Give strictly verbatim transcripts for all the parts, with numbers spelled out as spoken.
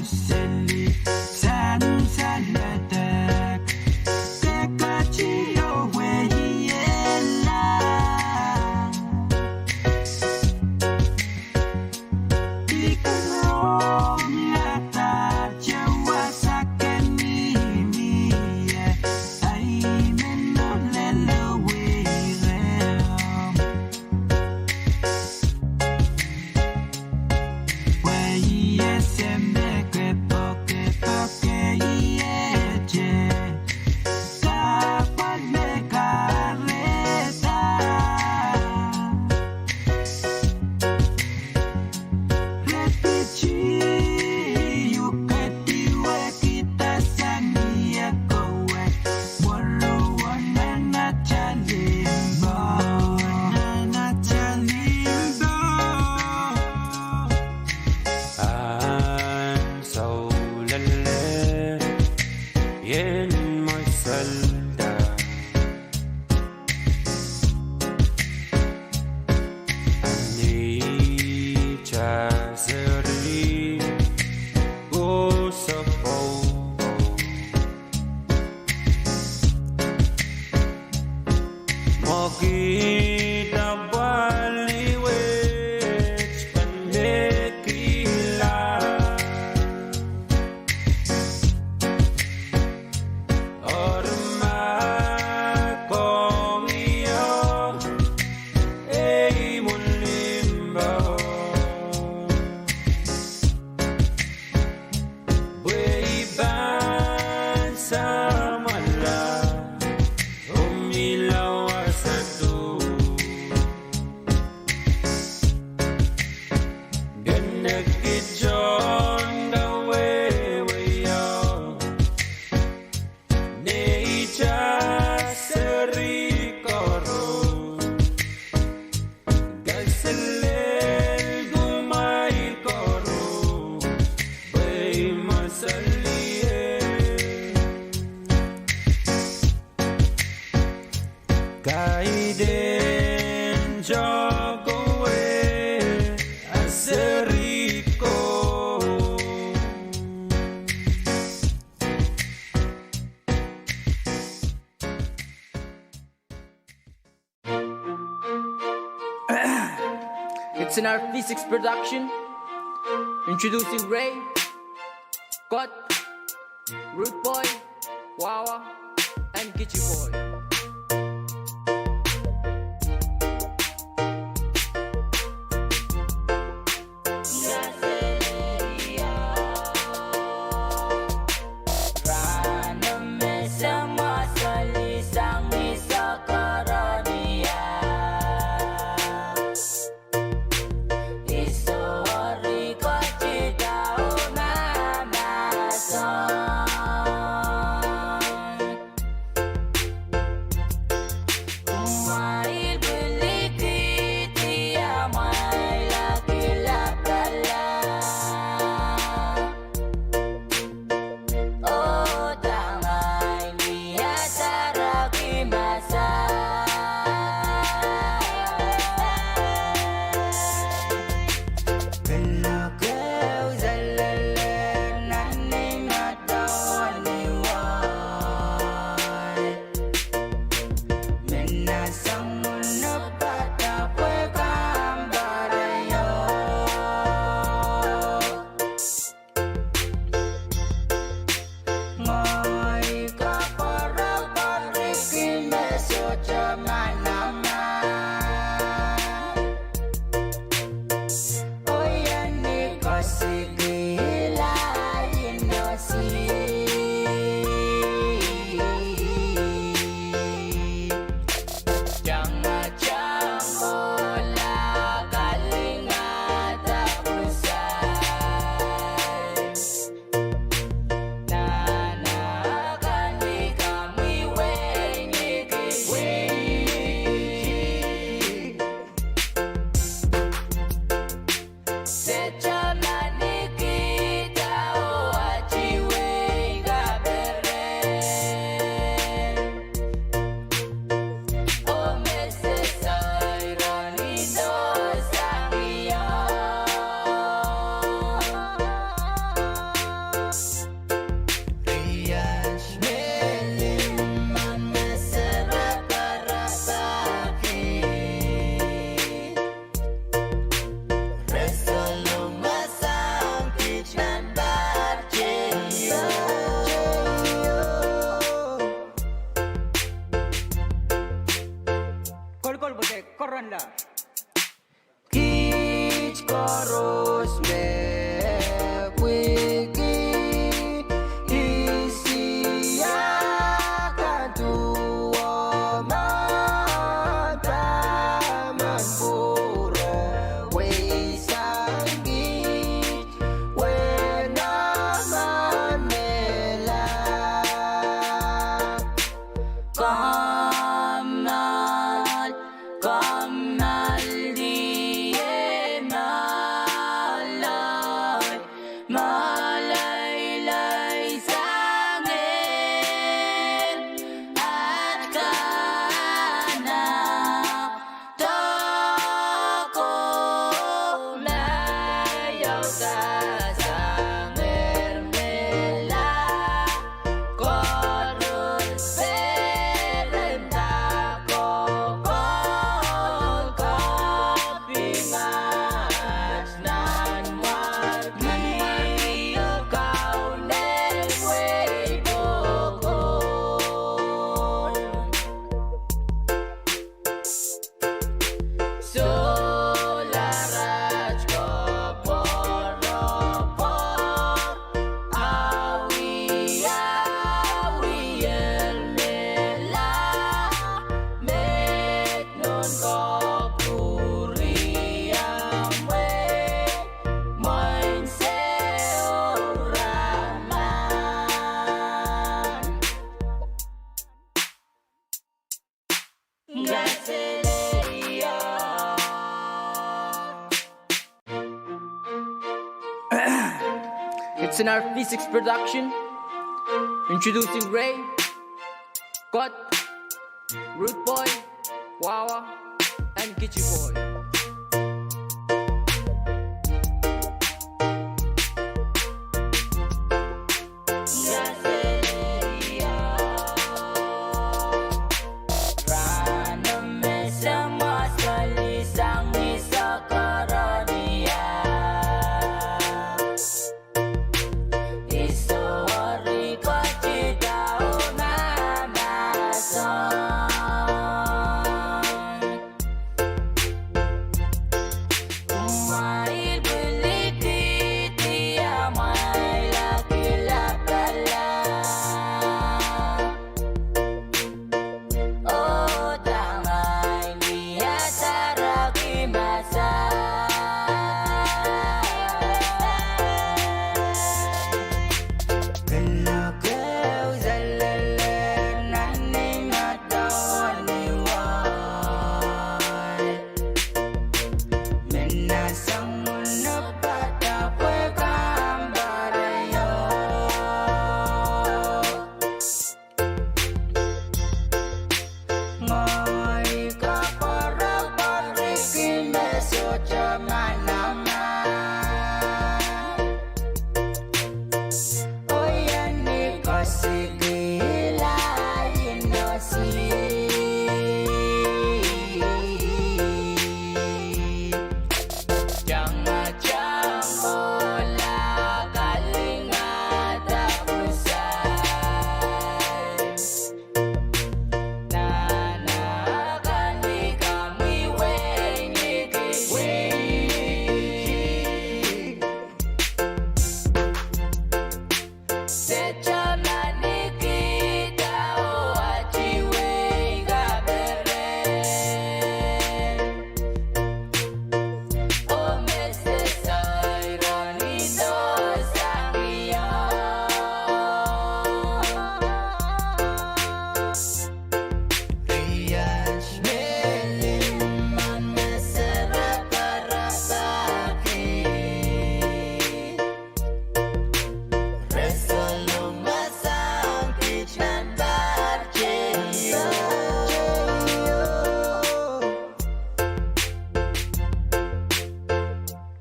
Seli sansaladek, kekatio wehie la. Ikan rong lada, Jewa sakeni mie, ai meno lelewe rem. Pwe I ese me ke pokepoke ihte, kahpwal me kahrehda. Refugee, uhk ketiwekihda sang ie kowe, woro wonana talimbo. Ahn soulele, ien mwesel da. Anita seri, oh, sapou. Mwekid apwal wet pahn mehkihla. Orma kong io, ei mwohn limbo. Pwe I pahn samwala, oh mihla wasa tu. Kene kihong kawehwe io, Anita seri koaros, kaselel kumwail koaros, pwe I mwesel ie. Kaidehn tohkowe, a seri ko. It's an R V six production. Introducing Ray, Kot, Rude Boy, Wawa, and Kichi Boy. It's in our V six production. Introducing Ray, Kot, Rude Boy, Wawa, and Kichi Boy.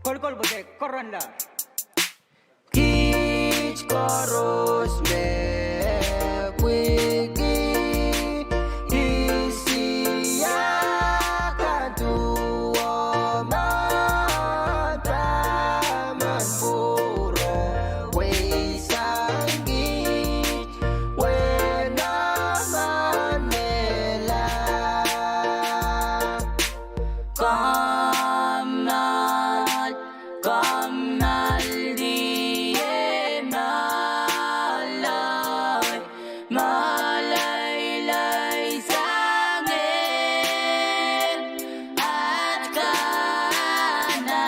Kolokol pwe koaros. Kiht koaros me pwiki Isia kan duwen Taman Pwuro, wehi sang kiht, wehi nan mehla. Kommoal, kommoal, die moalei, moalei sang ehr, at kana,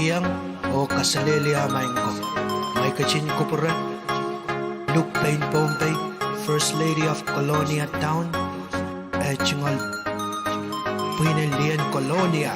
Iang oh kaselehlie maing ko. Mai ketin kupwure, Luke Payne Pohnpei, First Lady of Kolonia Town, eh, tungoal pwihn en lien Kolonia.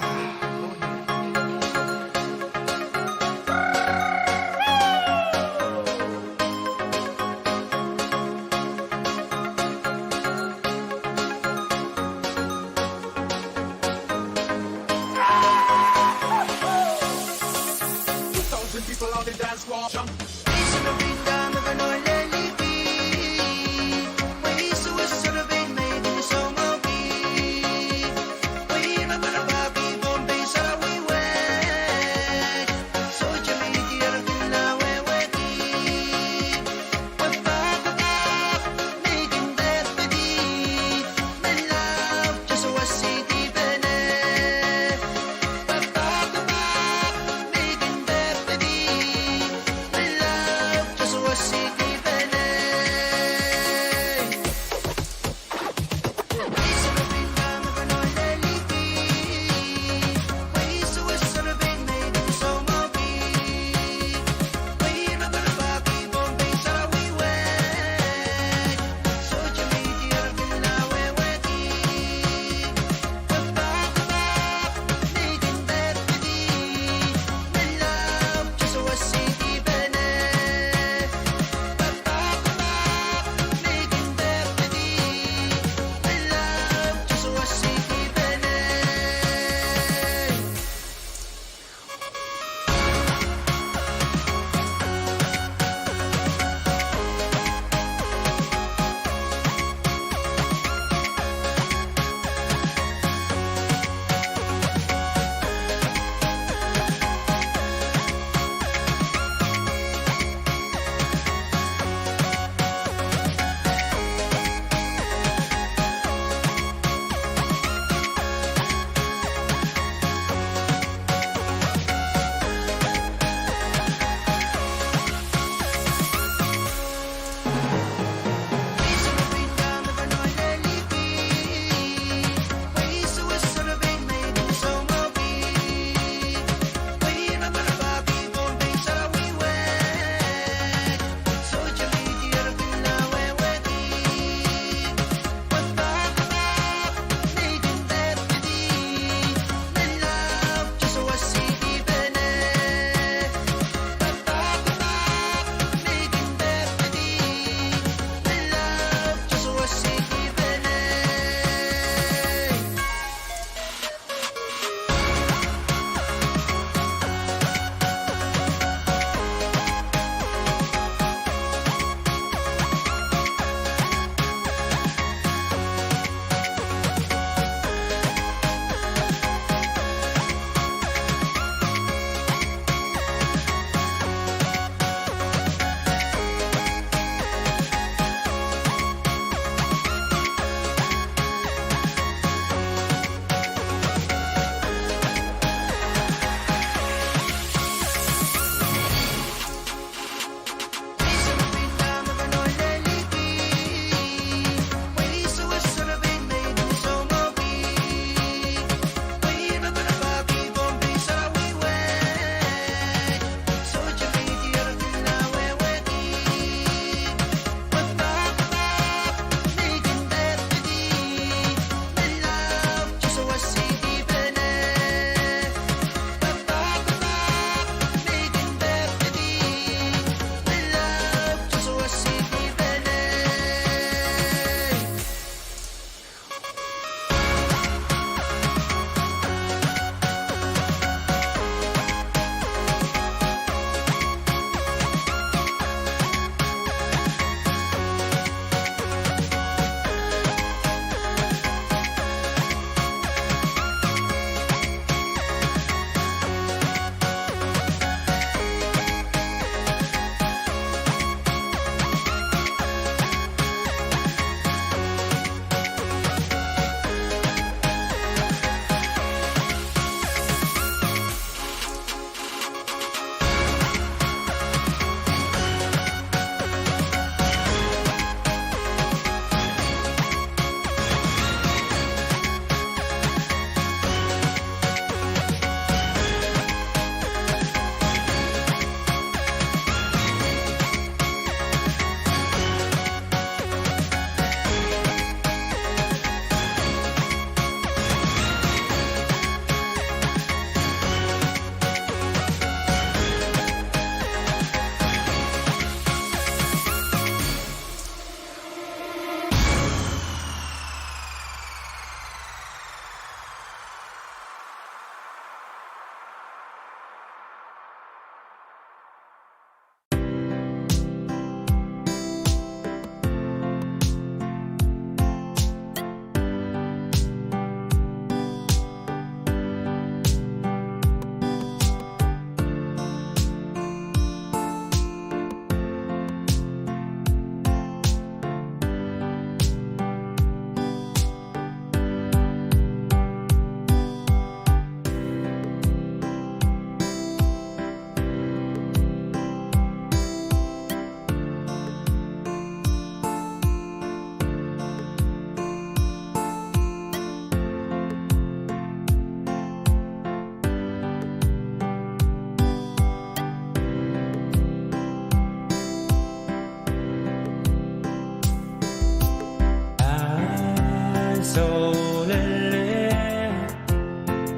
Soulele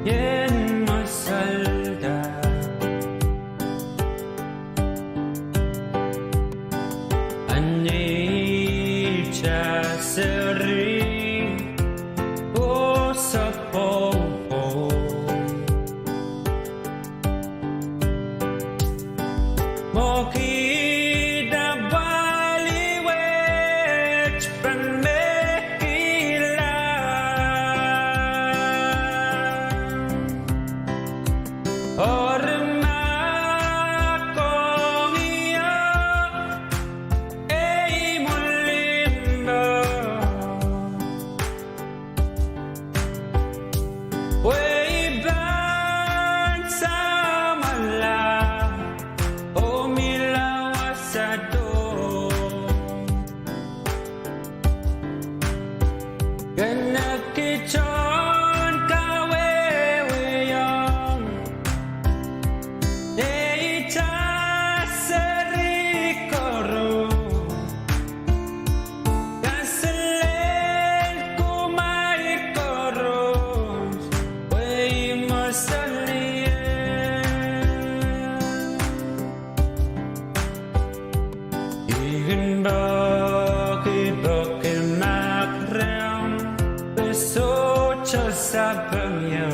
ien masalda. Anita seri oh sapopou. Mwo kihda pali wet pahn mehkihla. Oaramakohng ie ei mwulimbo. Pwe I pahn samwala oh mihla wasado. Kene kitail en kawehwehiong neitail seri koaros. Kaselel kumwail koaros, pwe I mwosalier. I kin peki peki mahk rehmw, pwe sohte sapeng ie.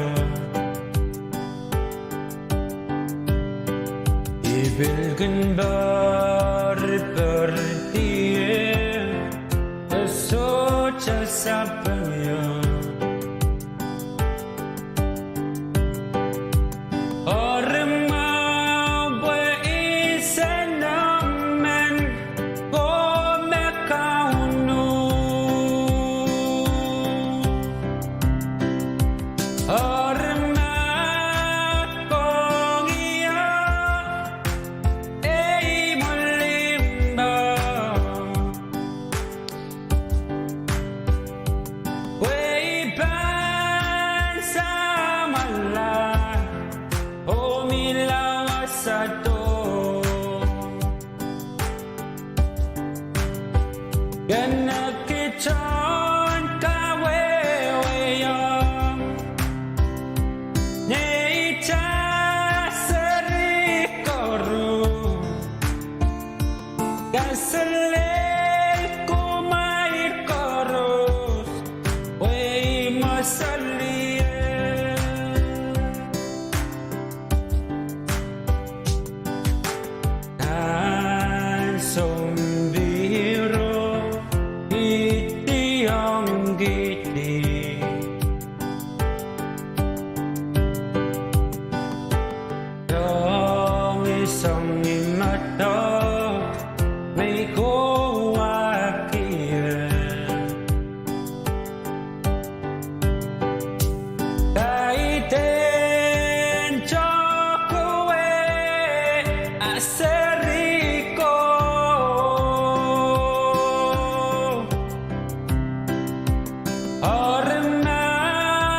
I pil kin poaridi ie, pwe sohte sapeng ie. Oaramaw pwe I sehse emen ko me Kauno. Oaramakohng ie ei mwulimbo. Pwe I pahn samwala oh mihla wasado. Kene kitail en kawehwehiong neitail seri koaros. Kaselel kumwail koaros, pwe I mwosalier. Nan sounpihro I tiongkidi. Soangen soangen madok me I kohwahki ie. Kaidehn tohkowe a seri ko.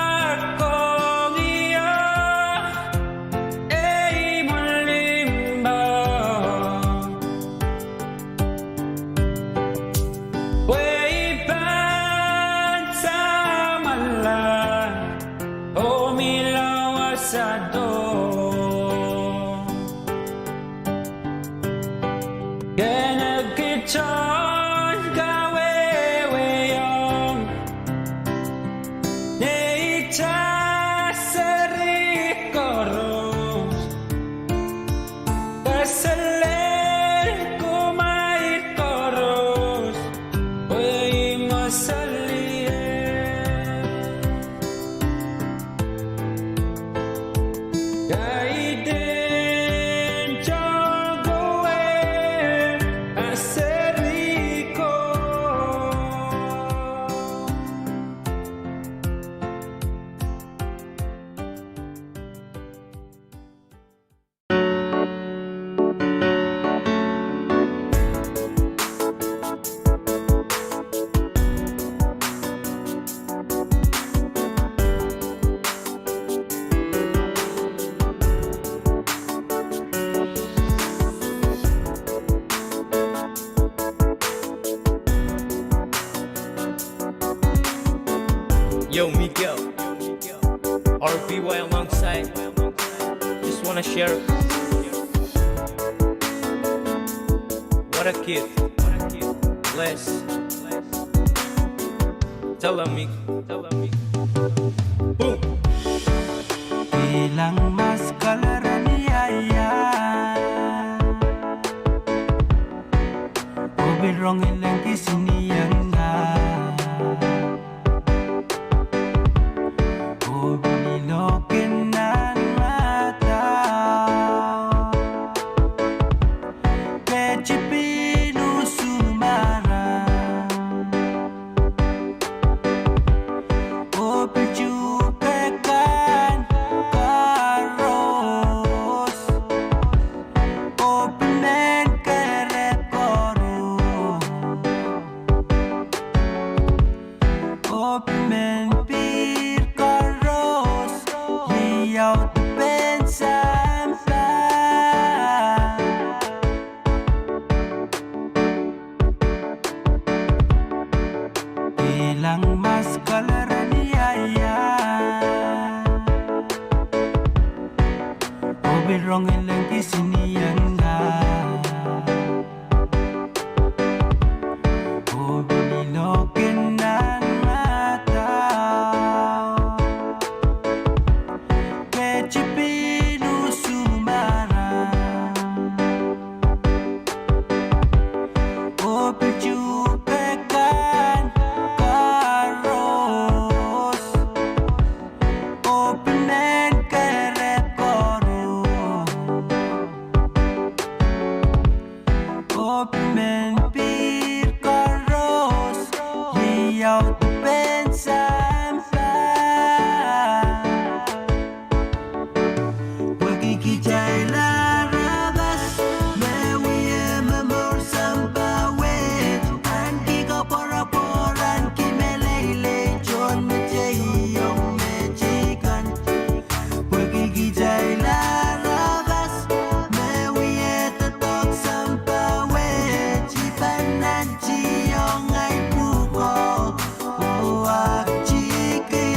Oaramakohng ie ei mwulimbo. Pwe I pahn samwala oh mihla wasado. Kene kitail en kawehwehiong neitail seri koaros. Kaselel kumwail koaros, pwe I mwosalier. Kaidehn tohkowe a seri ko. Yo, Miguel, R B Y alongside. Just wanna share. What a gift. Bless. Tell them, Miguel. Boom. Kilang mas kalaran ia ia. Oh pil rong ileng kisinieng ah. Oh pil iloak en nan ngadau. Ketin pil usu maram. Oh pil tuhke kan koaros. Oh pil men kerek koaros. Oh pil men pihr koaros. Iau dipen sampah. Kilang mas kalaran ia ia. Oh pil rong ileng kisinieng ah. Oh pil iloak en nan ngadau. Ketin pil usu maram. Oh pil tuhke kan koaros. Oh pil men kerek koaros. Oh pil men pihr koaros. Iau dipen sampah. Pwehki kitail aramas me wia momour sampah wet, ahneki koapworopwor, ahneki meleilei, tohnmetehiong mehte kan. Pwehki kitail aramas me wia doadoahk sampah wet, I pahn nantihong ahi pwuhko oh aktikitik.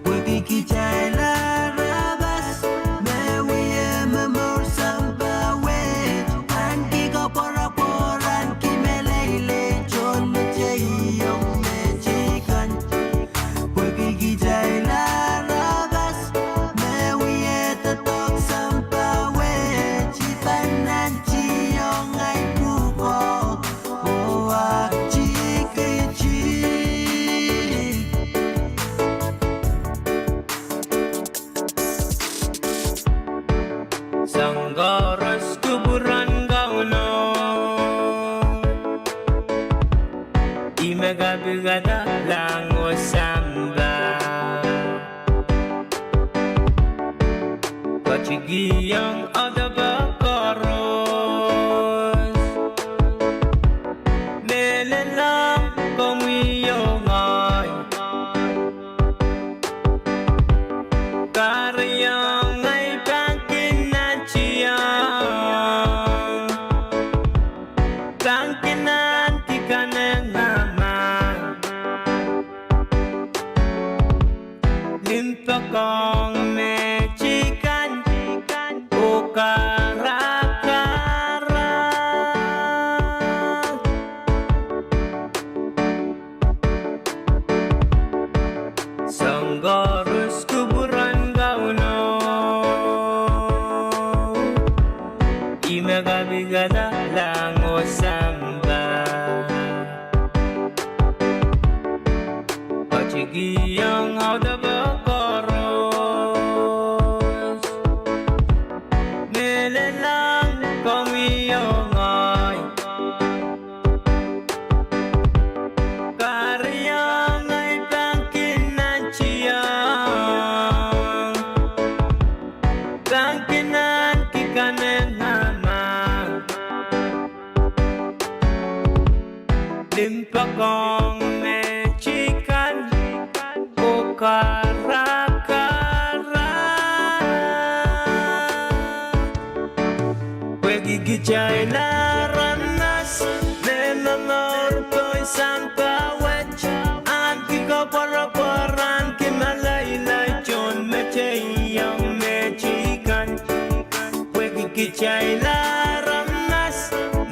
Pwehki kitail aramas me wia momour sampah wet, ahneki koapworopwor, ahneki meleilei, tohnmetehiong mehte kan. Pwehki kitail aramas me wia doadoahk sampah wet, I pahn nantihong ahi pwuhko oh aktikitik. Soang koaros kupwuren Kauno, ih me kapikada lahng oh sampah. Ketikihong audepe koaros, mehlel ong komwi oh ngehi. Kahrehiong ahi pahn kin nantihong, pahn kin ahneki kanengamah. Limpoak ong mehte kan oh karakara. Soang koaros kupwuren Kauno, ih me kapikada lahng oh sampah. Ketikihong audepe koaros, mehlel ong komwi oh ngehi. Kahrehiong ahi pahn kin nantihong, pahn kin ahneki kanengamah. Limpoak ong mehte kan oh karakara. Pwehki kitail aramas me momour sampah wet, ahneki koapworopwor, ahneki meleilei tohn mehteiong mehte kan. Pwehki kitail aramas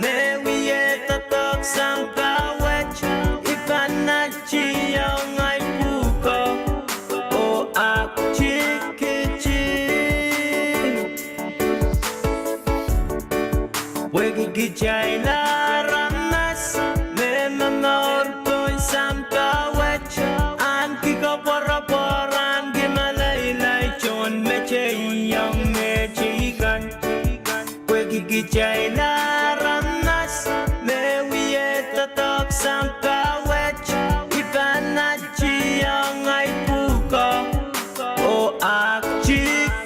me wie doadoahk sampah wet, I pahn ahtihong ahi pwuhko oh aktikitik. Pwehki kitail aramas me momour pohn sampah wet, ahneki koapworopwor, ahneki meleilei tohn mehteiong mehte kan. Pwehki kitail aramas me wie doadoahk sampah wet, I pahn ahtihong ahi pwuhko oh aktikitik.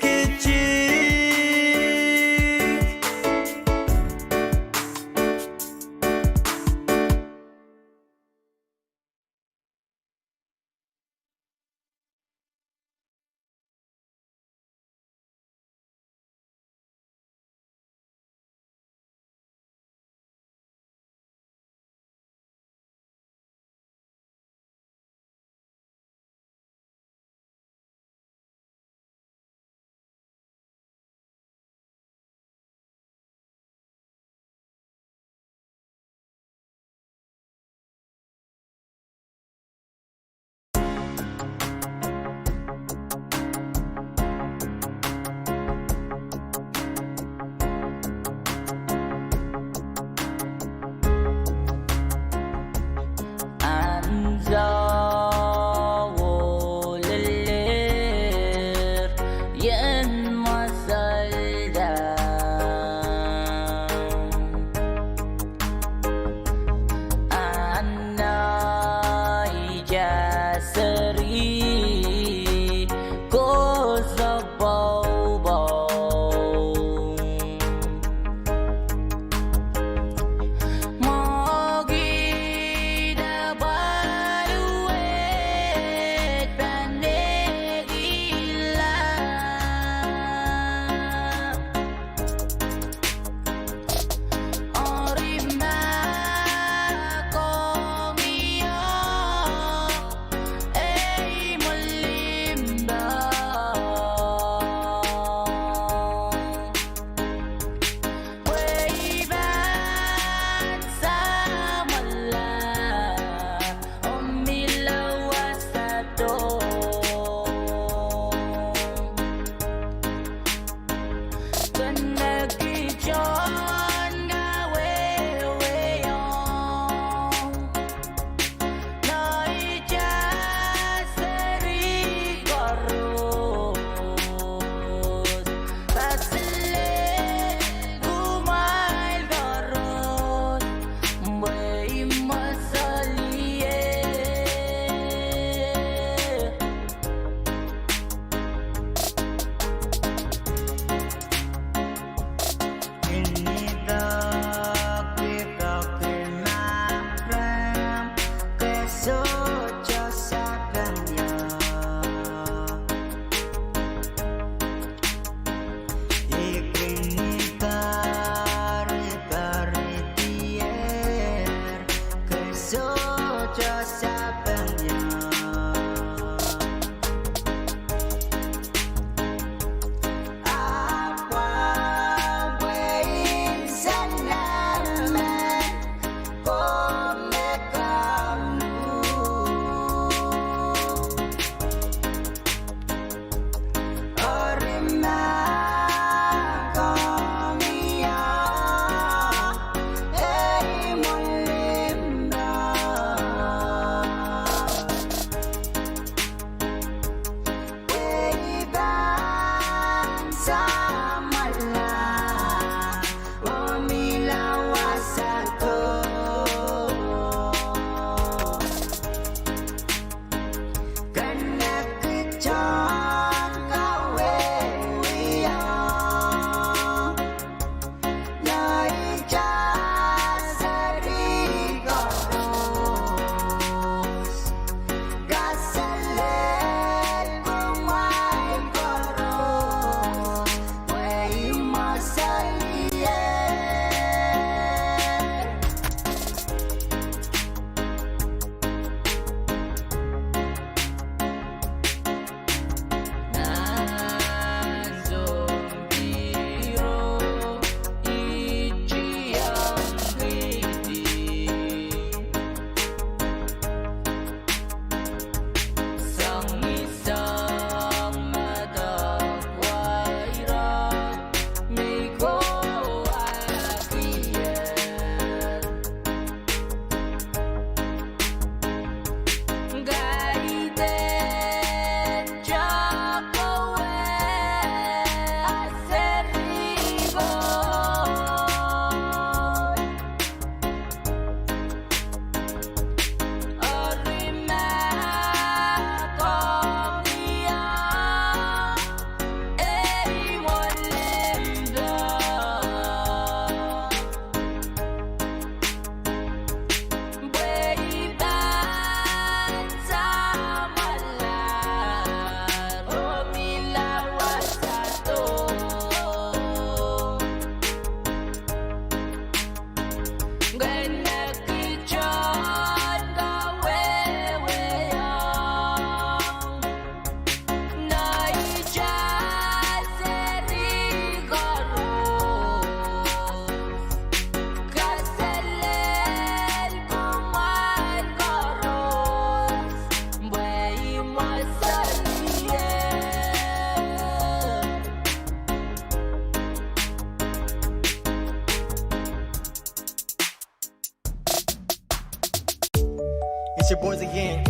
It's your boys again,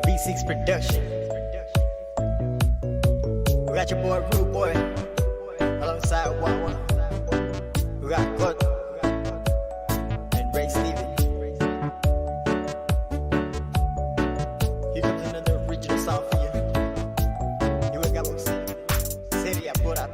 V six Production. We got your boy Rude Boy alongside Wawa. We got Kurt and Ray Steven. Here comes another original song for you. Here we go. Seri a put up.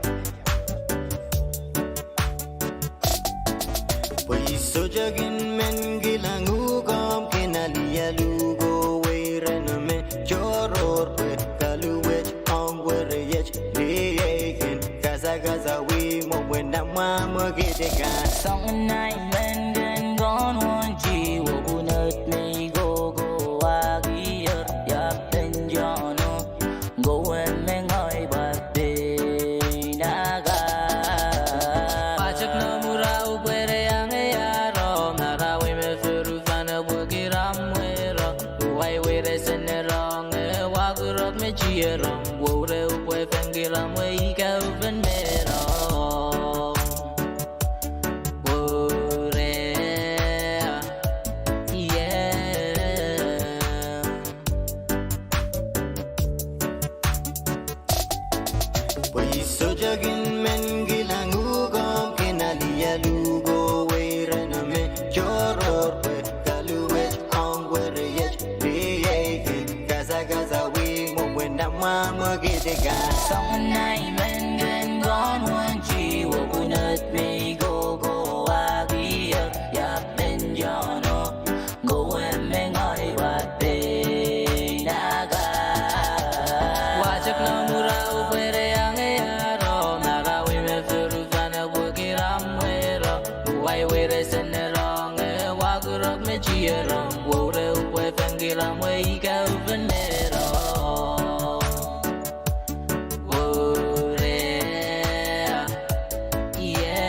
Pwe I sohte kin men kilang uhk omw kin alialu ko weireno me tohrohr pwe kaluwet ong wereiet lieikin kasakasawih mwohn mwamwe kitikan. Soangen ahi men kin kohn wonti wopwunod me I kohkohwahkier, ia pen Johno, kowe me ngehi pahn pein akan. Watek nohn mura upwere iang iaro, marawi me furu fahn epwiki ramwero. Uwai weire sene rong e waku rok me tiero, woure upwe fen kiramwe ika ufen mero. Woure, ie. Pwe I sohte kin men kilang uhk omw kin alialu ko weireno me tohrohr pwe kaluwet ong wereiet lieikin kasakasawih mwohn mwamwe kitikan. Soangen ahi men kin kohn wonti wopwunod me I kohkohwahkier, ia pen Johno, kowe me ngehi pahn pein akan. Watek nohn mura upwere iang iaro, marawi me furu fahn epwiki ramwero. Uwai weire sene rong e waku rok me tiero, woure upwe fen kiramwe ika ufen mero. Woure, ie.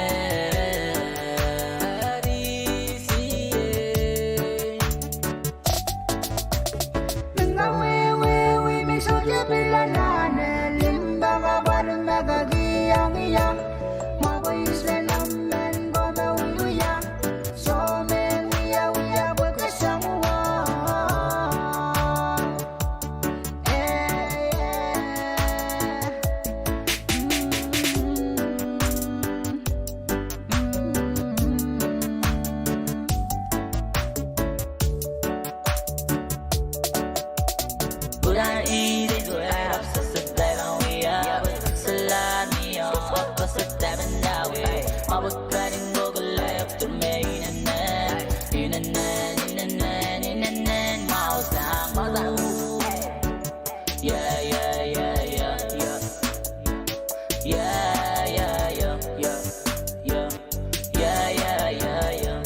Eri sie. Mengawehwehwei me sohte pil anahne, limpoak apwal me ke kihong ie. Mwo pwe I sehse emen ko me wiewia, soh me wiewia pwe ke soangen wah. Eh, eh. Mm. Yeah, yeah, yeah, yeah, yeah. Yeah, yeah, yeah, yeah, yeah. Yeah, yeah, yeah, yeah.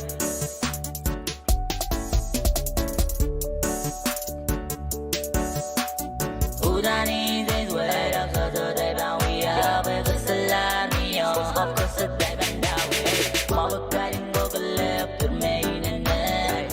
Udani de duela, so de ba we are, we are the salami, oh, of course, the baby now. Mama, guiding, go, left, to me, in the night.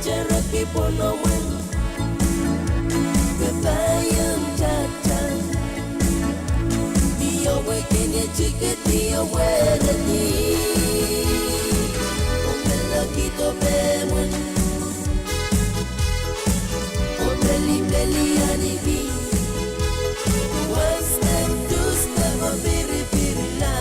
Sereki pwonomwen, ke paiong tata. Io wekine tiketi io weredi. Omelokihdo pehmwen. Omelipeli aniki. One step, two step, oh, piripirila.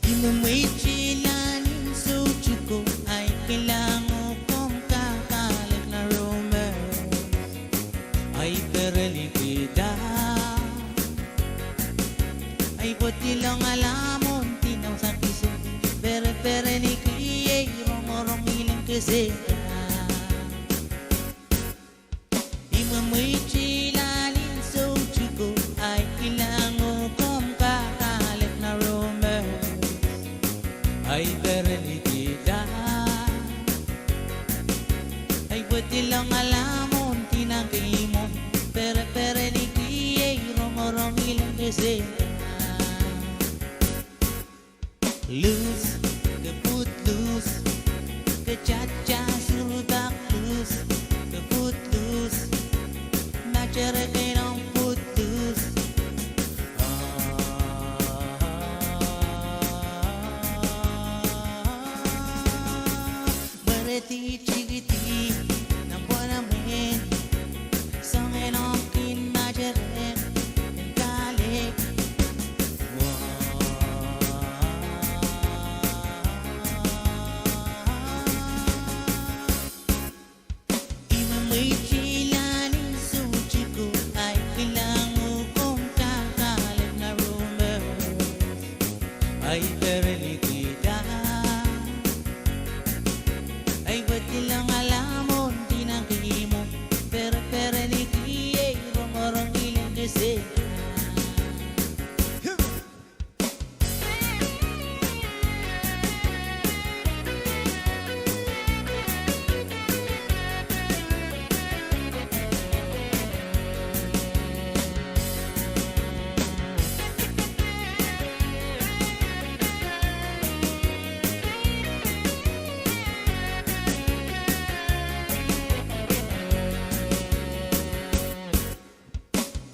I mwemwehte lalen soutuko, ahi kilang oh komw kak ale nan rumors. Ahi perelikihda. Ahi pwotilong alamwo ndinda sang kiso. Pereperelikihda, rongorong ileng kesehda. I mwemwehte lalen soutuko, ahi kilang oh komw kak ale nan rumors. Ahi perelikihda. Ahi pwotilong alamwo ndinda sang kihmwo. Pereperelikihda, rongorong ileng kesehda. Loose, ke pwuhd loose, ke tata suruhdak loose, ke pwuhd loose, materek en omw pwuhd loose. Mwerehdi tikidi, nan pwonamwen, soangen omw kin materek en kahlek. I mwemwehte lalen soutuko, ahi kilang oh komw kak ale nan rumors. Ahi perelikihda. Ahi pwotilong alamwo ndinda sang kihmwo. Pereperelikihda, rongorong ileng kesehda.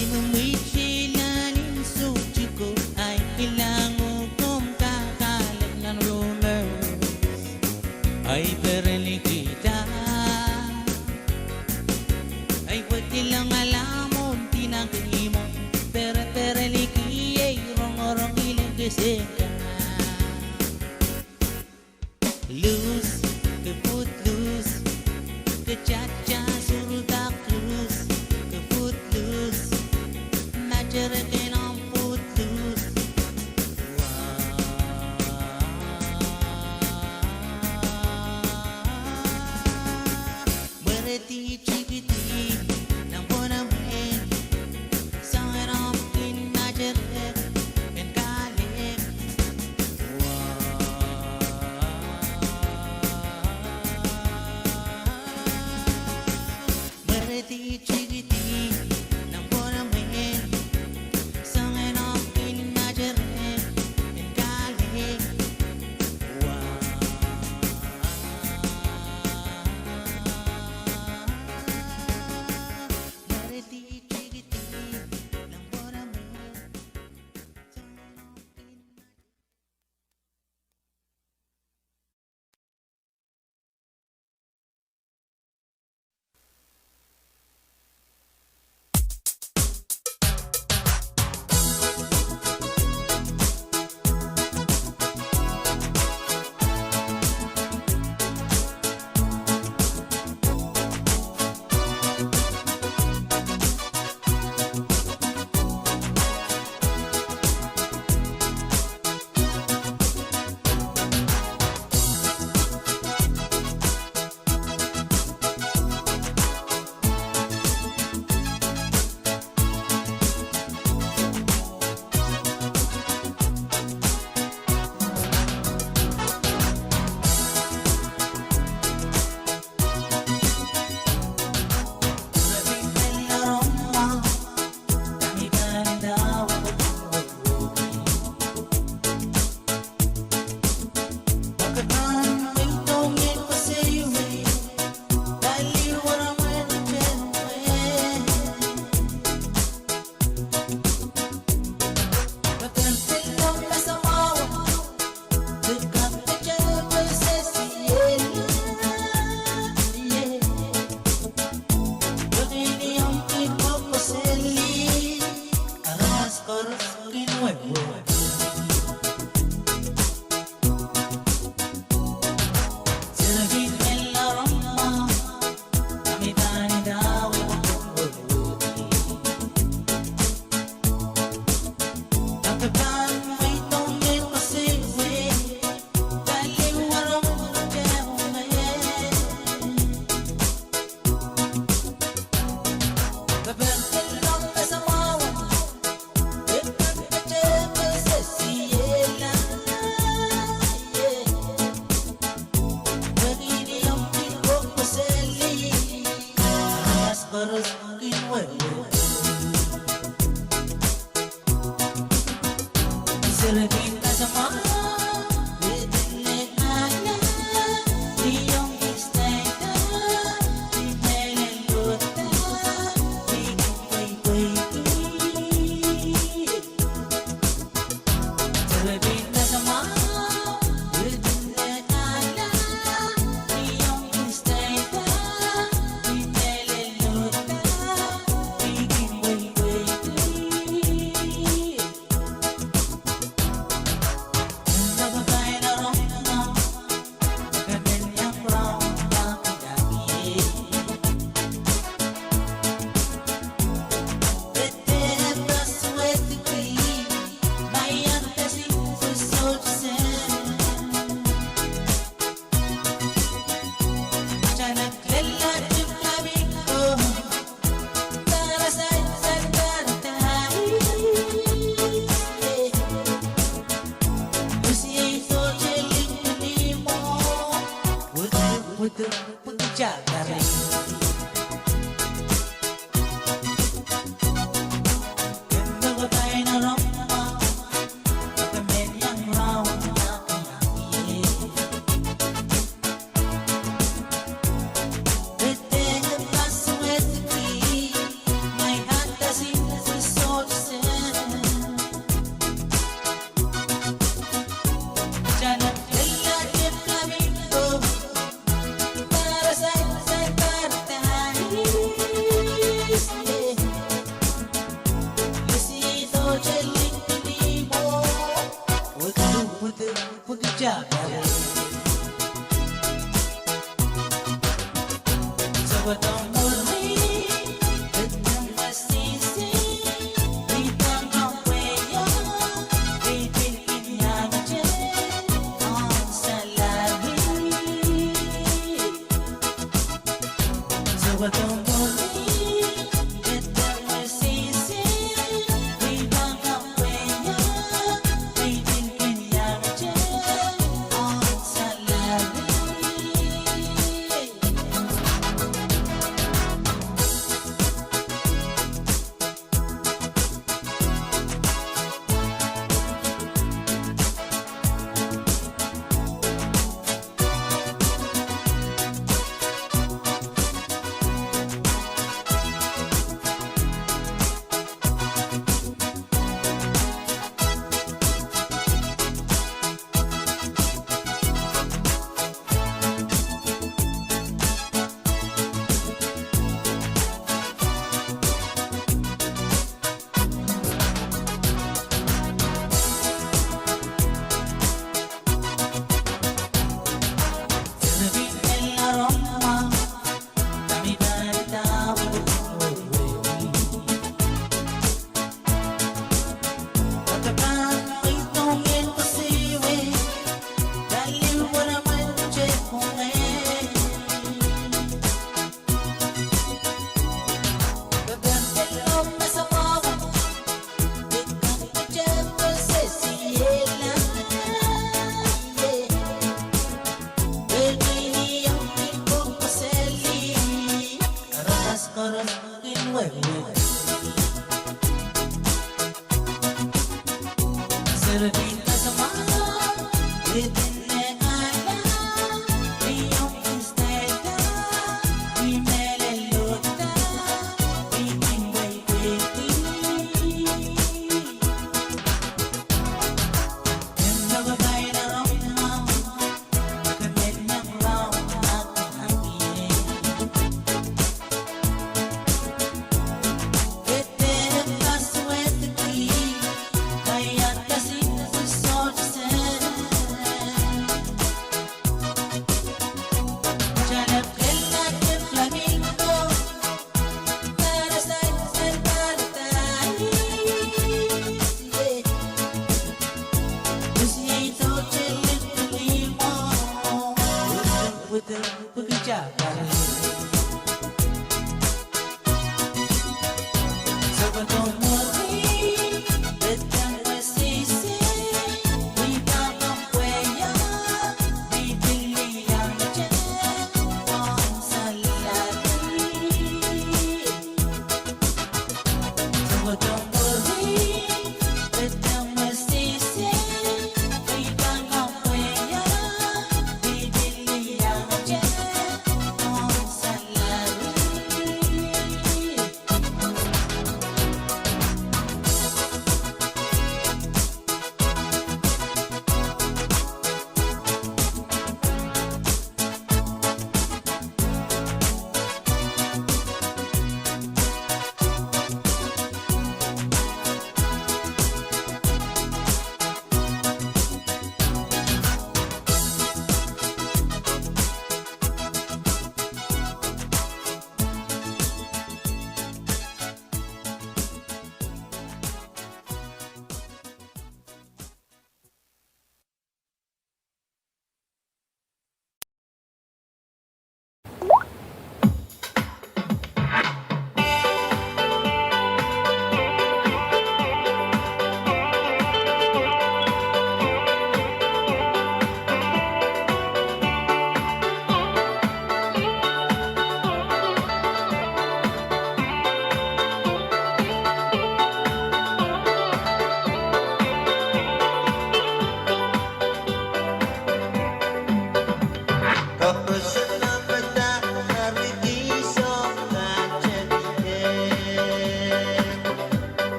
I mwemwehte lalen soutuko, ahi kilang oh komw kak ale nan rumors. Ahi perelikihda. Ahi pwotilong alamwo ndinda sang kihmwo. Pereperelikihda, rongorong ileng kesehda. Loose, ke pwuhd loose, ke tata suruhdak loose, ke pwuhd loose, materek en omw pwuhd loose.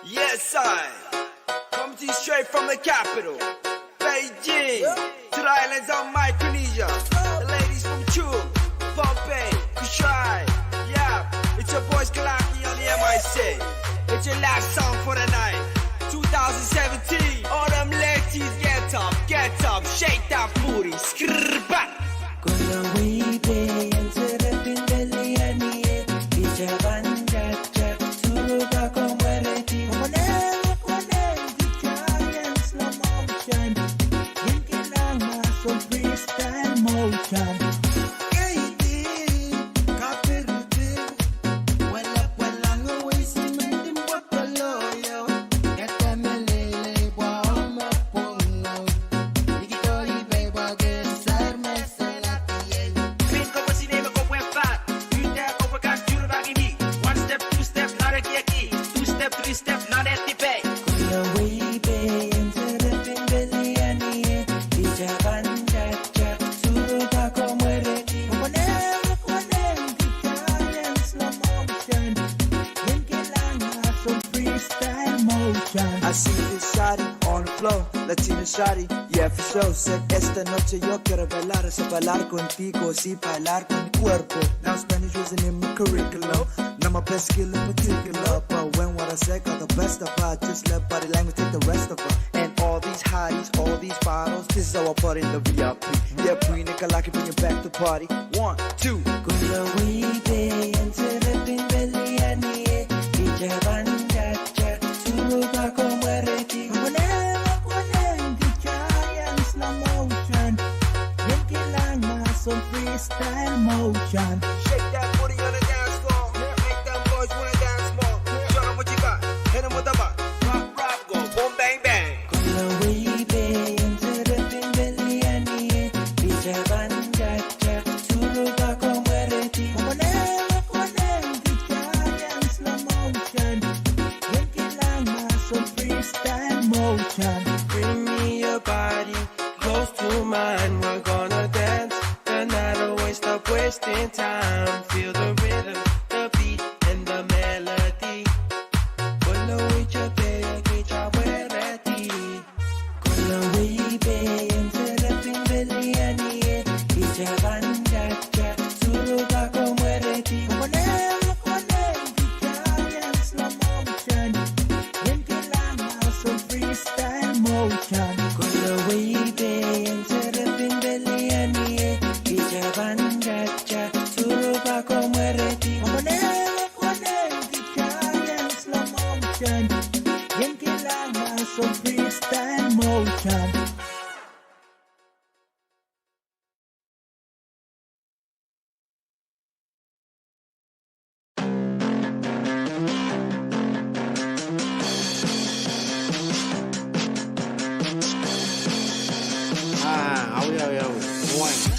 Yes, I. Coming to you straight from the capital, Beijing, to the islands of Micronesia. The ladies from Chuuk, Pohnpei, Kosrae. Yeah, it's your boys Kalaki on the M I C. It's your last song for the night. Two thousand seventeen. All them ladies, get up, get up, shake that booty. Skrrrrpa. Kolowi pei en serepin pelianie, ija banjajak, suruka komwereti, mone, mone, ija en slow motion, yin kilang muscle freestyle motion. K D, kapiripir, wela, wela, ngo wesi mendin botoloyo, kata melele, bwa, oma, pongo. One step, two step, not a kiki. Two step, three step, not a debate. Kolowi pei en serepin pelianie, ija banjajak, suruka komwereti, mone, mone, ija en slow motion, yin kilang muscle freestyle motion. I see this shawty on the floor, Latina shawty, yeah, for sure. Said esta noche yo quiero bailar, esa bailar contigo, si bailar con mi cuerpo. Now Spanish wasn't in my curriculum, not my best skill in particular, but when what I said got the best of her, just let body language take the rest of her. And all these hotties, all these bottles, this is our party in the V I P. Yeah, bring it, Kalaki, bring it back to party. One, two. Kolowi pei en serepin pelianie, ija banjajak, suruka komwereti, mone, mone, ija en slow motion, yin kilang muscle freestyle motion. Shake that booty on the dance floor. Make them boys wanna dance more. Show them what you got. Hit 'em with the bop. Rock, rock, go. Boom, bang, bang. Kolowi pei en serepin pelianie, ija banjajak, suruka komwereti, mone, mone, ija en slow motion, yin kilang muscle freestyle motion. Bring me your body close to mine, we're gonna dance the night away, stop wasting time. Feel the rhythm, the beat, and the melody. Kolowi pei en serepin pelianie, ija banjajak, suruka komwereti, mone, mone, ija en slow motion, yin kilang muscle freestyle motion. Kolowi pei en serepin pelianie, ija banjajak, suruka komwereti, mone, mone, ija en slow motion, yin kilang muscle freestyle motion. Ah, awi, awi, awi. Wine.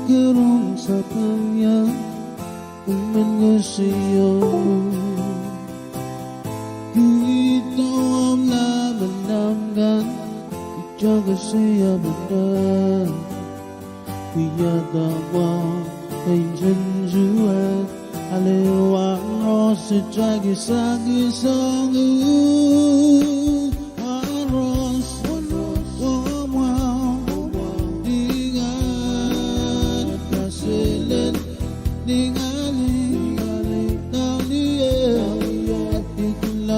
Kilang sapwellime, I men koasoia, kihdo omw lamalam kan, I koasoia pahn wiahda mwahu, e nsensuwed, ale waros, e takis kisakis ong uhk, waros, oh mwahu, ni ngehn kaselel, ni ngehn, ni ngehn, ni ngehn, ni ngehn, ni ngehn,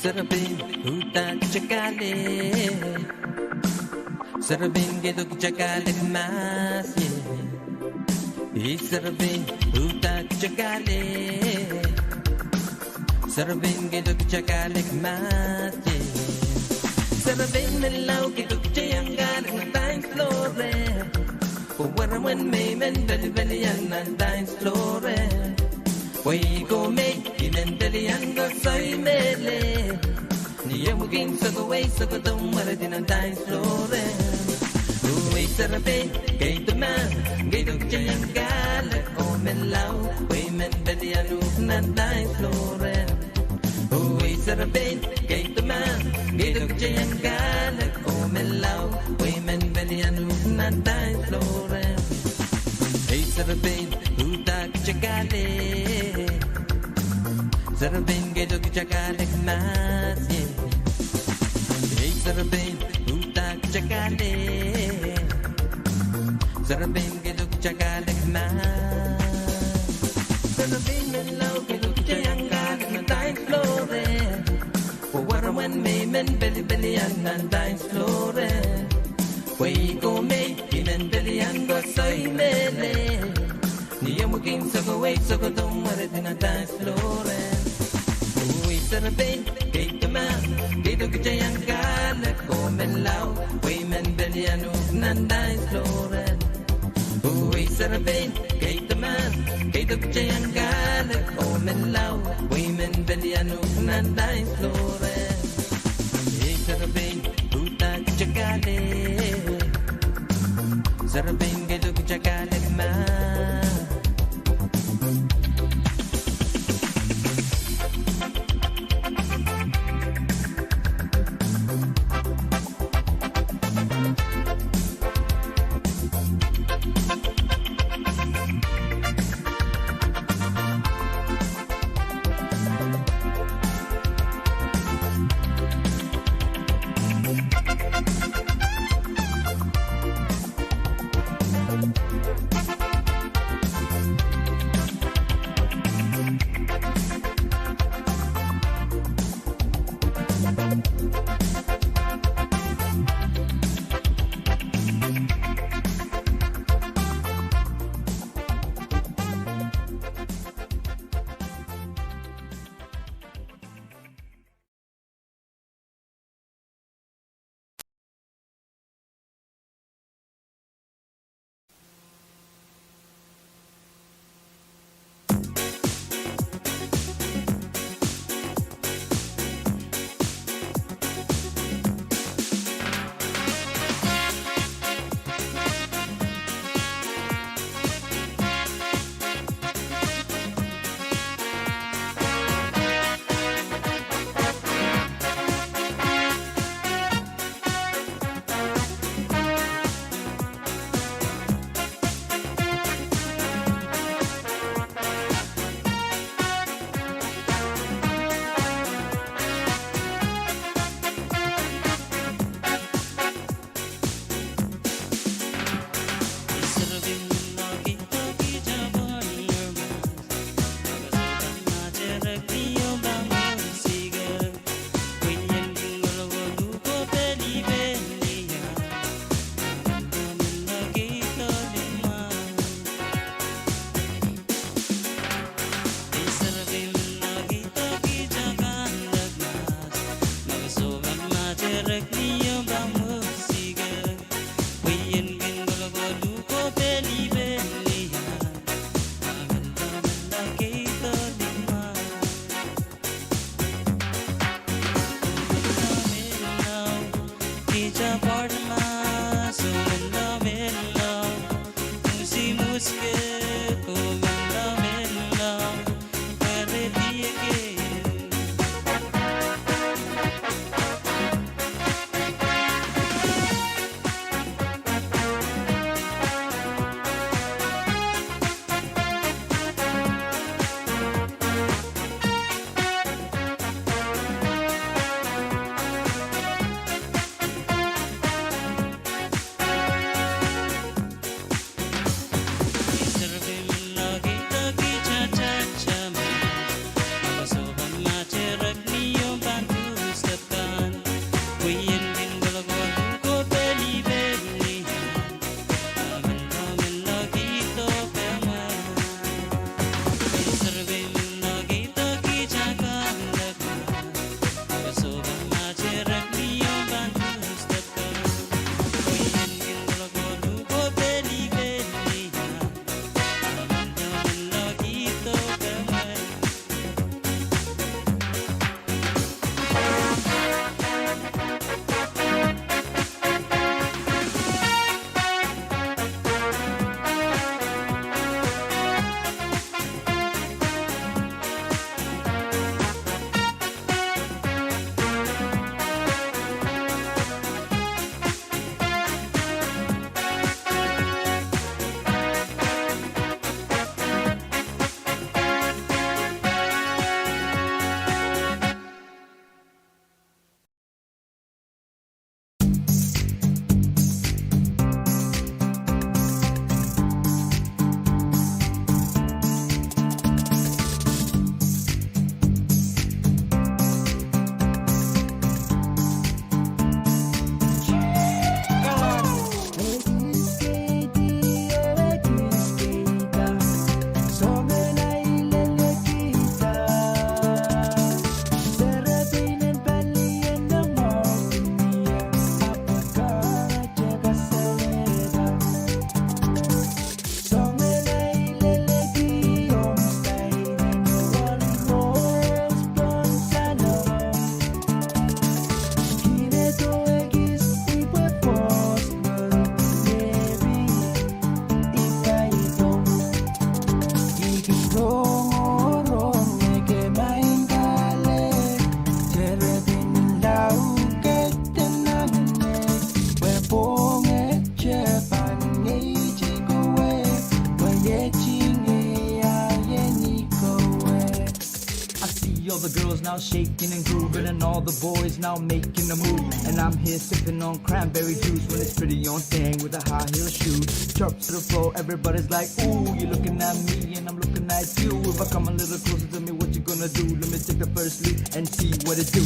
Serepein uhdahn kitail kahlek. Serepein keido kitail kahlek mahs ie. Ei serepein uhdahn kitail kahlek. Serepein keido kitail kahlek mahs ie. Serepein menlau keido kitail iang kahlek nan dance floor e. Pwe weremwen me I men pelipelian nan dance floor e. Pwe I ko me I men pelian koasoi mehlel. Ni omw kin sokowei sokodomw weredi nan dance floor e. Oh ei serepein keido mahs, keido kitail iang kahlek oh menlau, pwe I men pelian uhk nan dance floor e. Oh ei serepein keido mahs, keido kitail iang kahlek oh menlau, pwe I men pelian uhk nan dance floor e. Ei serepein uhdahn kitail kahlek. Serepein keido kitail kahlek mahs ie. Ei serepein uhdahn kitail kahlek. Serepein keido kitail kahlek mahs. Serepein menlau keido kitail iang kahlek nan dance floor e. Pwe weremwen me I men pelipelian nan dance floor e. Pwe I ko me I men pelian koasoi mehlel. Ni omw kin sokowei sokodomw weredi nan dance floor e. Oh ei serepein keido mahs, keido kitail iang kahlek oh menlau, pwe I men pelian uhk nan dance floor e. Oh ei serepein keido mahs, keido kitail iang kahlek oh menlau, pwe I men pelian uhk nan dance floor e. Ei serepein uhdahn kitail kahlek. Serepein keido kitail kahlek mahs. All the girls now shaking and grooving, and all the boys now making a move. And I'm here sipping on cranberry juice when it's pretty on thing with a high heel shoe. Chirps to the floor, everybody's like, "Ooh, you're looking at me and I'm looking at you. If I come a little closer to me, what you gonna do? Let me take the first leap and see what it do."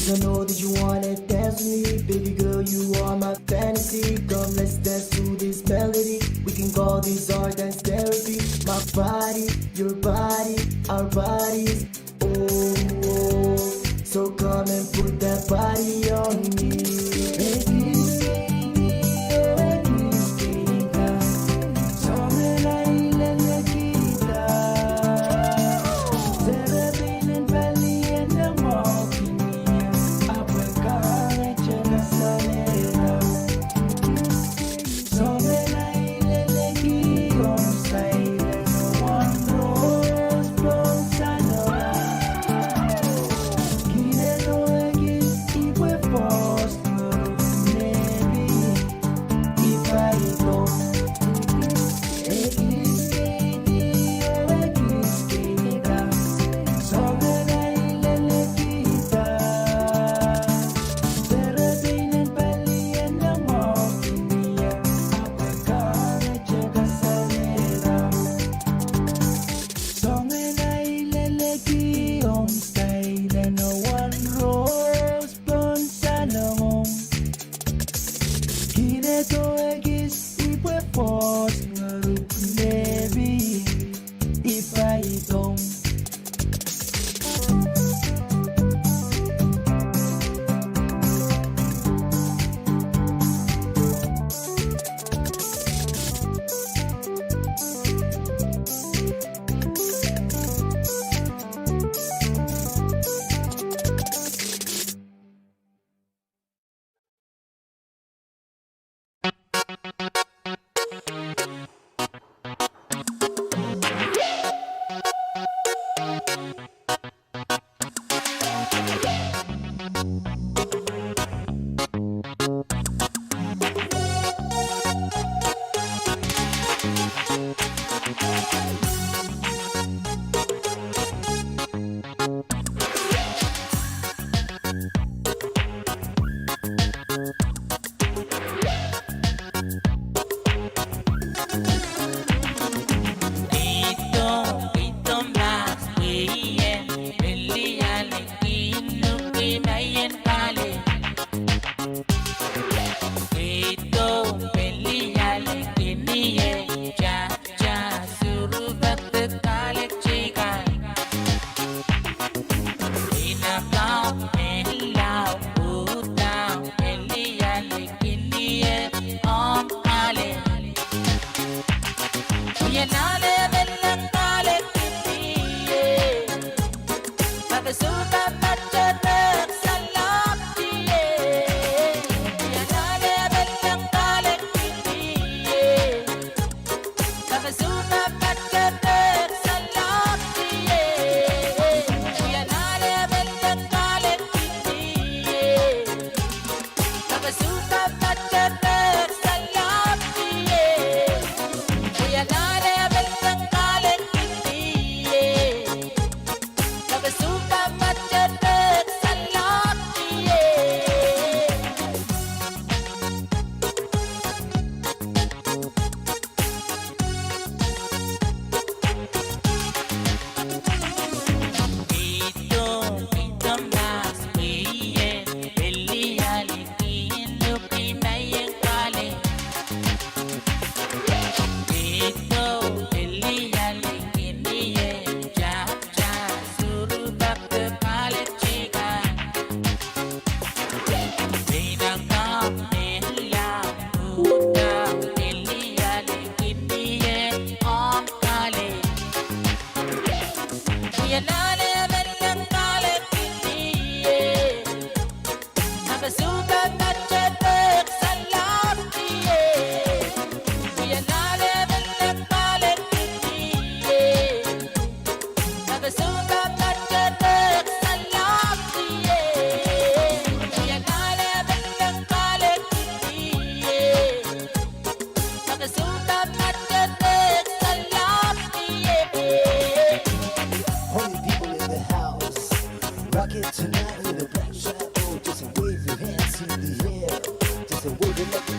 Cause I know that you wanna dance with me. Baby girl, you are my fantasy. Come, let's dance to this melody. We can call this our dance therapy. My body, your body, our bodies. Oh, oh. So come and put that body on me.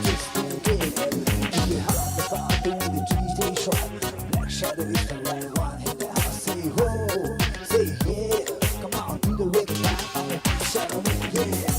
Just don't care. If you have the fire, do the G J shot. Black Shadow is the right one in the house. Say ho, say yeah. Come on, do the wicked. Black Shadow, yeah.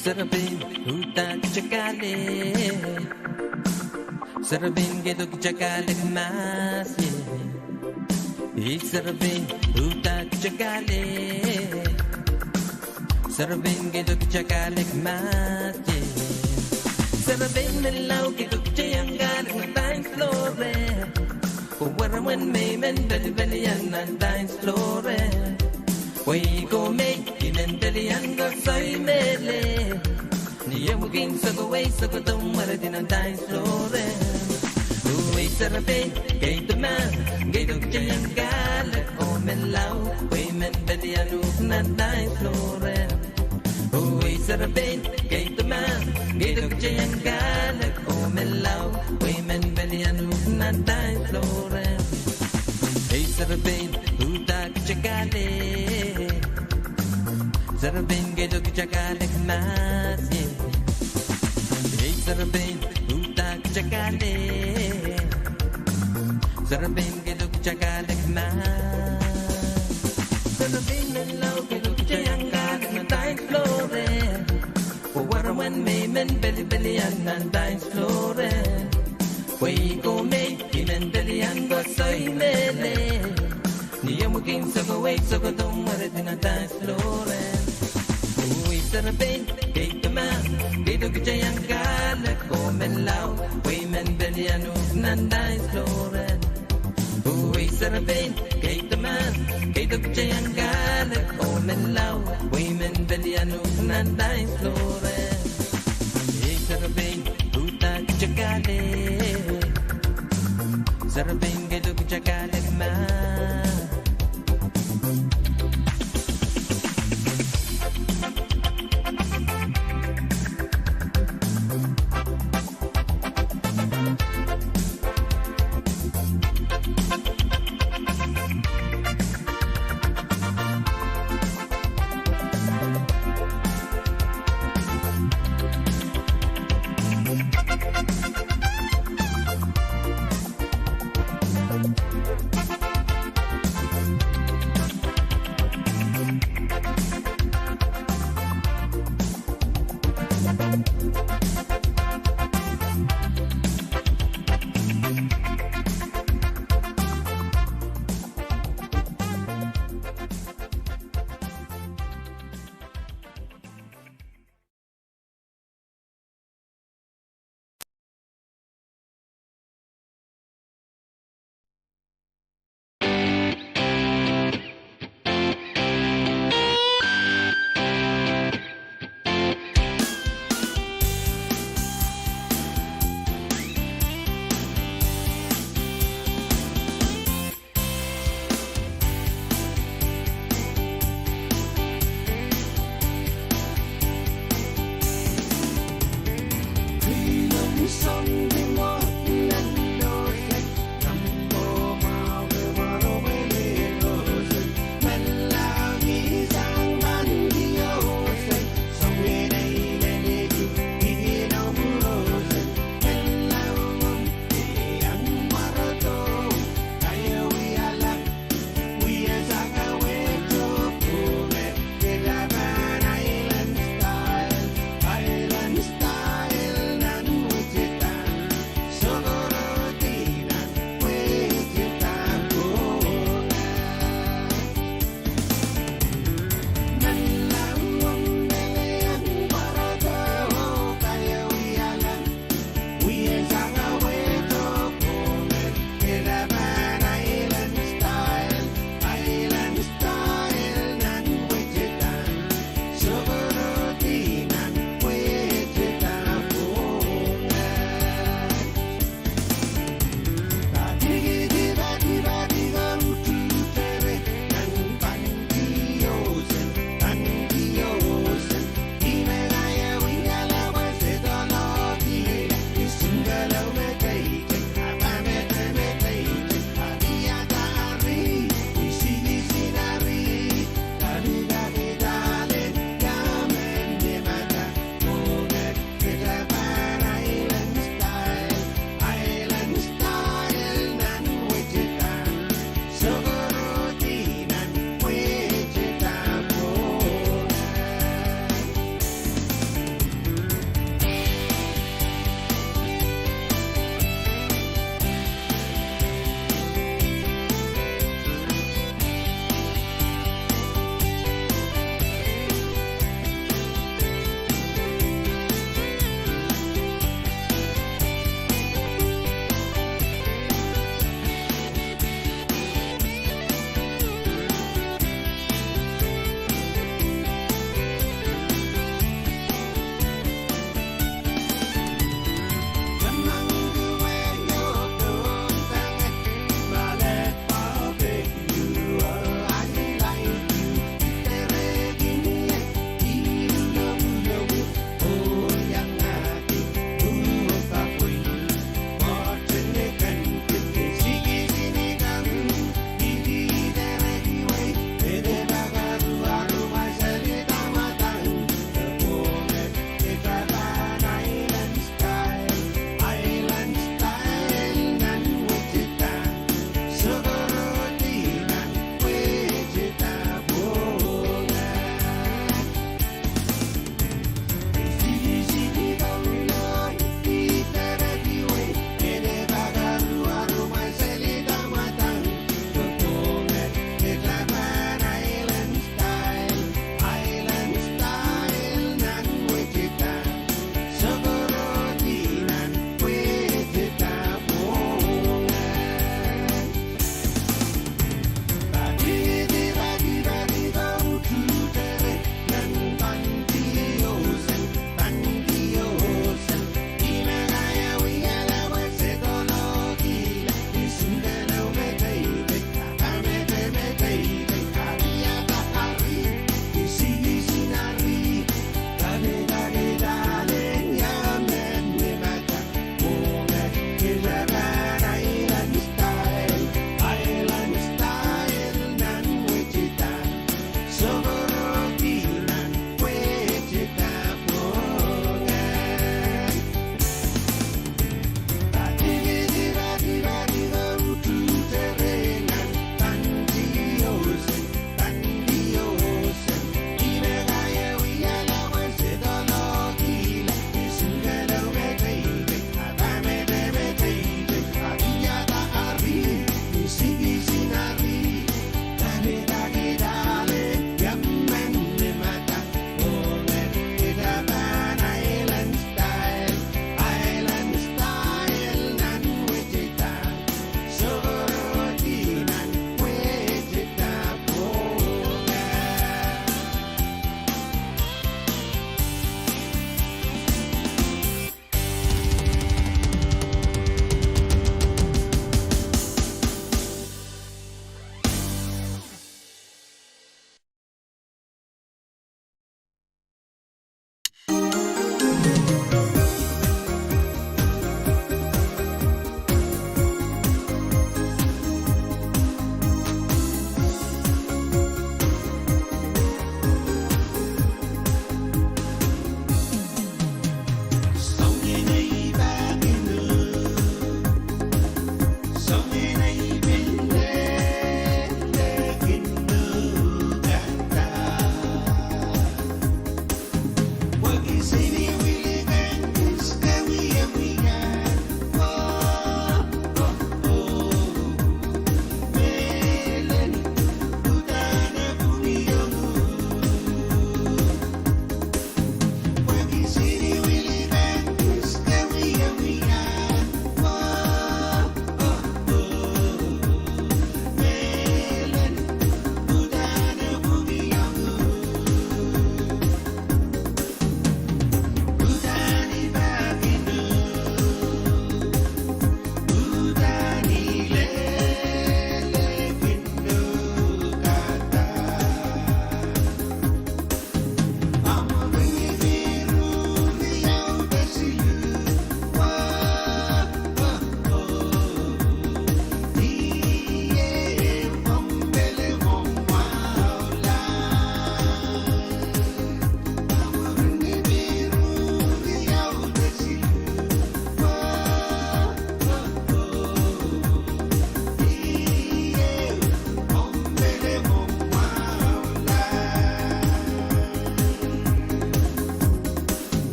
Serepein, uhdahn kitail kahlek. Serepein, keido kitail kahlek mahs ie. Ei serepein, uhdahn kitail kahlek. Serepein, keido kitail kahlek mahs ie. Serepein menlau, keido kitail iang kahlek nan dance floor. Pwe weremwen me I men pelipelian nan dance floor. Pwe I ko me I men pelian koasoi mehlel. Ni omw kin sokowei sokohdo mweredi nan dance floor. Oh, ei serepein, keido mahs, keido kitail iang kahlek oh menlau, pwe I men pelian uhk nan dance floor. Oh, ei serepein, keido mahs, keido kitail iang kahlek oh menlau, pwe I men pelian uhk nan dance floor. Ei serepein, uhdahn kitail kahlek. Serepein, keido kitail kahlek mahs ie. Ei serepein, uhdahn kitail kahlek. Serepein, keido kitail kahlek mahs. Serepein menlau, keido kitail iang kahlek nan dance floor. Pwe weremwen me I men pelipelian nan dance floor. Pwe I ko me I men pelian koasoi mehlel. Ni omw kin sokowei sokohdo mweredi nan dance floor. Oh, ei serepein, keido mahs, keido kitail iang kahlek oh menlau, pwe I men pelian uhk nan dance floor. Oh, ei serepein, keido mahs, keido kitail iang kahlek oh menlau, pwe I men pelian uhk nan dance floor. Ei serepein, uhdahn kitail kahlek. Serepein, keido kitail kahlek mahs.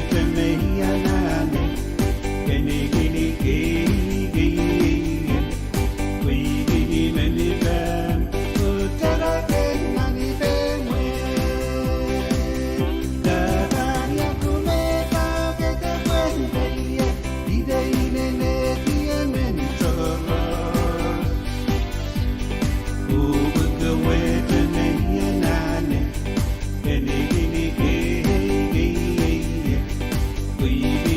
Te me I anahne, kenikini keikei, pwihkini menipan, oh tarakei nan ipemwe. Dahkot ia kumehla kete pwehn peie, ide inenen emen tohrohr. Pwuhk wehwehte me I anahne, kenikini keikei, pwihk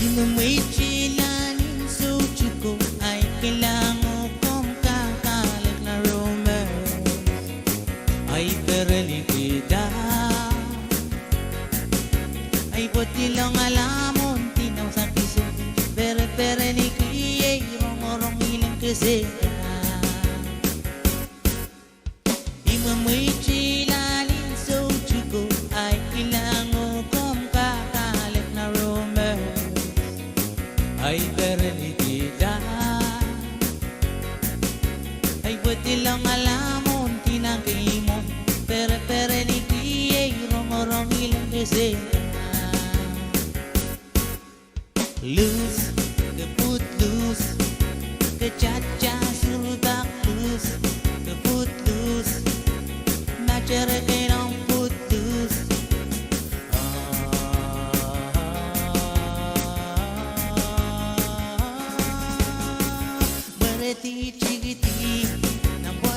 Ih me mwein kilang ni soutik ko, ahi kilang oh komw kakalek nan rohng mehn, ahi perelikihda. Ahi pwotilong alamwo ndinong sang kiso, pereperelikihda, rongorong ileng kesehda. Ih me mwein kilang ni soutik ko, ahi kilang oh komw kakalek nan rohng mehn, ahi perelikihda. Ahi pwotilong alamwo ndinong kei mwo, pereperelikihda, rongorong ileng kesehda. Lus, ke pwuhd lus, ke tata suruhpak lus, ke pwuhd lus, ma tare kei ong pwuhd lus. Mwerehdi tikidi, nan pwe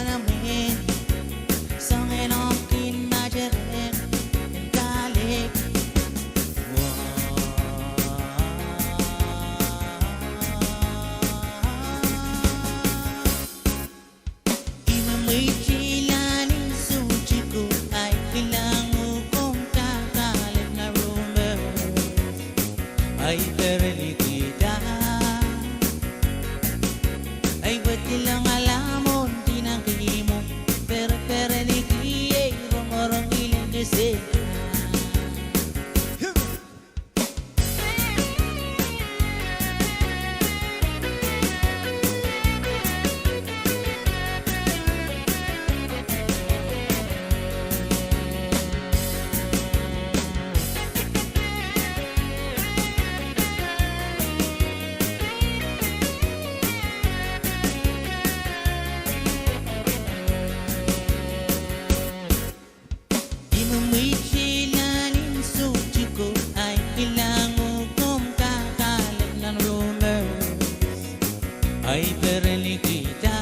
Ei perelikihda,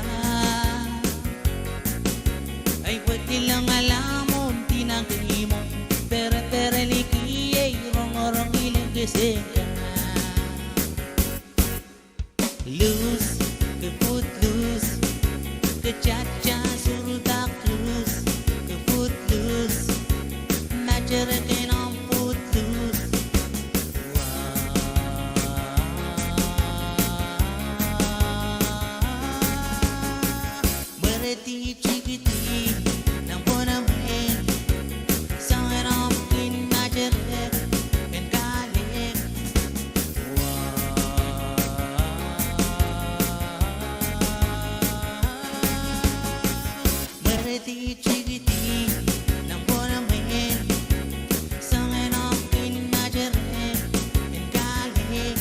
ei pwekilong alamwo, dina kihmwo, pereperelikih, ei rongorong ilek kesehka. Loose, ke footloose, ke tata surudak loose, ke footloose, materek en omw footloose. Mwerehdi tikidi nan pwonemwei, soangen omw kin materek en kahlek. Mwerehdi tikidi nan pwonemwei, soangen omw kin materek en kahlek.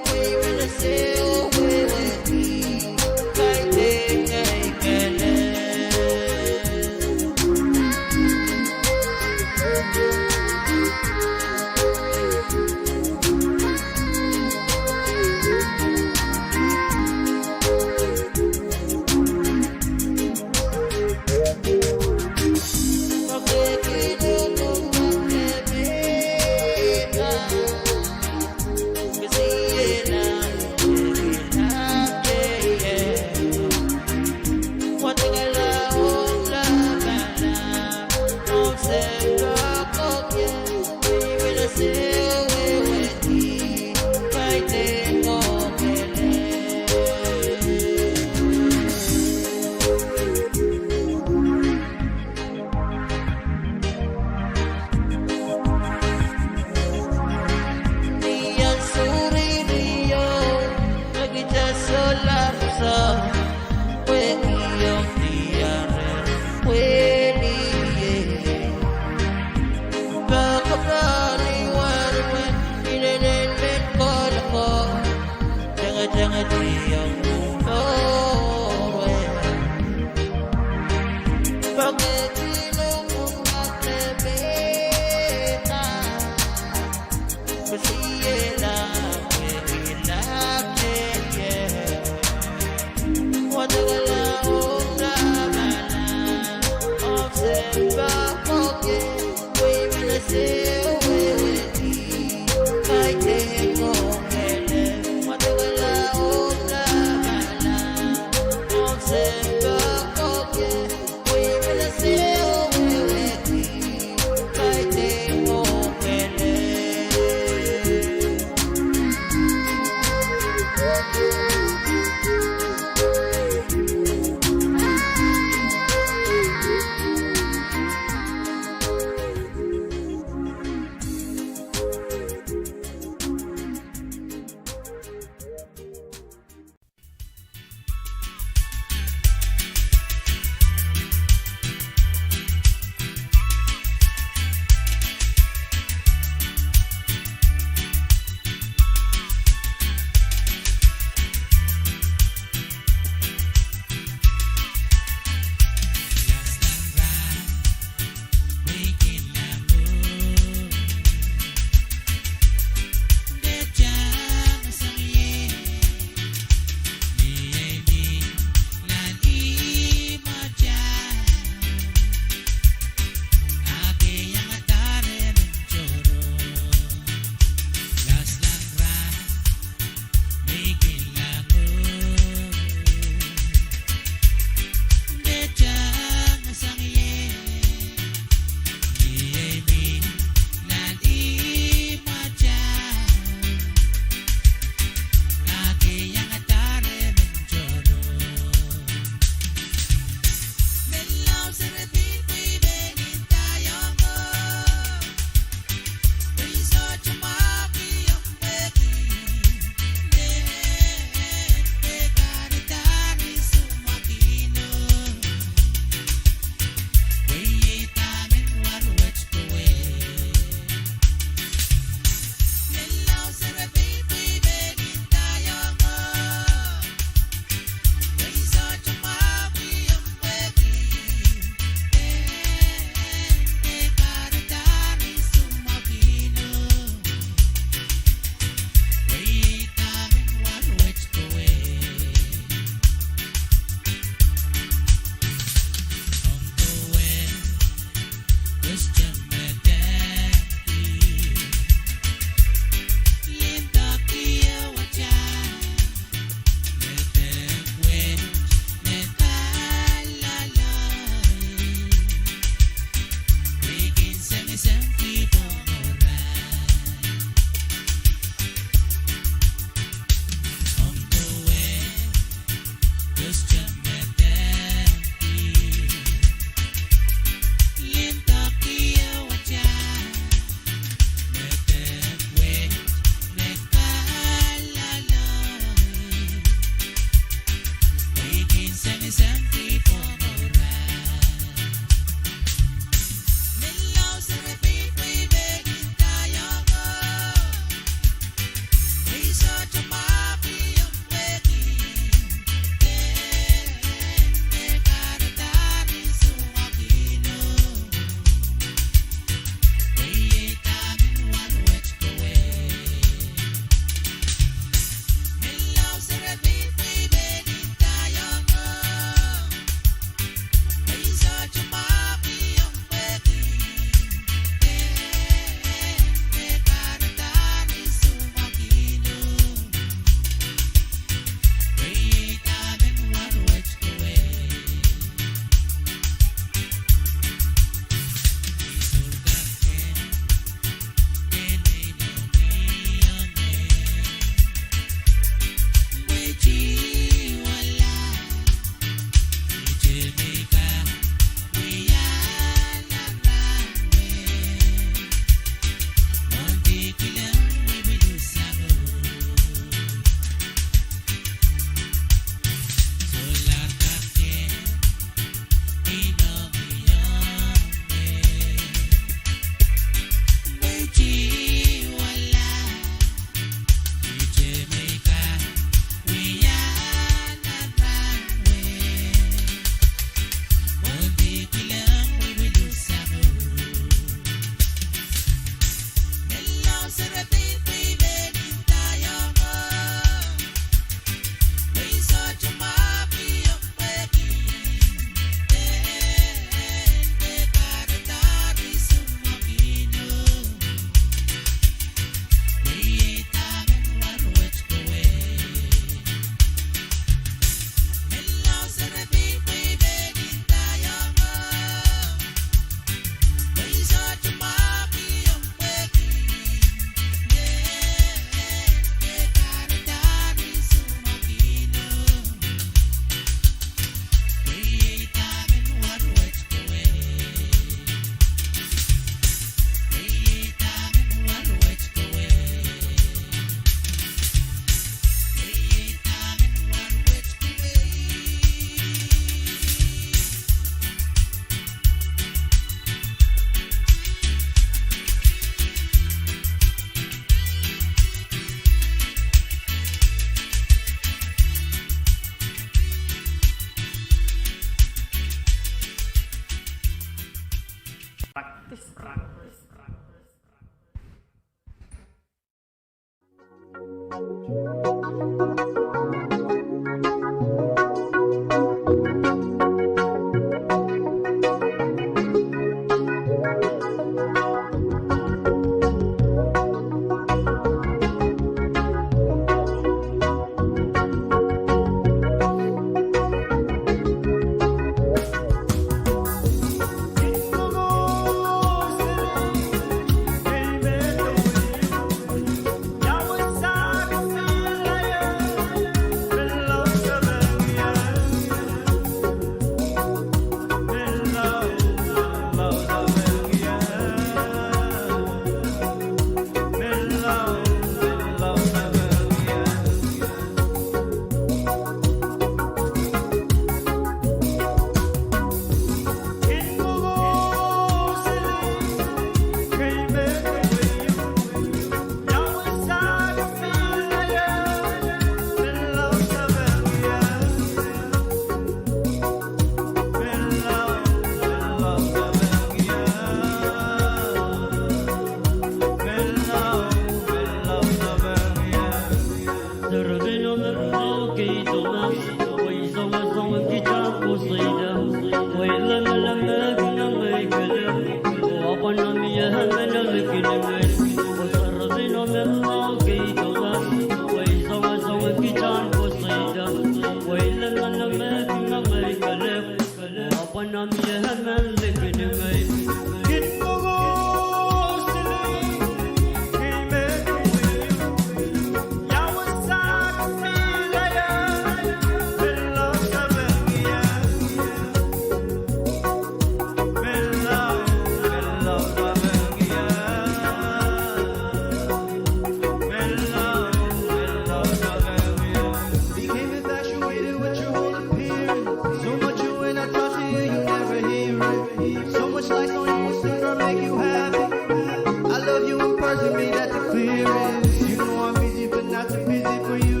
Became infatuated with your whole appearance. So much you and I talk to you, you never hear it. So much likes on your Instagram make you happy. I love you in person, babe, that's the clearest. You know I'm busy, but not too busy for you.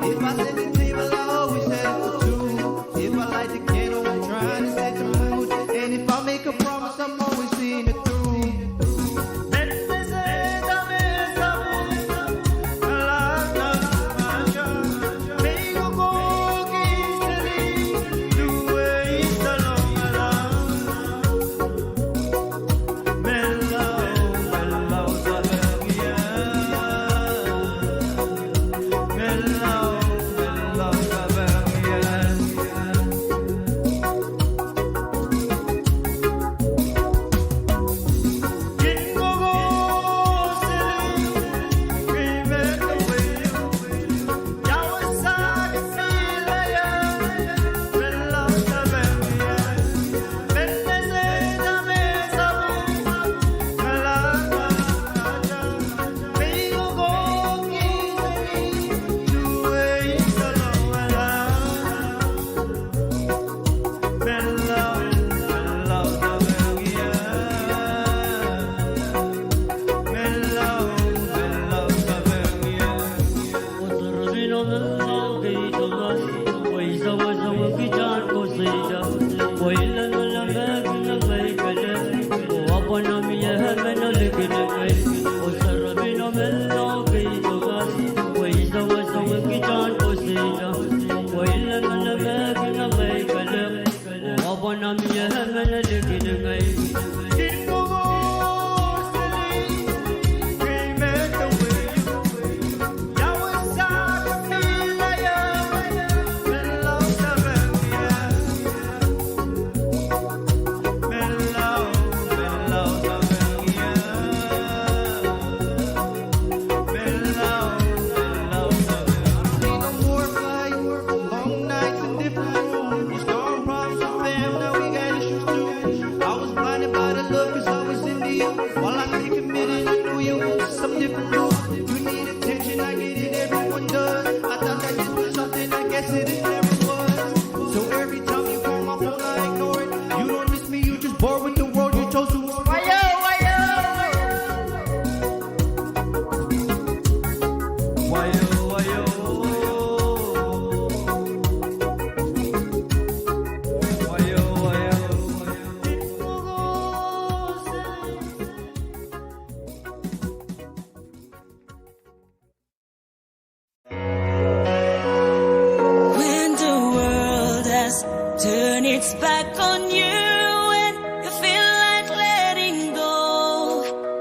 If I set the table, I always set it for two. If I light the candle, I'm trying to set the mood. And if I make a promise, I'm always seeing it through.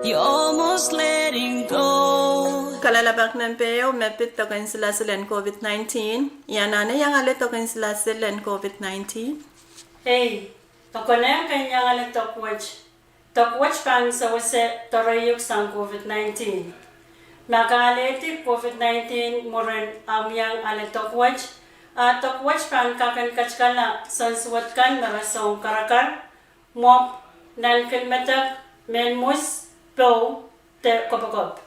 You're almost letting go. Kalelapak nempe ehu me pid doken silasil en COVID nineteen. I anahne iang ale doken silasil en COVID nineteen. Ei, e konehng ken iang ale dok wet. Dok wet pahn sewese doareiuk sang COVID nineteen. Ma ke alehdi COVID nineteen mwurin ahmw iang ale dok wet, a dok wet pahn kak en katikala soansuwed kan me rasehng karakar, mwopw, nankilmedek, mehn mwus, poh, de kopokop.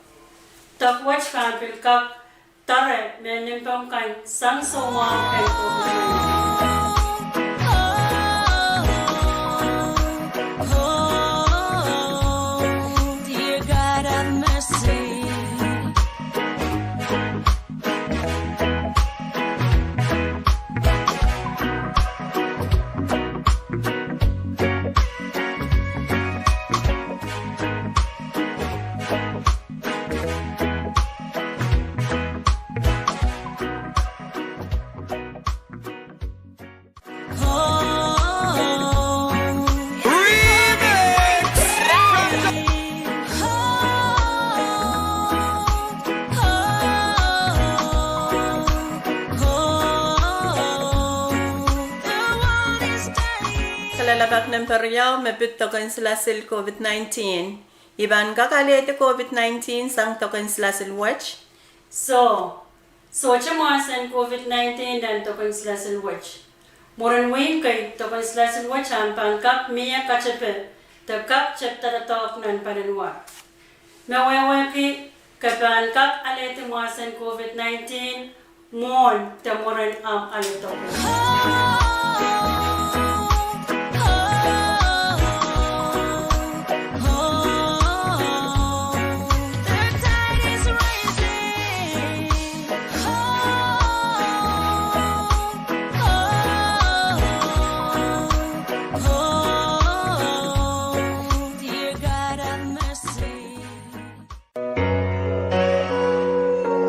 Dok wet pahn pil kak doare mehn limpoak kan sang soumwahu en COVID nineteen. Kalelapak nempe riau me pid doken silasil COVID nineteen. I pahn kak alehdi COVID nineteen sang doken silasil wet. Soh, sohte mwahsen COVID nineteen nan doken silasil wet. Mwurin wihk kei doken silasil wet ahpw pahn kak mie katepe de kak tepda doadoahk nan paliwar. Me wehwehki ke pahn kak alehdi mwahsen COVID nineteen mwohn de mwurin ahmw ale dok wet.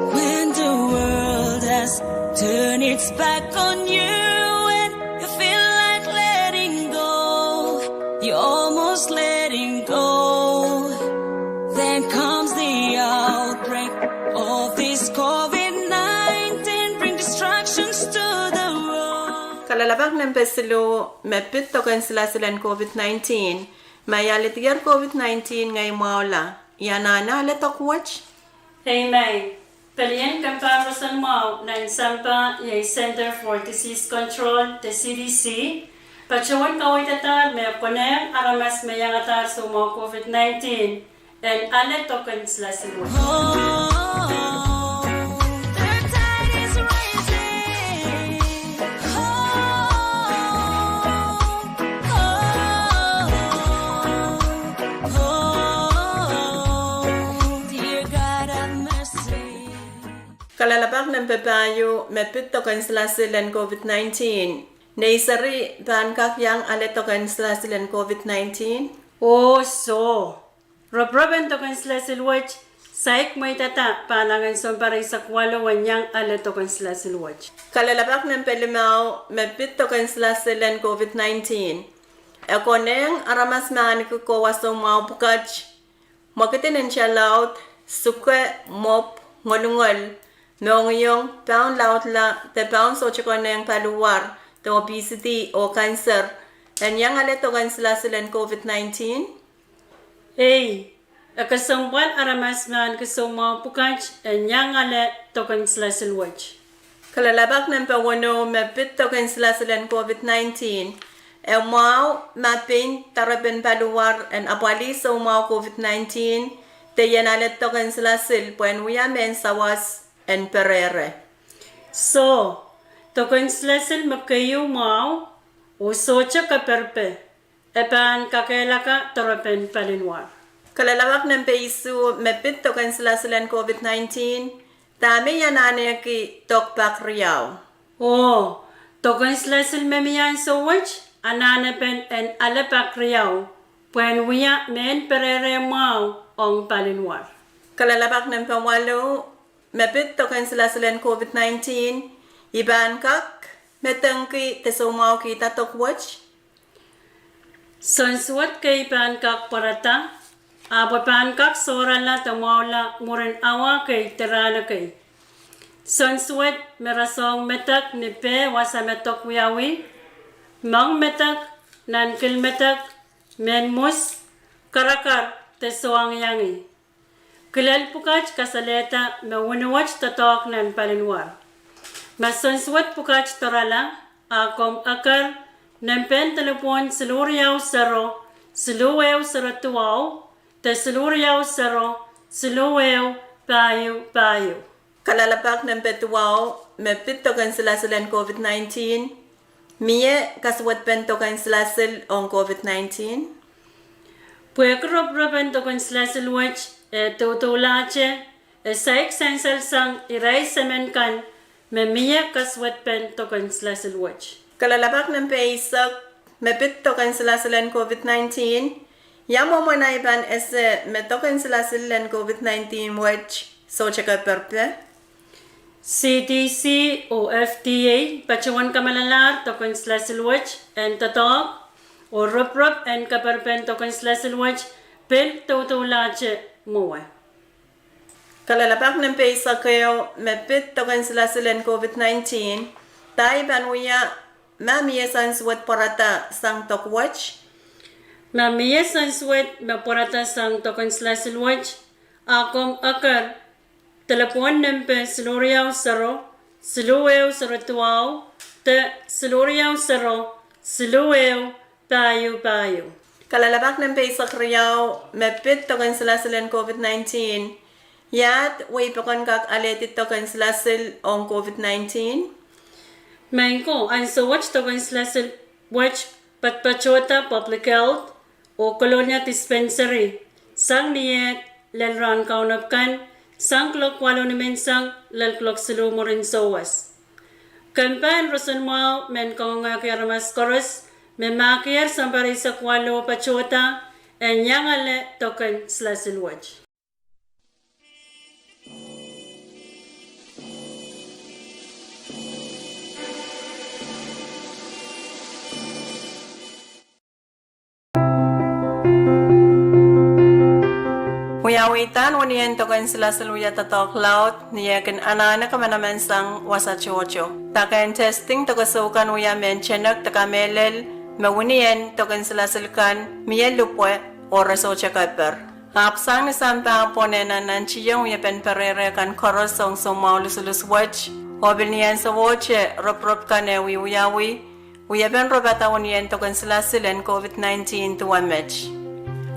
When the world has turned its back on you and you feel like letting go, you're almost letting go, then comes the outbreak of this COVID nineteen, bring distractions to the world. Kalelapak nempe siluh me pid doken silasil en COVID nineteen. Ma I alehdier COVID nineteen ngehi mwahula, I anahne ale dok wet. Amen. Pelien kempe roson mwahu nan sampah iei Center for Disease Control de C D C patohwan kaweidadahr me konehng aramas me iangadahr soumwahu COVID nineteen en ale doken silasil wet. Kalelapak nempe pahieu me pid doken silasil en COVID nineteen. Nei seri pahn kak iang ale doken silasil en COVID nineteen. Oh soh, roporop en doken silasil wet, saik mweidada pahn angen sounpar eisek waluh en iang ale doken silasil wet. Kalelapak nempe limau me pid doken silasil en COVID nineteen. E konehng aramas me ahneki kohwa soumwahu pwukat, mwekid en nta laud, suke, mwopw, ngolungol, mohngiong, paun laudla, de paun sohte konehng paliwar, de obesity oh kanser, en iang ale doken silasil en COVID nineteen. Ei, e kesempwal aramas me ahneki soumwahu pwukat en iang ale doken silasil wet. Kalelapak nempe weneu me pid doken silasil en COVID nineteen. E mwahu ma pein doarepen paliwar en apwalih soumwahu COVID nineteen, de ien ale doken silasil pwehn wia mehn sawas en perehre. Soh, doken silasil me keieu mwahu oh sohte keperpe, e pahn kakehlaka doarepen paliwar. Kalelapak nempe isuh me pid doken silasil en COVID nineteen. Dahme I anahneki dok pak riau? Oh, doken silasil me mie ansou wet anahnepen en ale pak riau pwehn wia mehn perehre mwahu ong paliwar. Kalelapak nempe waluh me pid doken silasil en COVID nineteen. I pahn kak medengki de soumwahukihda dok wet. Soansuwed kei pahn kak pwarada, ahpw e pahn kak sohrala de mwahula mwurin awa kei de rahn ekei. Soansuwed me rasehng medek ni peh wasa me dok wiawi, moang medek, nan kil medek, mehn mwus, karakar, de soangiangi. Kilel pwukat kasalehda me wini wet doadoahk nan paliwar. Ma soansuwed pwukat dorala, a komw eker nempehn delepwohn siluh riau sero, siluh ehu sero duwau, de siluh riau sero, siluh ehu, pahieu, pahieu. Kalelapak nempe duwau, me pid doken silasil en COVID nineteen, mie kasuwedpen doken silasil ong COVID nineteen? Pwehki roporop en doken silasil wet e doudoulahte, e saik sansal sang irail semen kan me mie kasuwedpen doken silasil wet. Kalelapak nempe eisek, me pid doken silasil en COVID nineteen, ia mwomwen ahi pahn ese me doken silasil en COVID nineteen wet sohte keperpe? CDC oh FDA patohwan kamalalahr doken silasil wet en doadoahk, oh roporop en keperpen doken silasil wet pil doudoulahte mwowe. Kalelapak nempe eisek ehu, me pid doken silasil en COVID nineteen, dahi pahn wia ma mie soansuwed pwarada sang dok wet? Ma mie soansuwed me pwarada sang doken silasil wet, a komw eker delepwohn nempe siluh riau sero, siluh ehu sero duwau, de siluh riau sero, siluh ehu, pahieu, pahieu. Kalelapak nempe eisek riau, me pid doken silasil en COVID nineteen, iahd wehi pokon kak alehdi doken silasil ong COVID nineteen? Maing ko, ansou wet doken silasil wet patpatohda public health oh Kolonia Dispensary sang ni ehd lel rahn kaunop kan, sang kuloak waluh nimenseng lel kuloak siluh mwurin souwas. Kempa en roson mwahu men kangoangehki aramas koaros me mahkier sounpar eisek waluh patohda en iang ale doken silasil wet. Wiawihda en winien doken silasil wia doadoahk laud ni eh kin anahne kamanaman sang wasa tohto. Dake en testing dokesou kan wia mehn tenek de kamehlel me winien doken silasil kan mie lipwe oh re sohte keper. Ahpw sang ni sampah pwon en anahntihong wiepen perehre kan koaros ong soumwahu lusulus wet, oh pil ni ansowohte roporop kan eh wiwiawi, wiepen ropada winien doken silasil en COVID nineteen duwe met.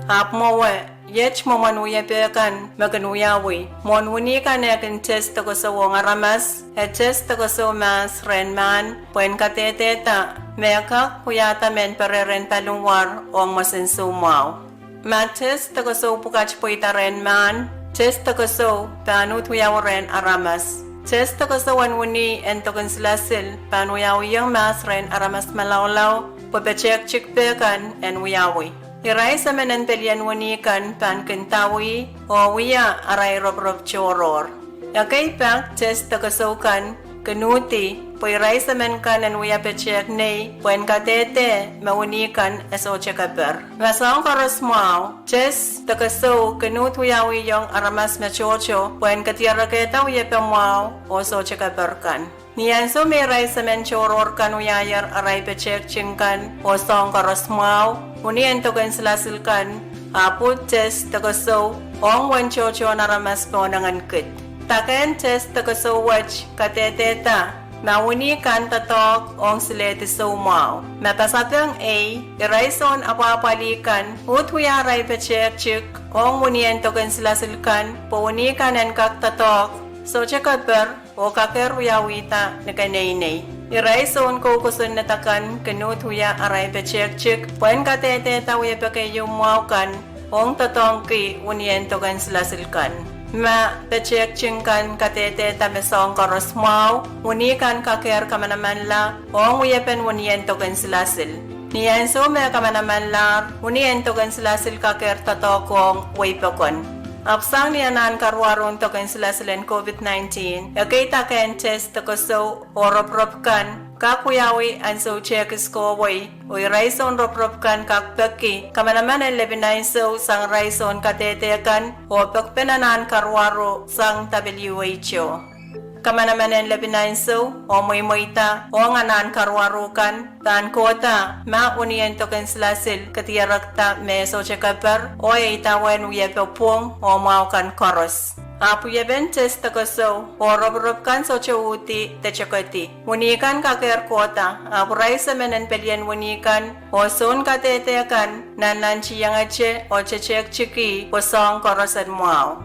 Ahpw mwowe, iet mwomwen wiepe kan me kin wiawi: mwohn wini kan eh kin test dokesou ong aramas, e test dokesou mahs rehn mahn pwehn kadehdehda me e kak wiahda mehn perehre en paliwar ong mwesen soumwahu. Ma test dokesou pwukat pweida rehn mahn, test dokesou pahn uhd wiawi rehn aramas. Test dokesou en wini en doken silasil pahn wiawihong mahs rehn aramas malaulau pwe petehk tikpe kan en wiawi. Irail semen en pelien wini kan pahn kin dawih oh wia arail roporop tohrohr. Ekei pak test dokesou kan kin uhdi pwe irail semen kan en wia petehk nei pwehn kadehde me wini kan e sohte keper. Ma soahng koaros mwahu, test dokesou kin uhd wiawihong aramas me tohto pwehn kediarekehda wiepe mwahu oh sohte keper kan. Ni ansou me irail semen tohrohr kan wiahier arail petehk ting kan oh soahng koaros mwahu, wini en doken silasil kan ahpw uhd test dokesou ong uwen tohtohn aramas pohnengen kid. Dake en test dokesou wet kadehdehda ma wini kan doadoahk ong silehdi soumwahu. Ma pasapeng ehi, irail soun apwahpwalih kan uhd wia arail petehk tik ong wini en doken silasil kan pwe wini kan en kak doadoahk, sohte keper, oh kakehr wiawihda ni keneinei. Irail soun kou kosonned akan kin uhd wia arail petehk tik pwehn kadehdehda wiepe keieu mwahu kan ong doadoahngki wini en doken silasil kan. Ma petehk ting kan kadehdehda me soahng koaros mwahu, wini kan kakehr kamanamanla ong wiepen wini en doken silasil. Ni ansou me kamanamanlahr, wini en doken silasil kakehr doadoahk ong wehi pokon. Ahpw sang ni anahn karuwarohn doken silasil en COVID nineteen, ekei dake en test dokesou oh roporop kan kak wiawi ahnsou tehkis kohwei, oh irail sounropirop kan kak peki kamanaman en lepin ahnsou sang irail soun kadehde kan oh pekpen anahn karuwaru sang W H O. Kamanaman en lepin ahnsou oh mweimweida ong anahn karuwaru kan pahn kohda ma wini en dok en silasil kedierekda me sohte keper oh e idawehn wiepe pwung oh mwahu kan koaros. Ahpw wiepen test de kesou oh ropirop kan sohte uhdi de tokedi. Wini kan kakehr kohda, ahpw irail semen en pelien wini kan oh soun kadehde kan nannantihengete oh tetehktikih pwe soahng koaros en mwahu.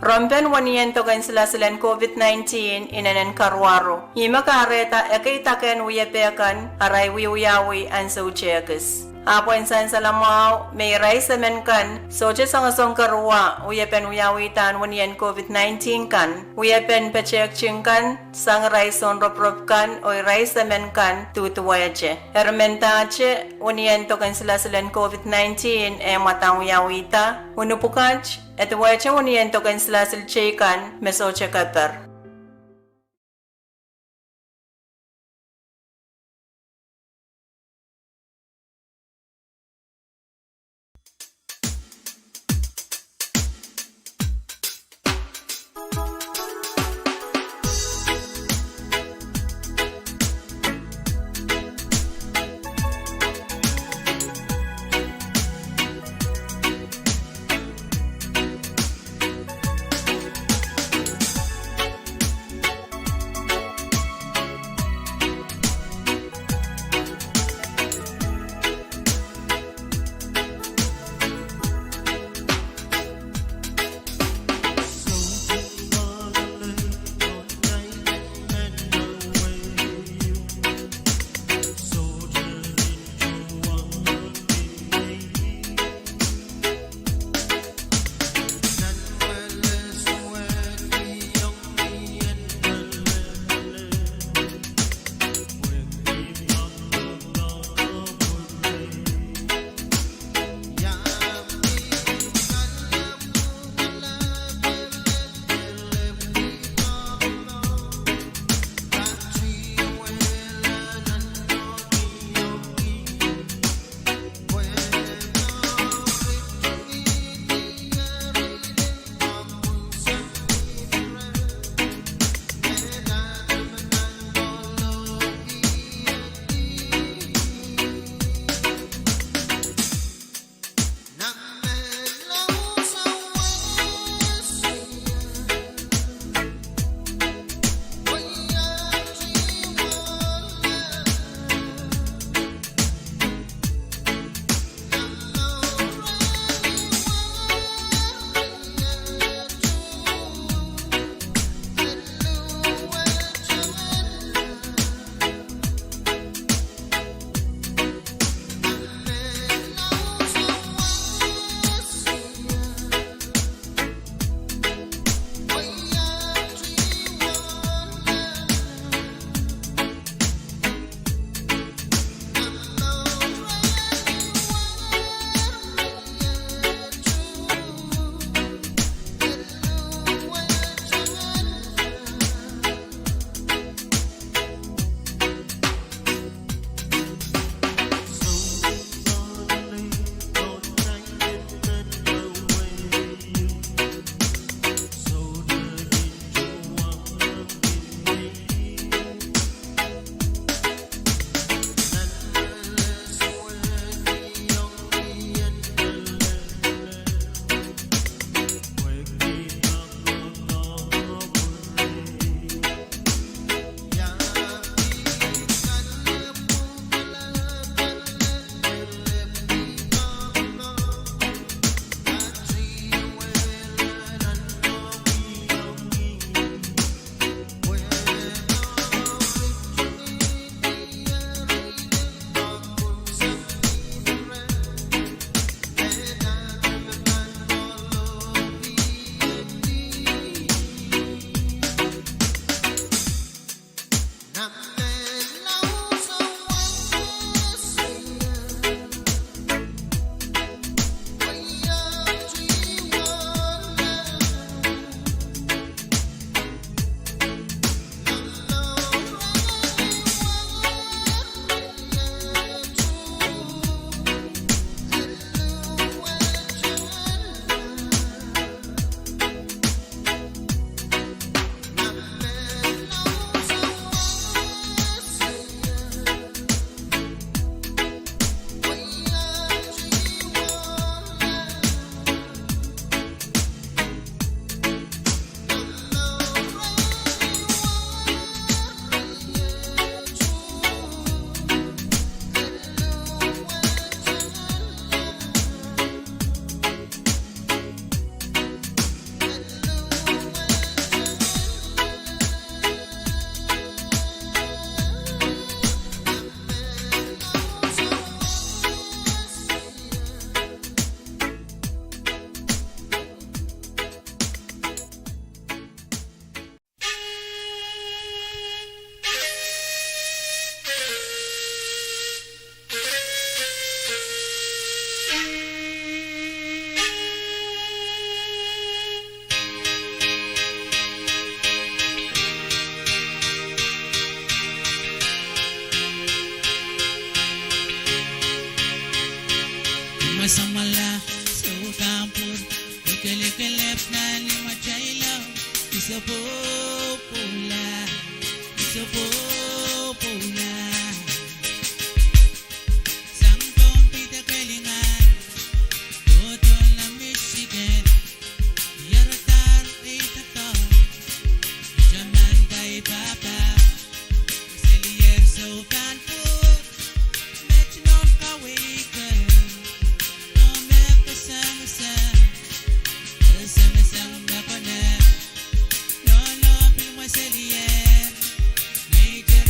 Rompen wini en dok en silasil en COVID nineteen inenen karuwaru, ihme kahrehda ekei dakehn wiepe kan arail wiewiawi ahnsou tehkis. Ahpw en sansal mwahu me irail semen kan sohte songosong kerua wiepen wiawidahn wini en COVID nineteen kan, wiepen petehkting kan sang irail sounropirop kan oh irail semen kan duduwehte. Eri mendahte wini en dok en silasil en COVID nineteen eh mwadang wiawihda, wini pwukat, e duwehte wini en dok en silasil teikan me sohte keper. Limwatailong, I sohte pwupwula, I sohte pwupwula. Sang Pohnpei de Kehlingan, kohdohla Michigan, ieradahr ei doadoahk, I taman kaipahpa, selier soupan pwuhk, met nohn kaweid, oh me kasangasang, kasangasang me kone, nohno pil mweselier, Major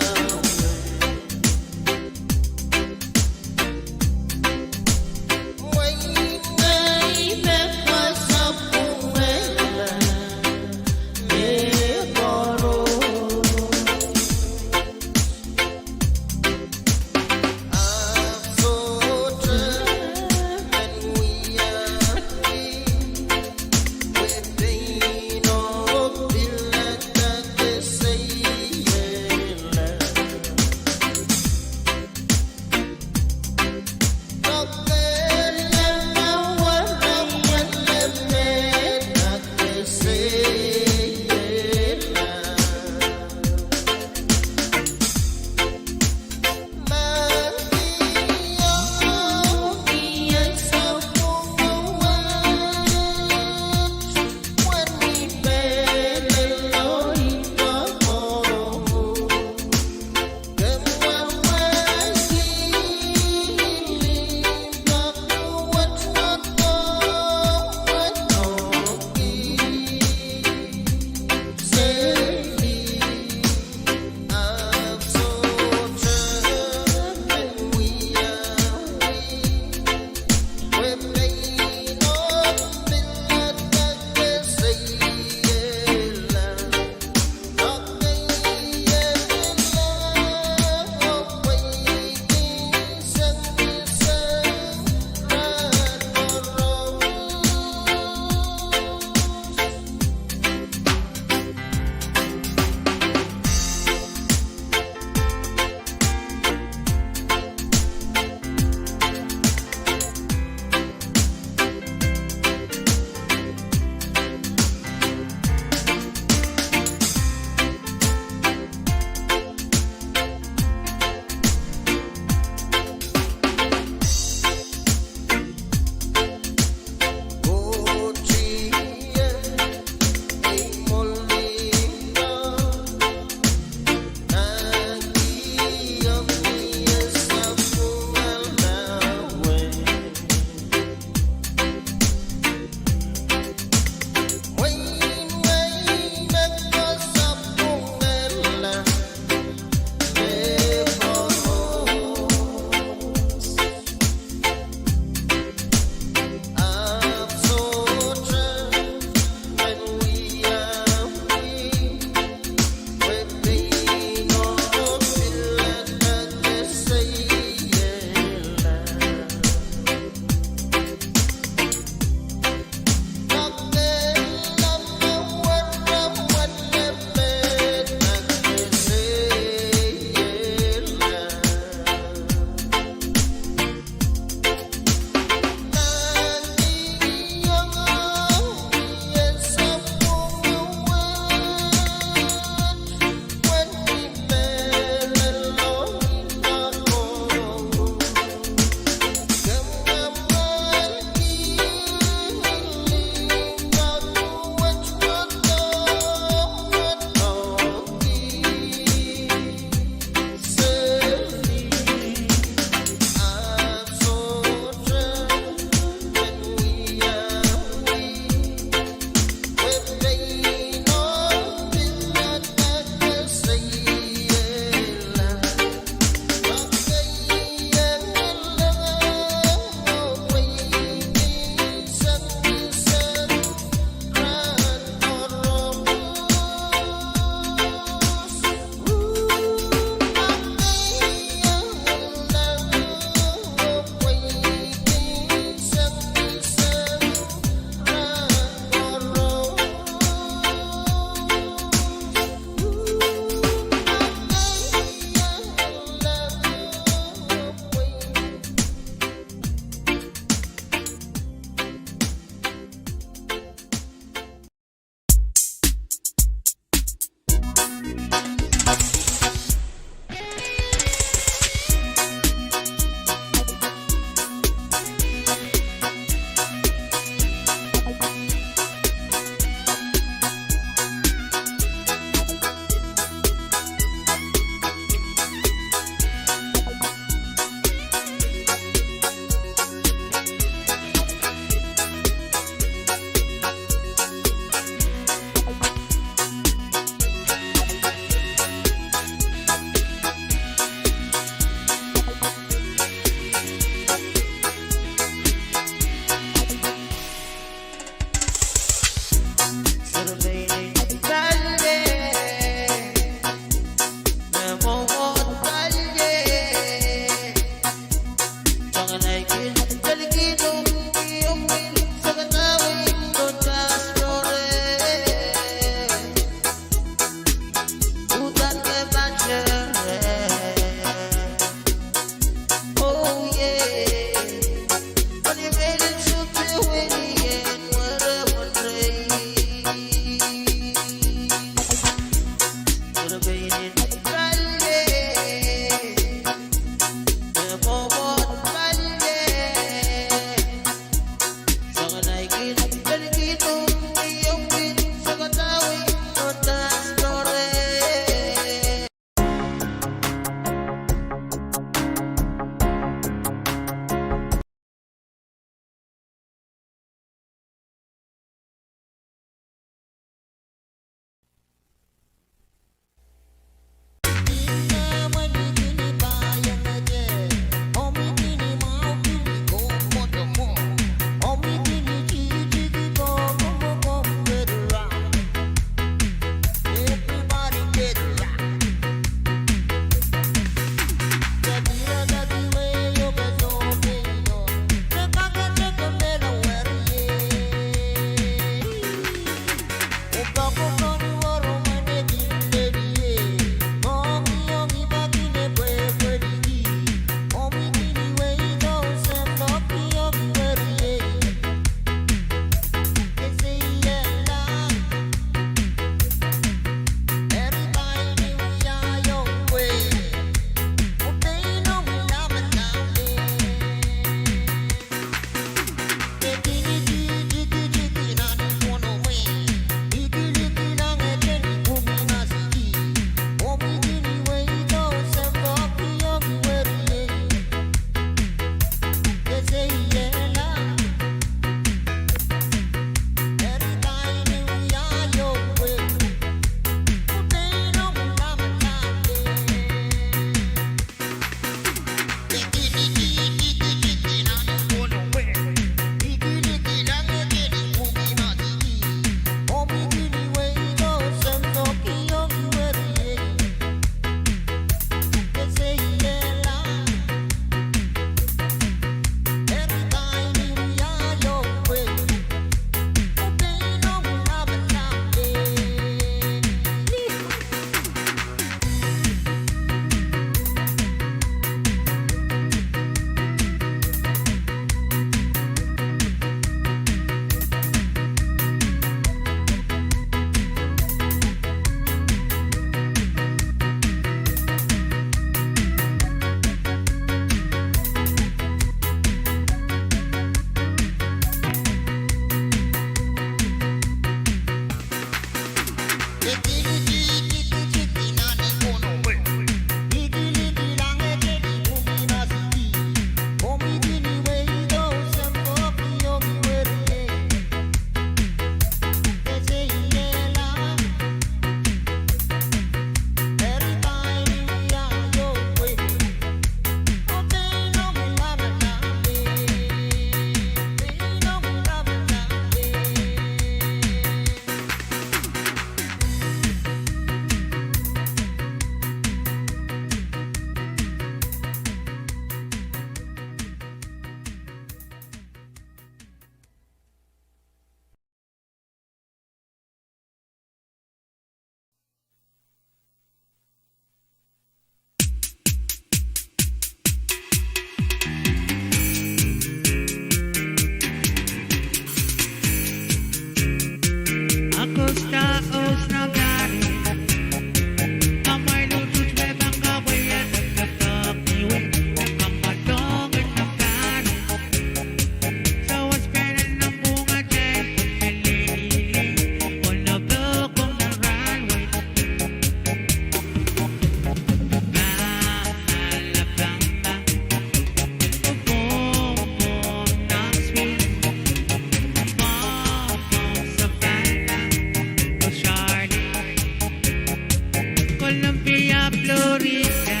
Columbia, Florida,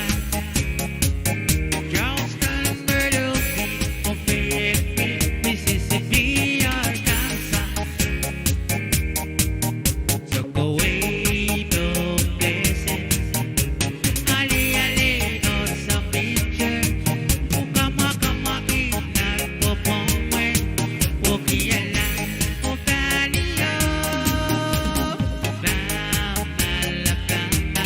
Charleston, Myrtle Beach, Fayetteville, Mississippi, Arkansas, Soakaway, Mount Pleasant, Aleale, Assumption, Okama, Kamakee, Naropopomo, Okeala, Ohpani, oh, Pam, Alabama,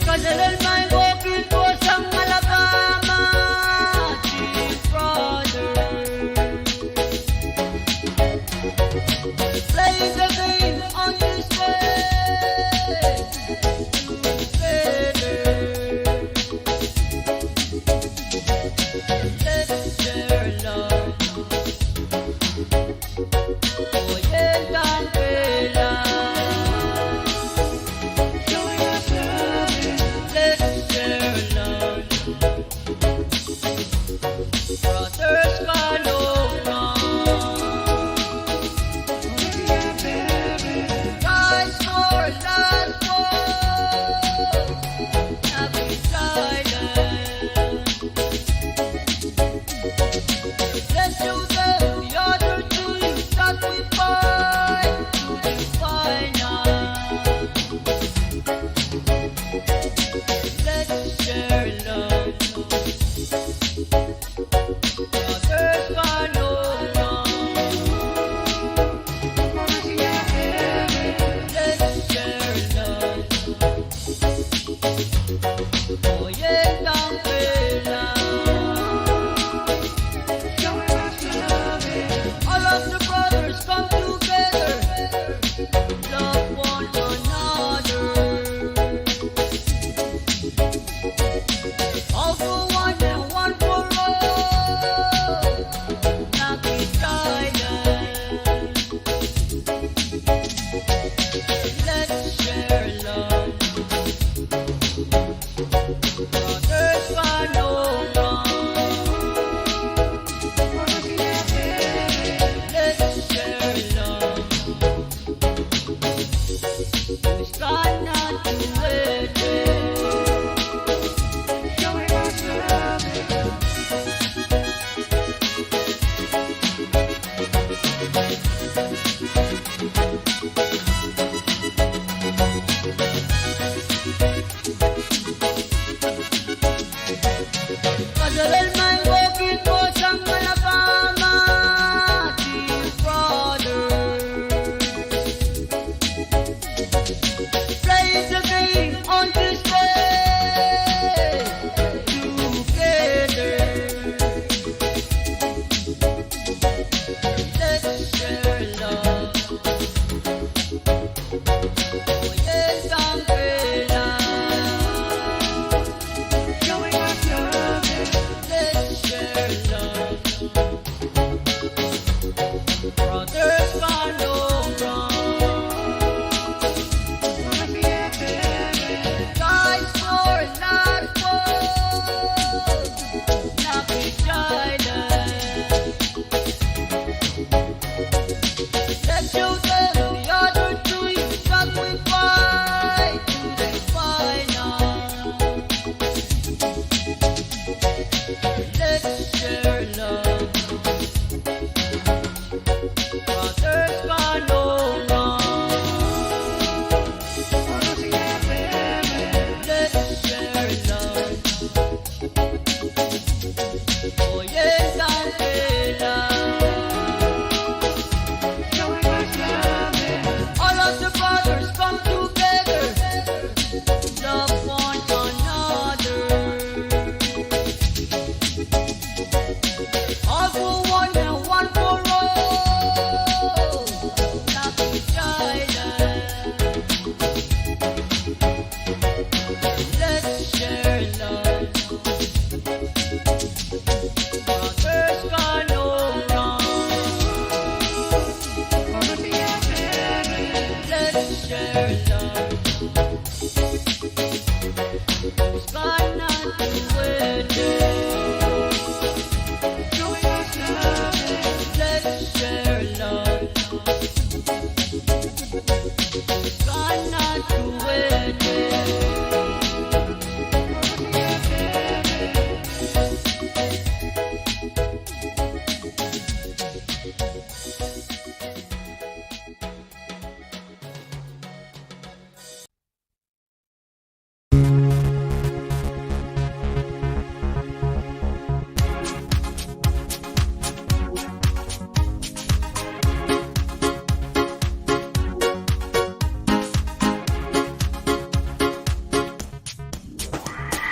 Kaselel maing ko kin kohsang Alabama, dear brother. Play the game on this day. All of the brothers come together, love one another.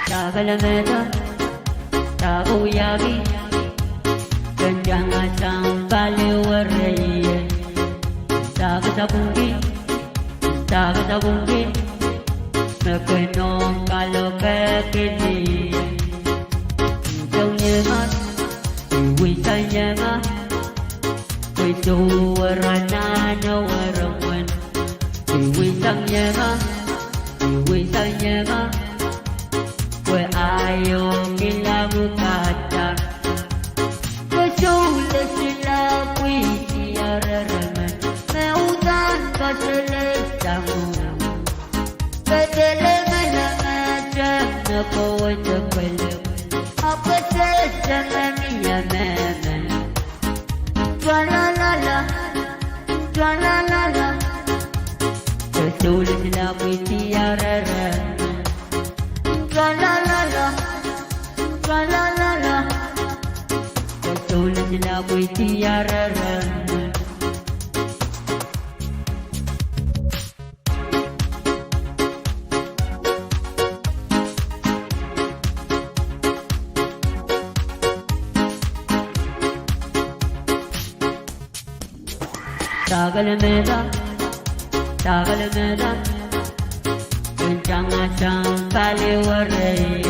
Takelemehda, takewiahki, ken tangahsang paliwerei. Takasapwungki, takasapwungki, me ken ong kalokehki ni. Wisang Yemas, wisang Yemas, pwe soh wera nan oh wera mwen. Wisang Yemas, wisang Yemas, pwe aio kilang uhk ata. Ke sohte sile pwe I tiareremen, me uhdahn kaselel sang uhk. Ke dehr lemeleme me kowe sohte kelehpw, ahpw ke sehse me mie mehmen. Tralalala, tralalala. Ke sohte sile pwe I tiareremen. Tralalala, tralalala. Ke sohte sile pwe I tiareremen. Takelemehda, takelemehda, ken tangahsang paliwerei.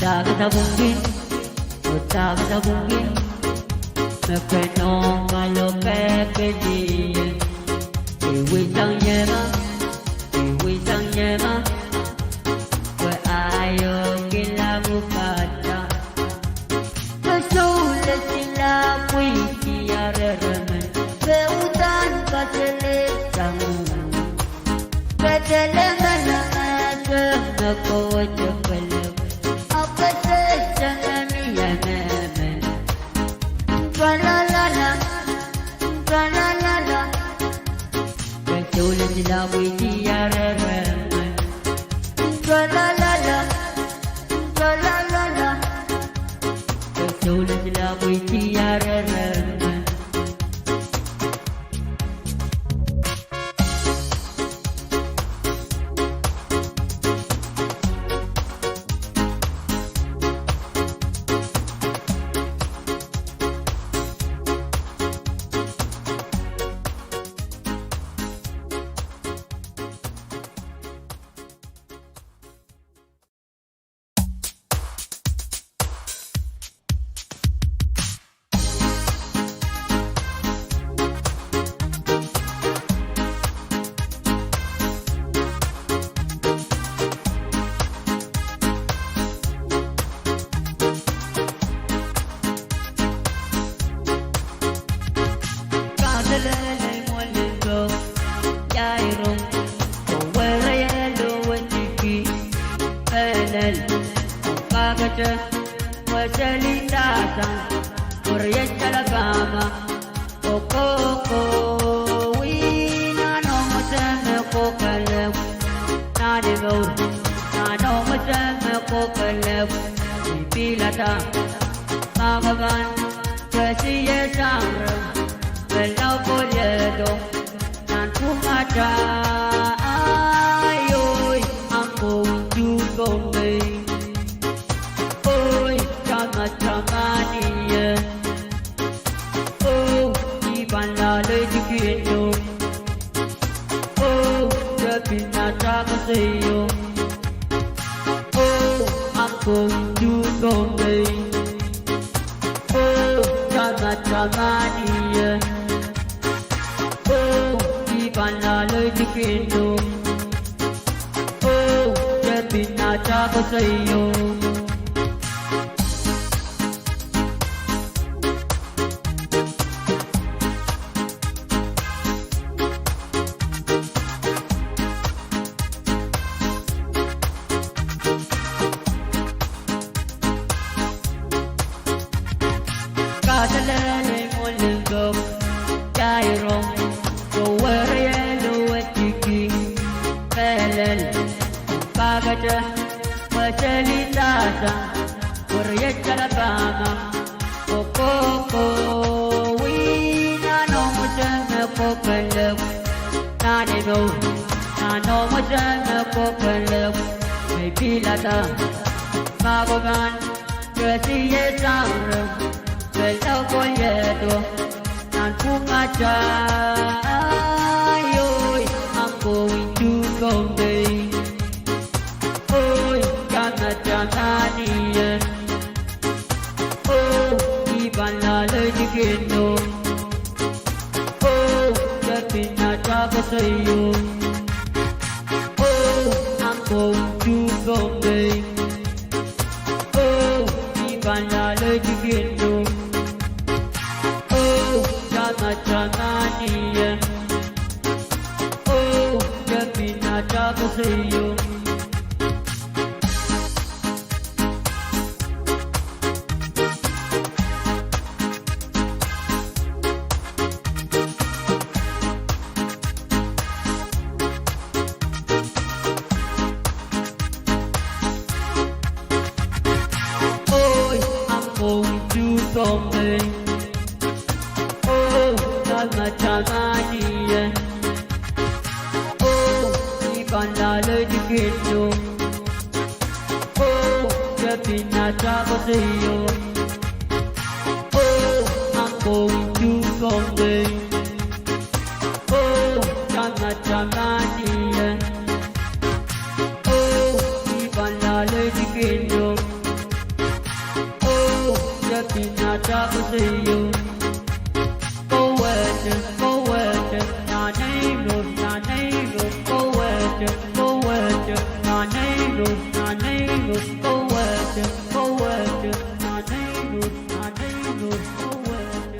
Takasapwungki, oh takasapwungki, me ken ong kalokehki ni. Wisang Yemas, wisang Yemas, pwe aio kilang uhk ata. Ke sohte sile pwe I tiareremen, me uhdahn kaselel sang uhk. Ke dehr lemeleme me kowe sohte kelehpw, ahpw ke sehse me mie mehmen. Tralalala, tralalala. Ke sohte sile pwe I tiareremen. Tralalala, tralalala. Ke sohte sile pwe I tiareremen. Kaselel mwoalen soh, ia irong, oh were ieu wetiki, mehlel, oh kakete, weseli dahsang, were ieu kalapama, oh koko, wi, nan omw wasa me kowe kelehpw, nan imwur, nan omw wasa me kowe kelehpw, I pilada, ma ke pahn, ke sie sang reh, me lao kolehdo, nan pwungata, ai, oi, ahmw kohwei tuhke mei. Oi, tamataman ie. Oh, I pahn loalei tikindo. Oh, tepin atail koasoio. Oh, ahmw kohwei tuhke mei. Oh, tamataman ie. Oh, I pahn loalei tikindo. Oh, tepin atail koasoio. Kaselel mwoalen soh, ia irong, oh were ieu wetiki, mehlel, kakete, weseli dahsang, were ieu kalapama, oh koko, wi, nan omw wasa me kowe kelehpw, nan imwur, nan omw wasa me kowe kelehpw, me Pilada, ma ko pahn kesiesang reh, pil kohiet o nan pwung atail, oi, I'm going to Pohnpei. Oi, tamataman ie. Oh, I pahn loalei tikindo. Oh, tepin atail koasoio. Oh, I'm going to Pohnpei. Oh, I pahn loalei tikindo. Oh, tamataman ie. Oh, tepin atail koasoio. Oi, I'm going to Pohnpei. Oh, tamataman ie. Oh, I pahn loalei tikindo. Oh, tepin atail koasoio. Oh, I'm going to Pohnpei. Oh, tamataman ie. Oh, I pahn loalei tikindo. Oh, tepin atail koasoio. Kowehte, kowehte, naneino, naneino, kowehte, kowehte, naneino, naneino, kowehte, kowehte, naneino, naneino, kowehte, kowehte.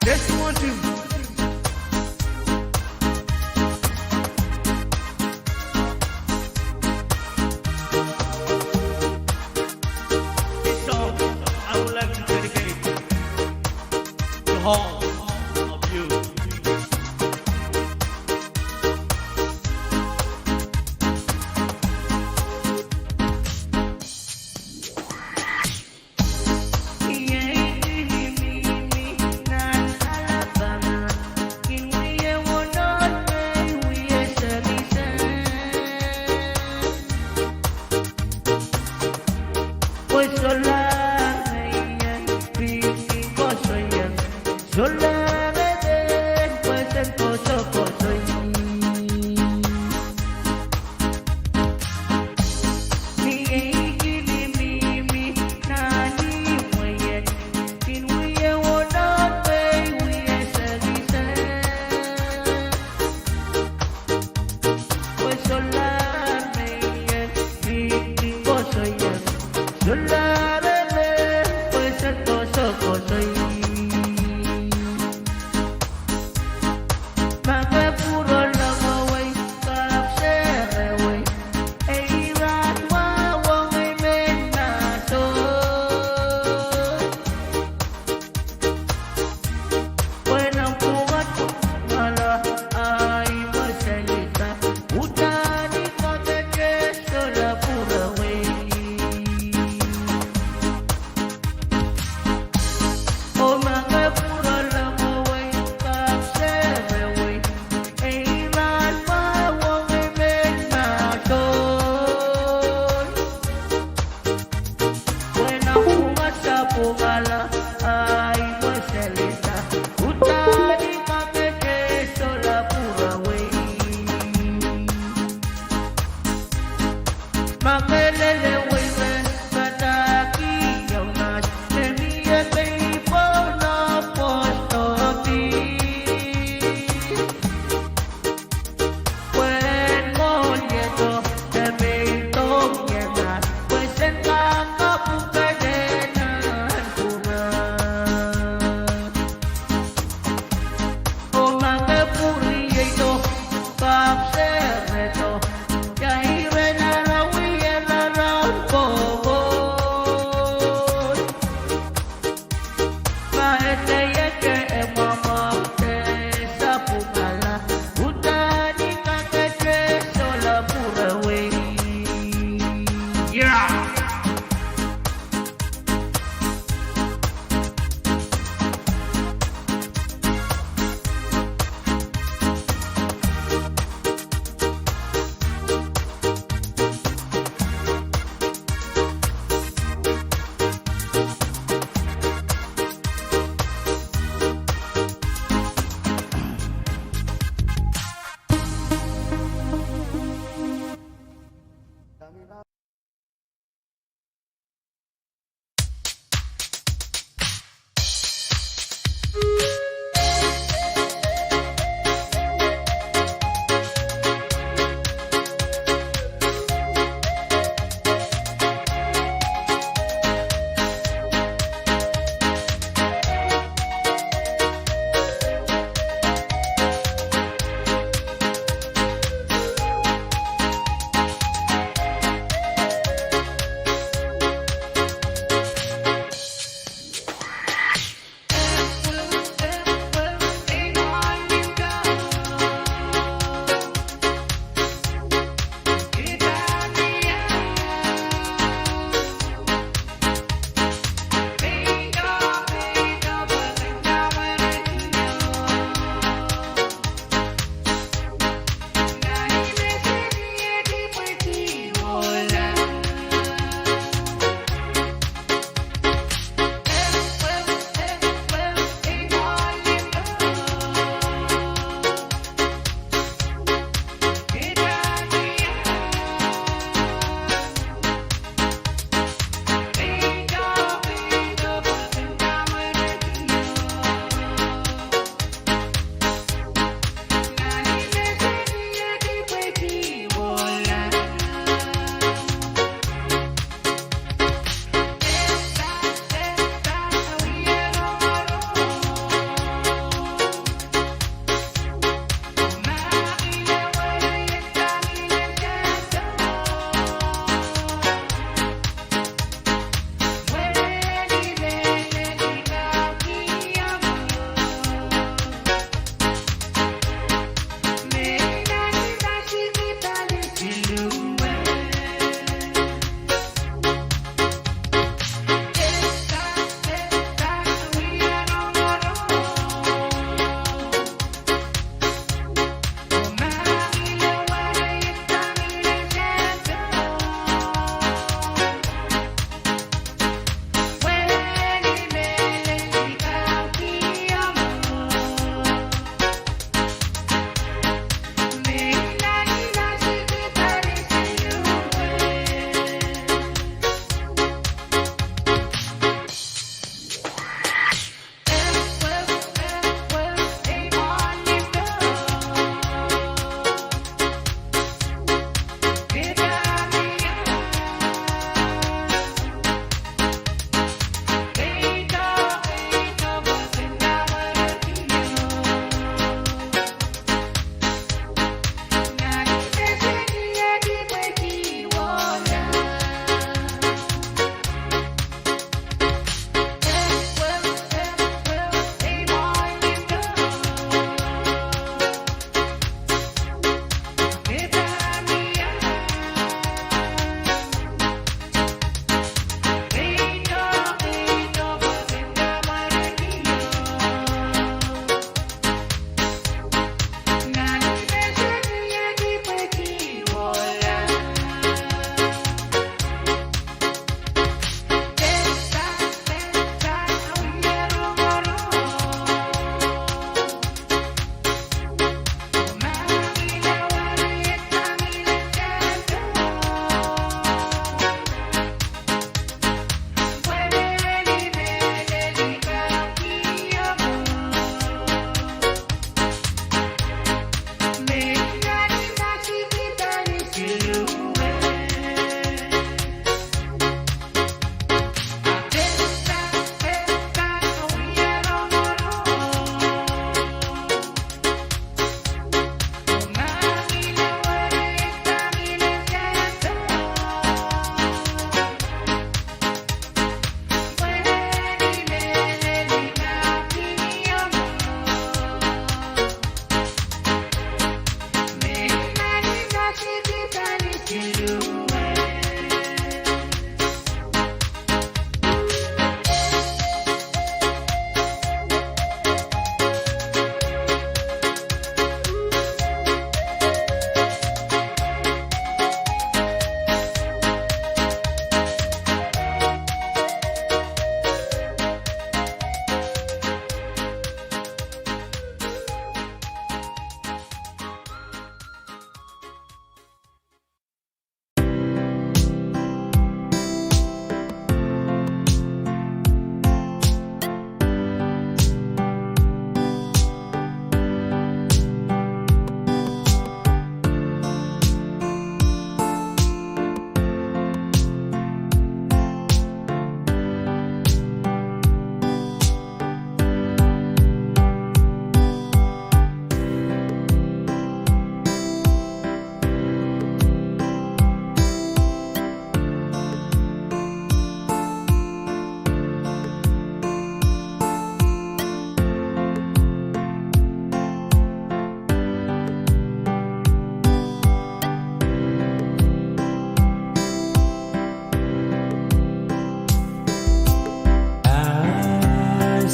Test one, two. This song I would like to dedicate to all of you.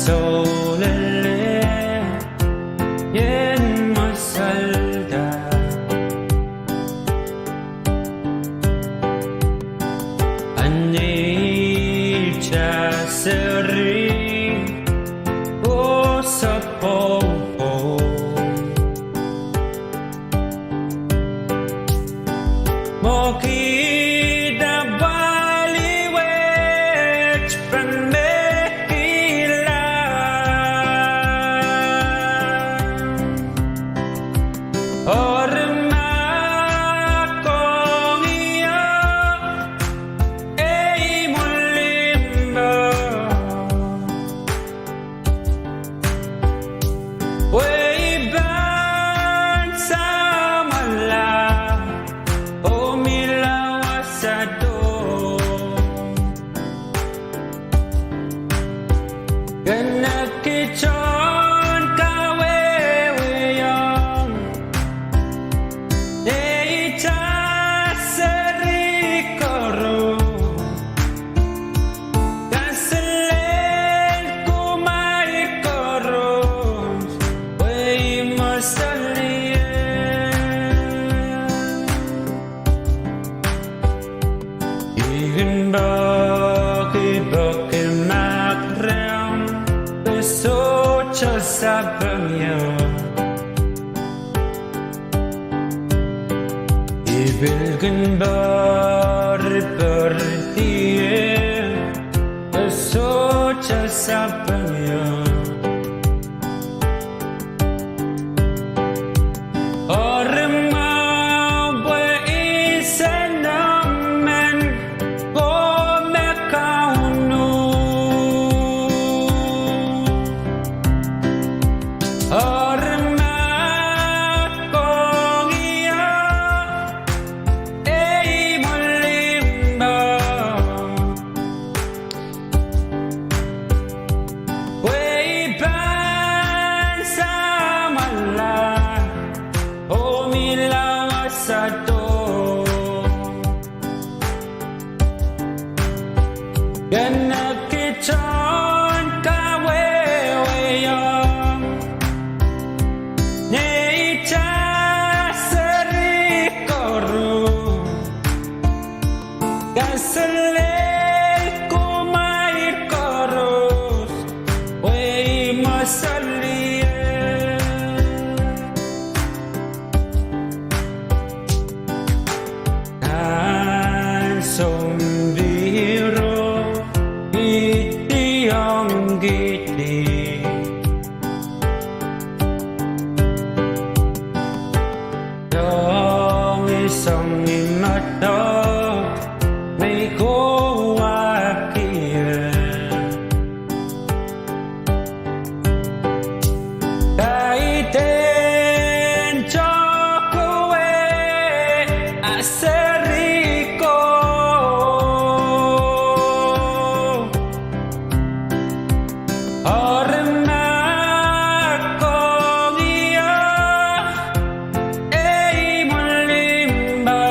Soulele, ien mwosol da. Anita seri, oh sapopou. Mwo kihda pali wet pahn mehkihla. Eri ma kongio ei mwulimbo, pwe I pahn samwala oh mihla wasado. Kene kitail en kawehwehiong neitail seri koaros, kaselel kumwail koaros, pwe I mwosol ie. I kin poaki poaki mahk rehmw, e sohte sapeng ie. I pil kin poaridi ie, e sohte sapeng ie. Eri mwahu pwe I sehse emen ko me Kauno. Eri ma kongio ei mwulimbo, pwe I pahn samwala oh mihla wasado. Kene kitail en kawehwehiong neitail seri koaros, kaselel kumwail koaros, pwe I mwosol ie. Nan sounpihro I tiongkidi, soangen soangen mwadau me I kohwahki ie. Kaidehn tohkowe a seri ko. Eri ma kongio ei mwulimbo,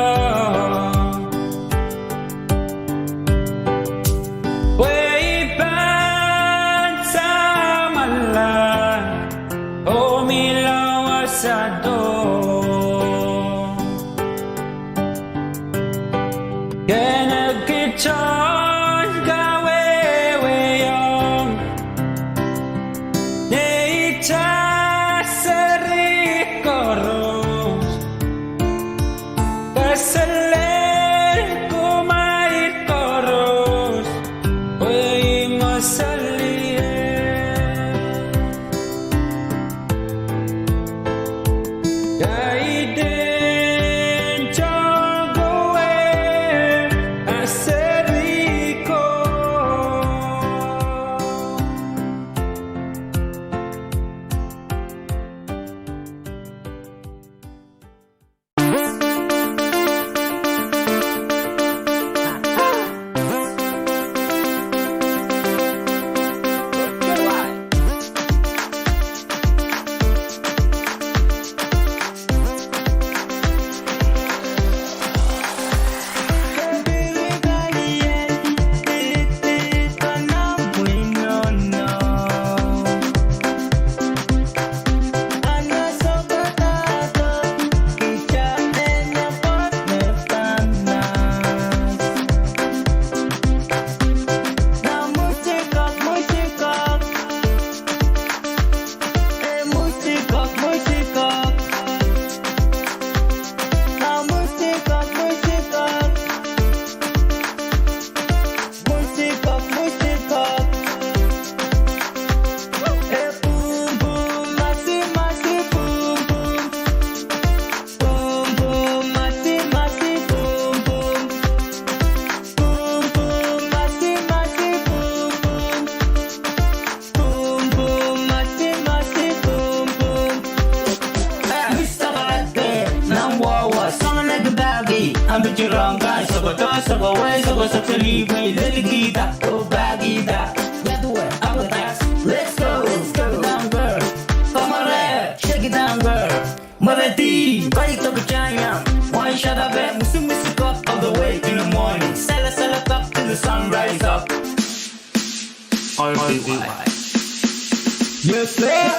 pwe I pahn samwala oh mihla wasado. Kene kitail en kawehwehiong Tirong kai, soko to, soko wei, soko sokselipwi, lelikihda, oh, pahkihda. Yadue, apatas, let's go, let's go. Down girl, come on, eh, shake it down, girl. Mweredi, kai toki janya. One shot of it, musu musu kok all the way to the morning. Sala sala kok till the sun rise up. All the way. Yes, sir.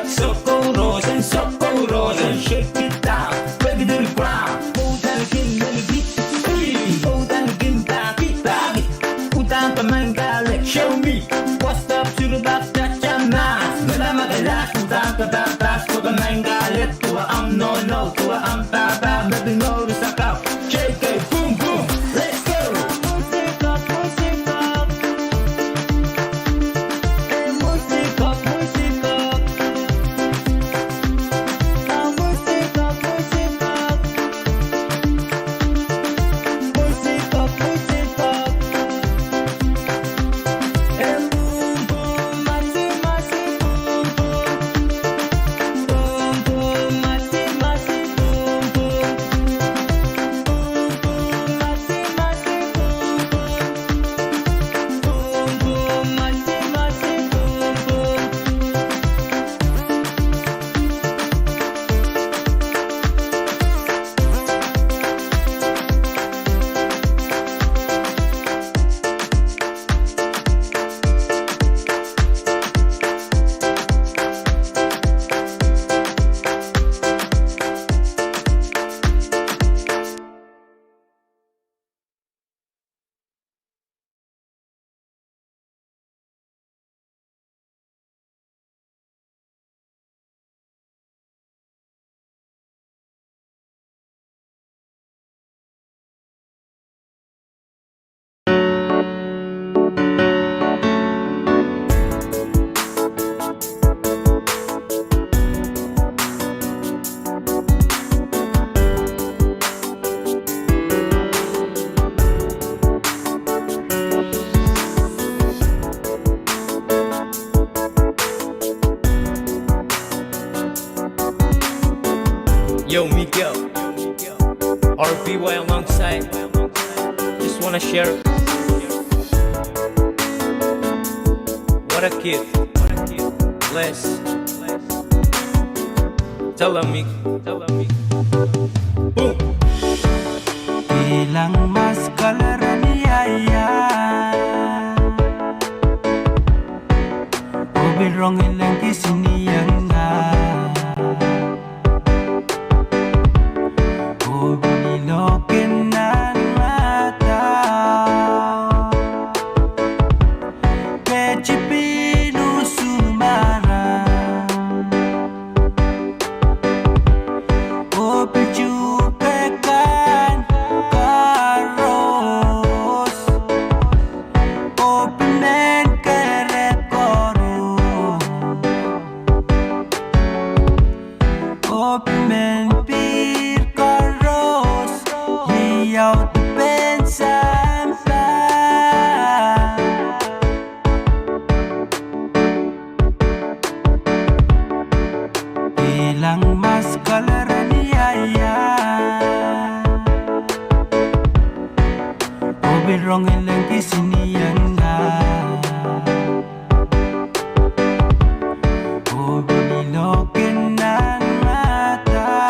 Soko rosen, soko rosen, shake it down, break it to the ground. Uhdahn kin lelikihdi, uhdahn kin pahki, pahki. Uhdahn kamankale, show me. What's up to the back, cha cha mas. Mela makalas, uhdahn kapahpas, kamankale, tua am no no, tua am pahpa, mepin no risakau. Shake it, boom boom, let's go. Yo, Miguel, R B Y alongside. Just wanna share. What a kid. Bless. Tell them, Miguel. Boom. Kilang mas kalaran ia ia. Obil rong ilang kisini iang nga. Obil iloken nan mata. Kejipin usu mara. Opichu kekan karos. Opimen kerek koaros. Opimen pir koaros. Iau dipen sampah. Kilang mas kalaran ia ia. Obil rong ilang kisini iang nga. Obil iloken nan mata.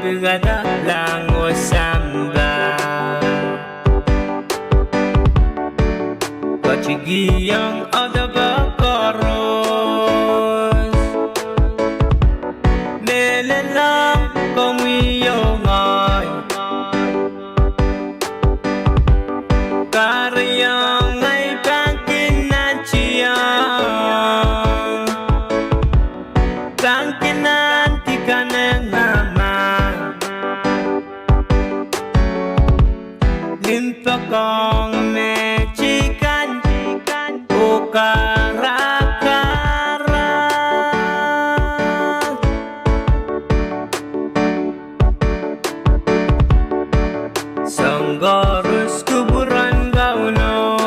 Kadahlahng oh sampah. Ketikihong audepe koaros. Mehlel ong komwi oh ngehi. Kahrehiong ei pahn kin nantihong. Pahn kin ahneki kanengamah. Limpoak ong me teikan oh karakara. Soahng koaros kupwuren Kauno.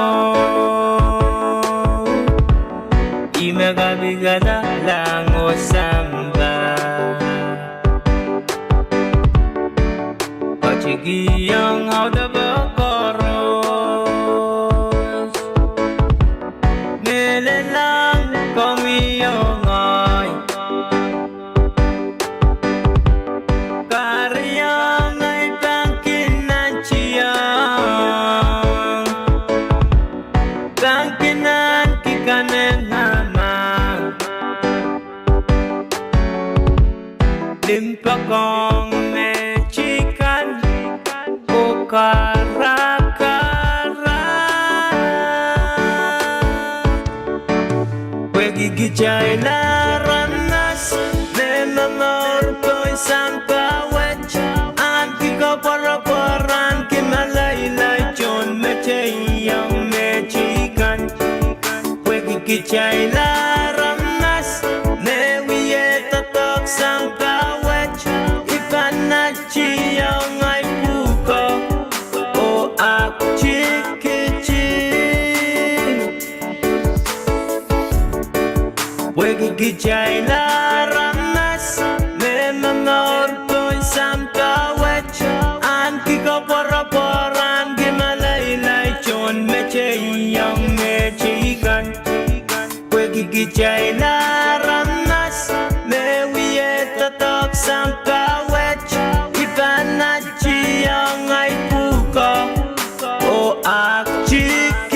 Ih me kapikada lahng oh sampah. Ketikihong audepe koaros. Mehlel ong komwi oh ngehi. Kahrehiong ei pahn kin nantihong. Pahn kin ahneki kanengamah. Limpoak ong me teikan oh karakara. Pwehki kitail aramas me momour pohn sampah wet, ahneki koapworopwor, ahneki meleilei tohn mehteiong me teikan. Pwehki kitail aramas me wie doadoahk sampah wet, I pahn nantihong ei pwuhko oh aktikitik. Pwehki kitail aramas me momour pohn sampah wet, ahneki koapworopwor, ahneki meleilei tohn mehteiong me teikan. Pwehki kitail aramas me wie doadoahk sampah wet, I pahn nantihong ei pwuhko oh aktikitik.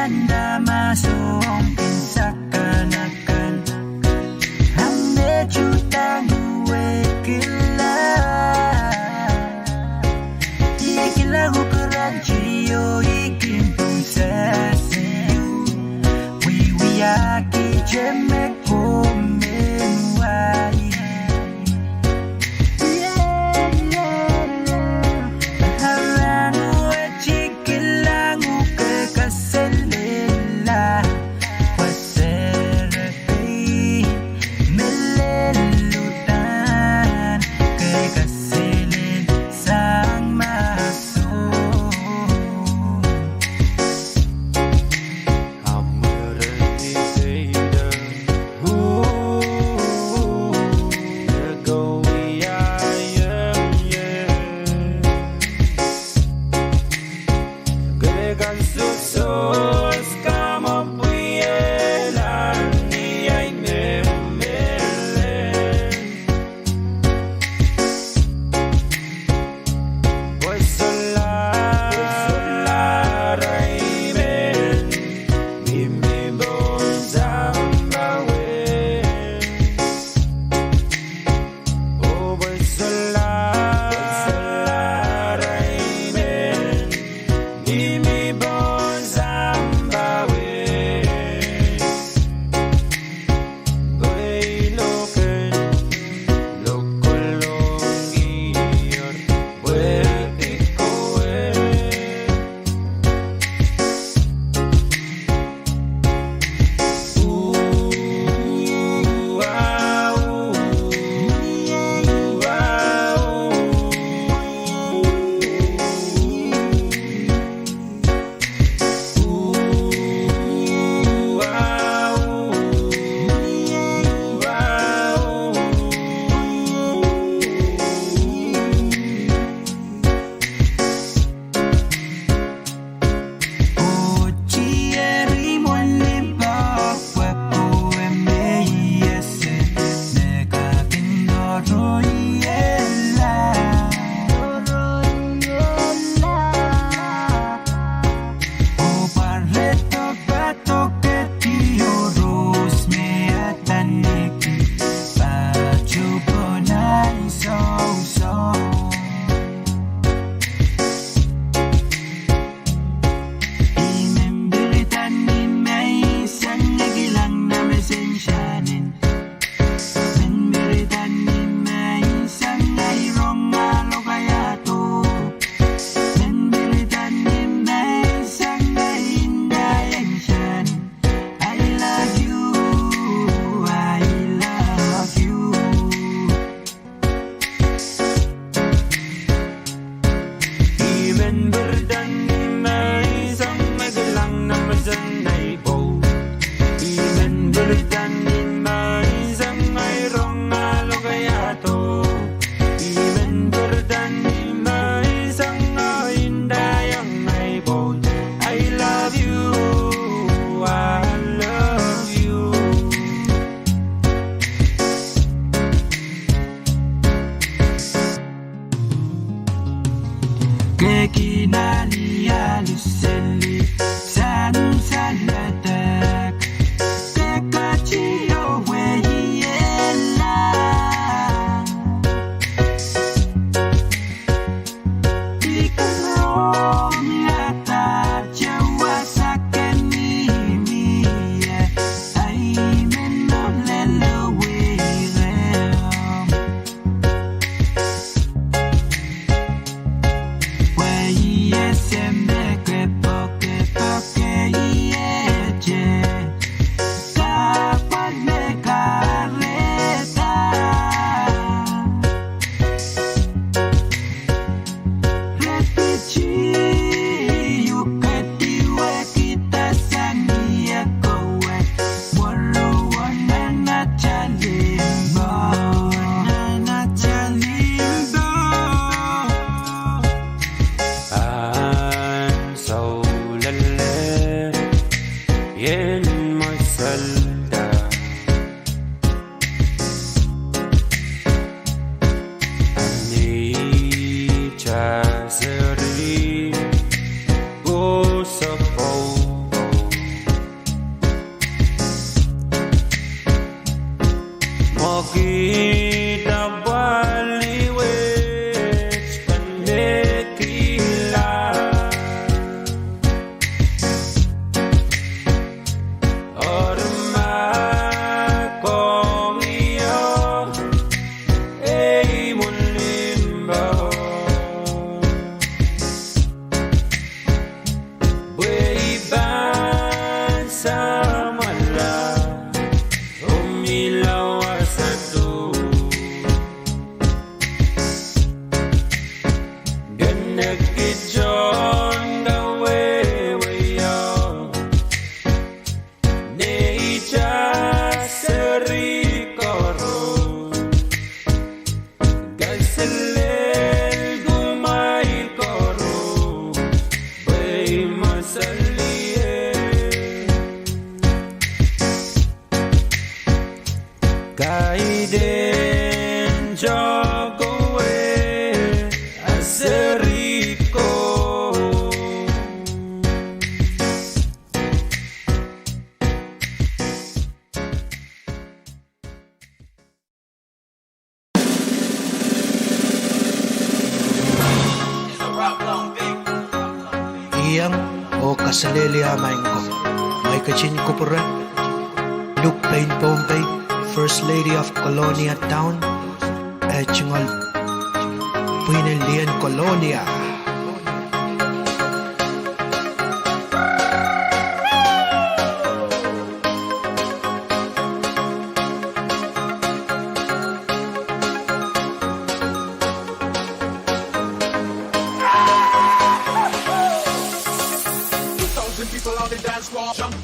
Nda ma soang kin sakanakan, a me Suhs dang wehwehkihla. I kihla kupwuramwail oh I kin pwung sehse, wiewia kihte me komen wai. Arangu e ti kilang uhk kaselel la, pwe sehse kei me lel uhdahn kei kaselel sang mahso. Kihda pwalih wet pahn mehkihla. Eri ma komwi oh ei mwulimbo, pwe I pahn samwala oh mihla wasa tu. Kene kitail en kawehwe oh neitail seri koaros, kaselel kumwail koaros, pwe I mwasalier. Kaidehn tohn kawehwe a seri koaros. Iang oh kaselehlie maing ko. Mwein ketin kupwure Luke Payne Pohnpei, First Lady of Kolonia Town, eh, tungoal pwihn en lien Kolonia. Two thousand people on the dance floor jump.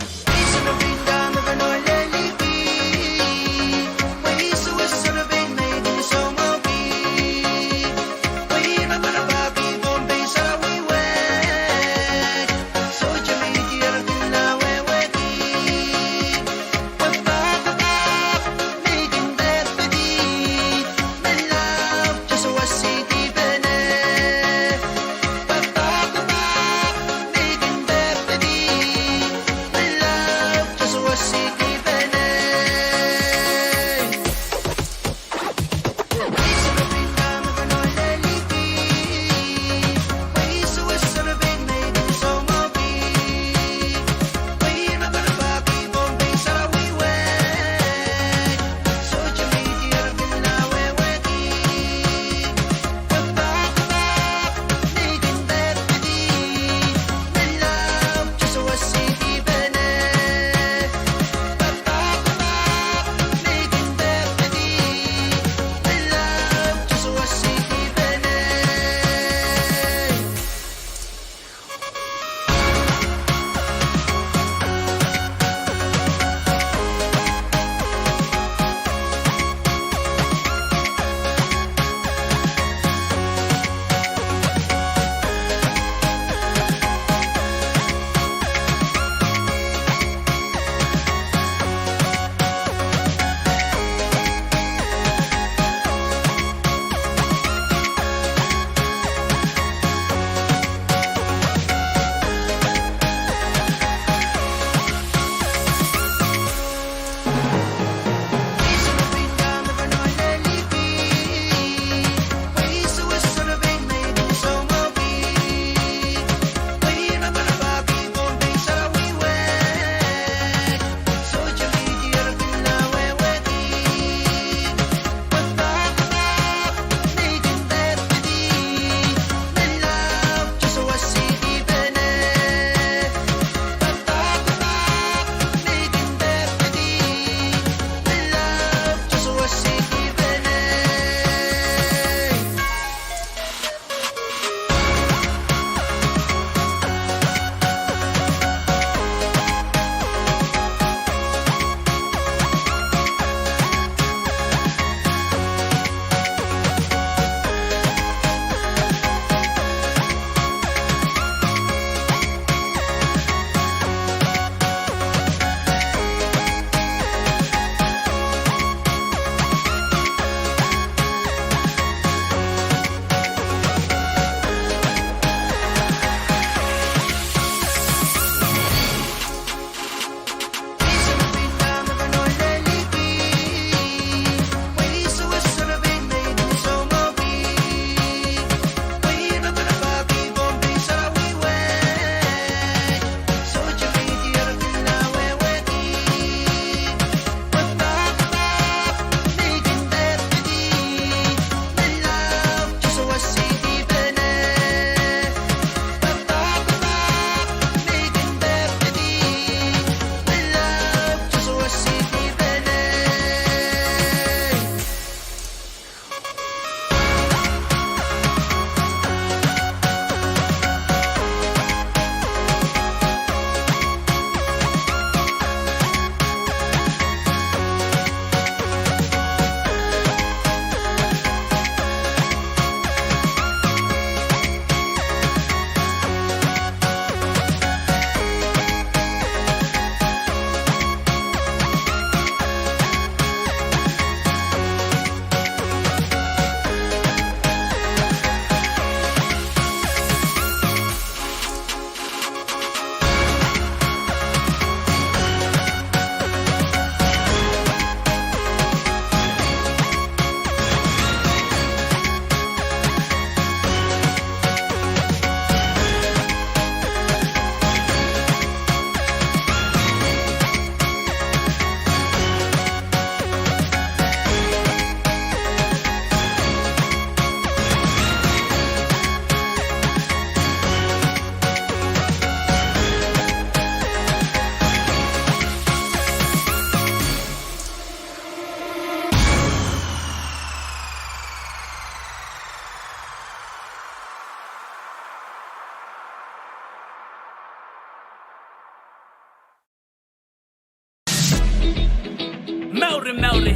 Maori,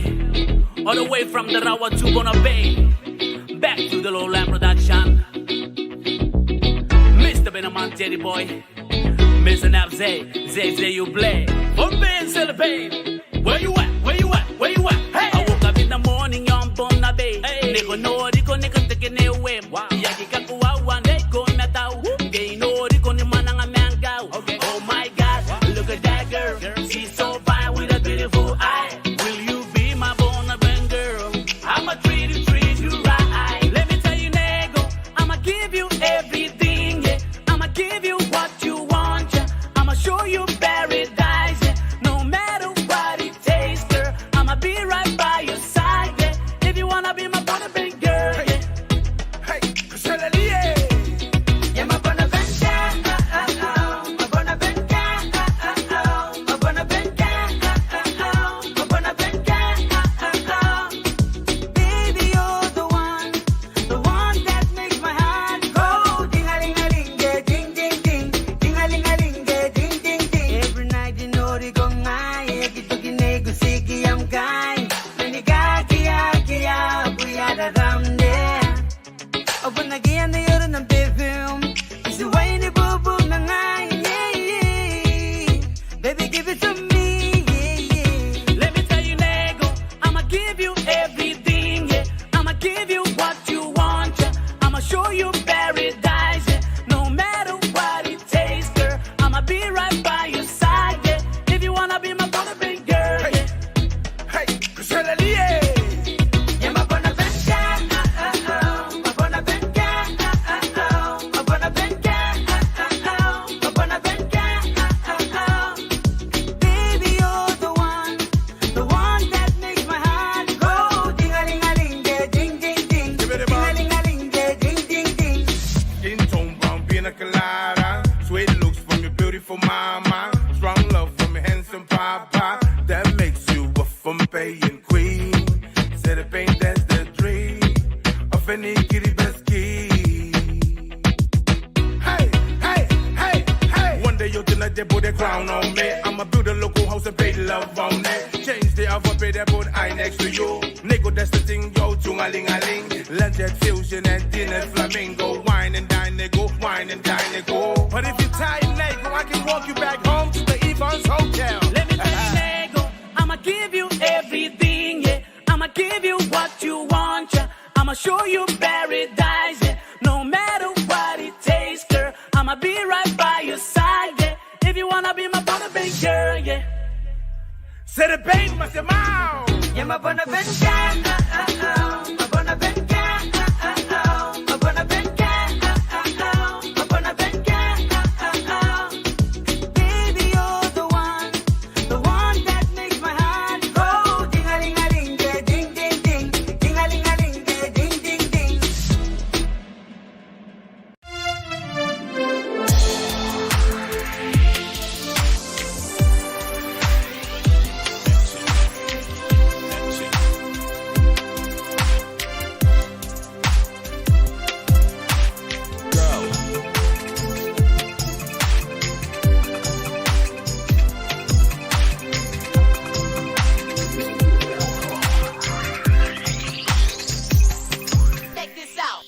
all the way from Tarawa to Pohnpei. Back to the Lowland Production. Mister Benaman, Jerry Boy, Mister Nap, say, say, say you play. Pohnpei and celebrate. Where you at? Where you at? Where you at? Hey! I woke up in the morning, I'm Pohnpei. Hey! Niko nori ko niko teke ne wem. Wow. Yaki kakuwa wan dei ko matau. Woo. Kei nori ko ni mananga mangau. Okay. Oh my God, look at that girl. She's so fine with a beautiful eye. Will you be my Pohnpei girl? I'ma treat you, treat you right. Let me tell you, nego, I'ma give you everything, yeah. I'ma give you what you want, yeah. I'ma show you paradise, yeah. No matter what it takes, girl, I'ma be right by your side, yeah. If you wanna be my Pohnpei girl, yeah. Hey, hey, Australia. Yeah, my Pohnpei girl, oh, oh, oh. My Pohnpei girl, oh, oh, oh. My Pohnpei girl, oh, oh, oh. Baby, you're the one, the one that makes my heart go ding-a-ling-a-ling, yeah, ding, ding, ding, ding-a-ling-a-ling, yeah, ding, ding, ding. Every night you know they go ngai, yeah, kitoki ne kusiki am kai. Many ga kia, kia, we are around there. Open again the other and perfume. It's the way the boo boo na ngai, yeah, yeah. Baby, give it to me, yeah, yeah. Let me tell you, nego, I'ma give you everything, yeah. I'ma give you what you want, yeah. I'ma show you paradise, yeah. No matter what it takes, girl, I'ma be right by your side, yeah. If you wanna be my Pohnpei girl, yeah. Hey, Australia. Baby, you're the one, the one that makes my heart go ding-a-ling-a-ling, yeah, ding, ding, ding. Ding-a-ling-a-ling, yeah, ding, ding, ding. Skin tone brown, pina colada. Sweet looks from your beautiful mama. Strong love from your handsome papa. That makes you a Pohnpeian queen. Say the pain, that's the dream of any Kiribati. Hey, hey, hey, hey. One day you'll turn the table, the crown on me. I'ma build a local house and pay the love on it. Change the alphabet and put I next to you. Nego, that's the thing, yo, chung-a-ling-a-ling. Landed fusion and dinner flamingo. Wine and dine, nego, wine and dine, nego. But if you tie nego, I can walk you back home to the Evans Hotel. Let me tell you, nego, I'ma give you everything, yeah. I'ma give you what you want, yeah. I'ma show you paradise, yeah. No matter what it takes, girl, I'ma be right by your side, yeah. If you wanna be my Pohnpei girl, yeah. Say the pain, must mouth. Yeah, my Pohnpei girl, oh, oh, oh. My Pohnpei girl, oh, oh, oh. My Pohnpei girl, oh, oh, oh. My Pohnpei girl, oh, oh, oh. Baby, you're the one, the one that makes my heart go ding-a-ling-a-ling, yeah, ding, ding, ding. Ding-a-ling-a-ling, yeah, ding, ding, ding. Check this out.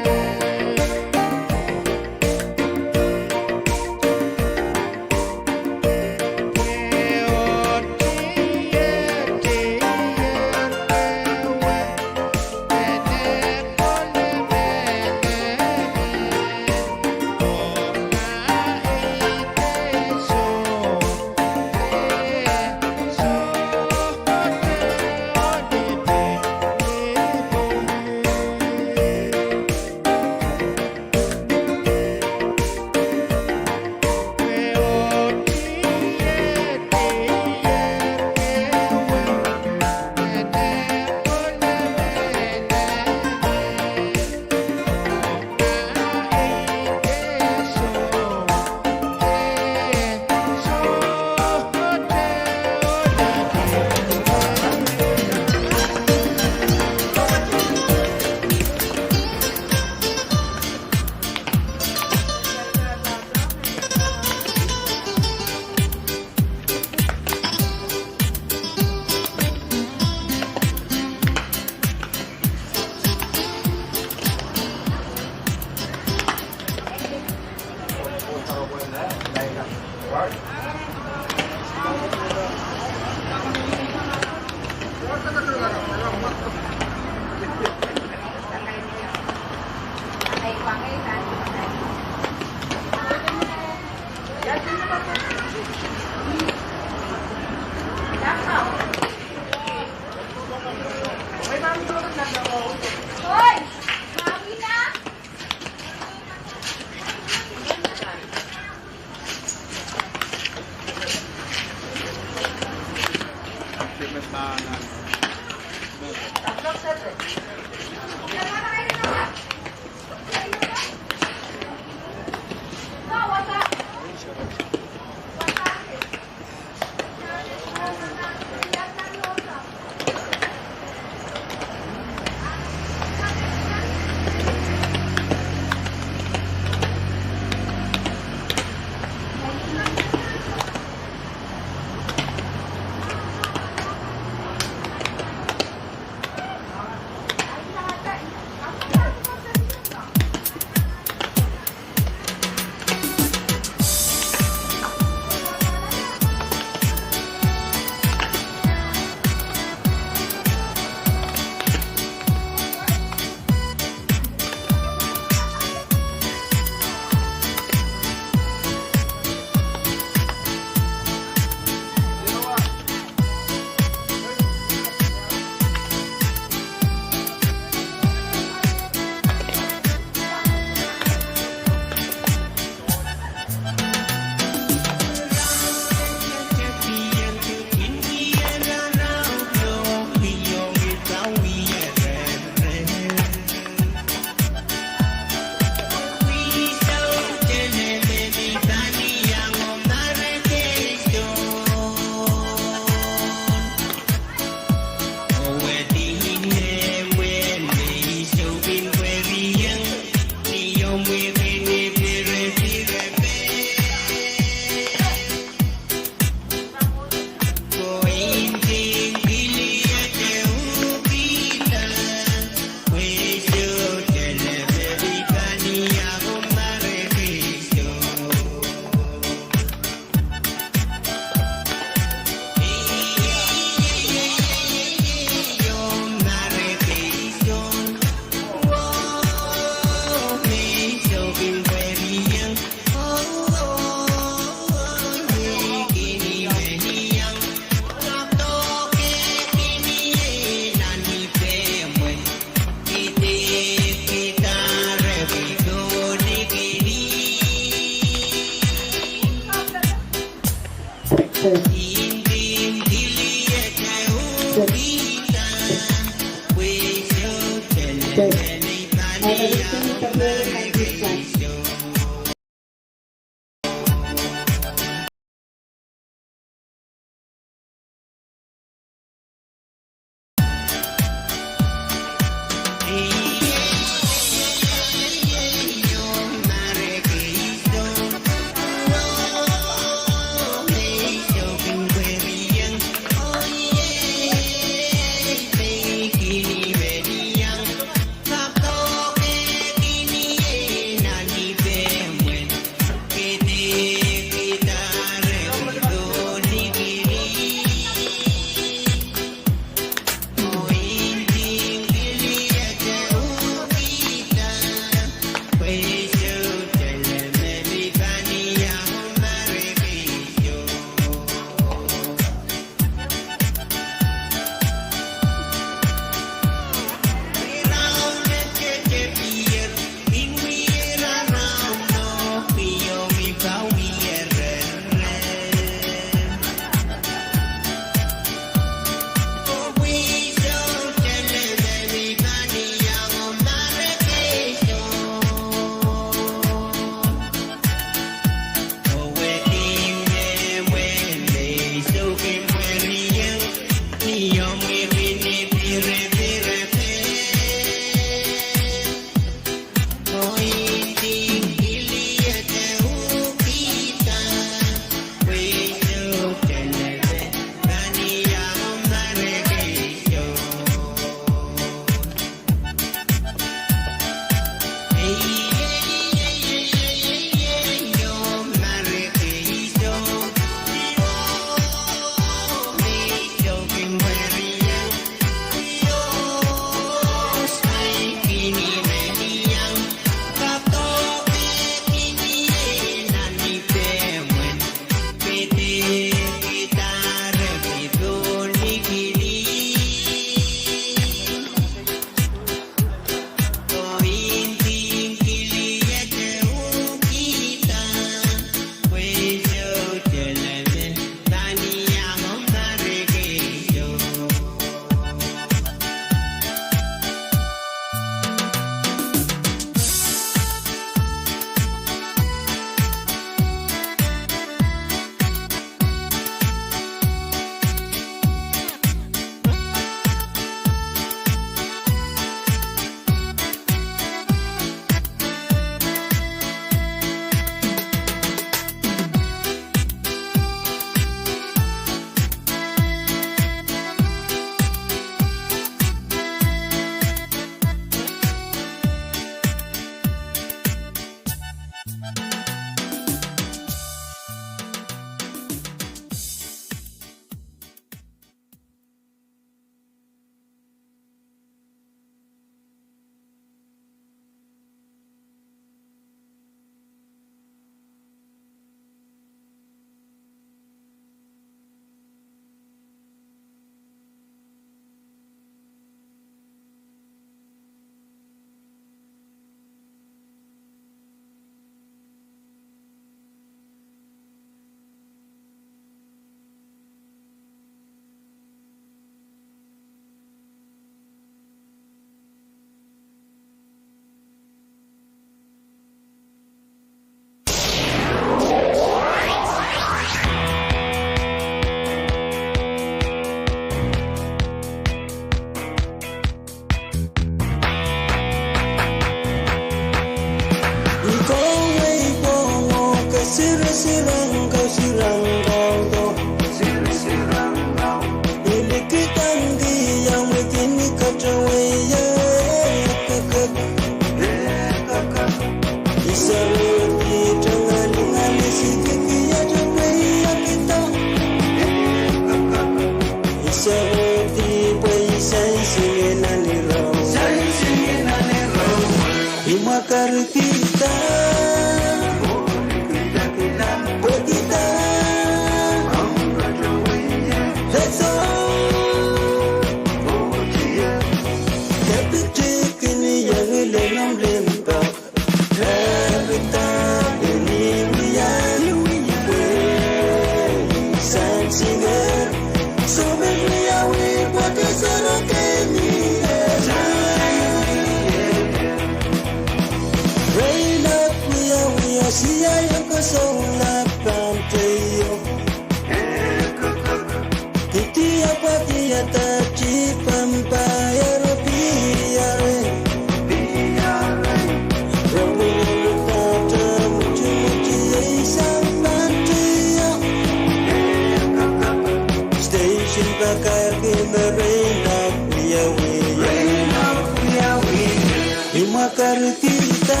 Mwakarikihda,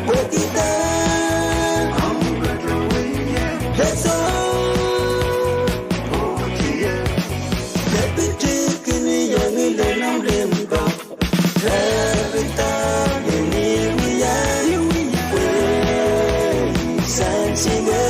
pwehkihda, eso, lepiti kin iang lel nan limpoak, lepita kin iang wia, pwe sansile.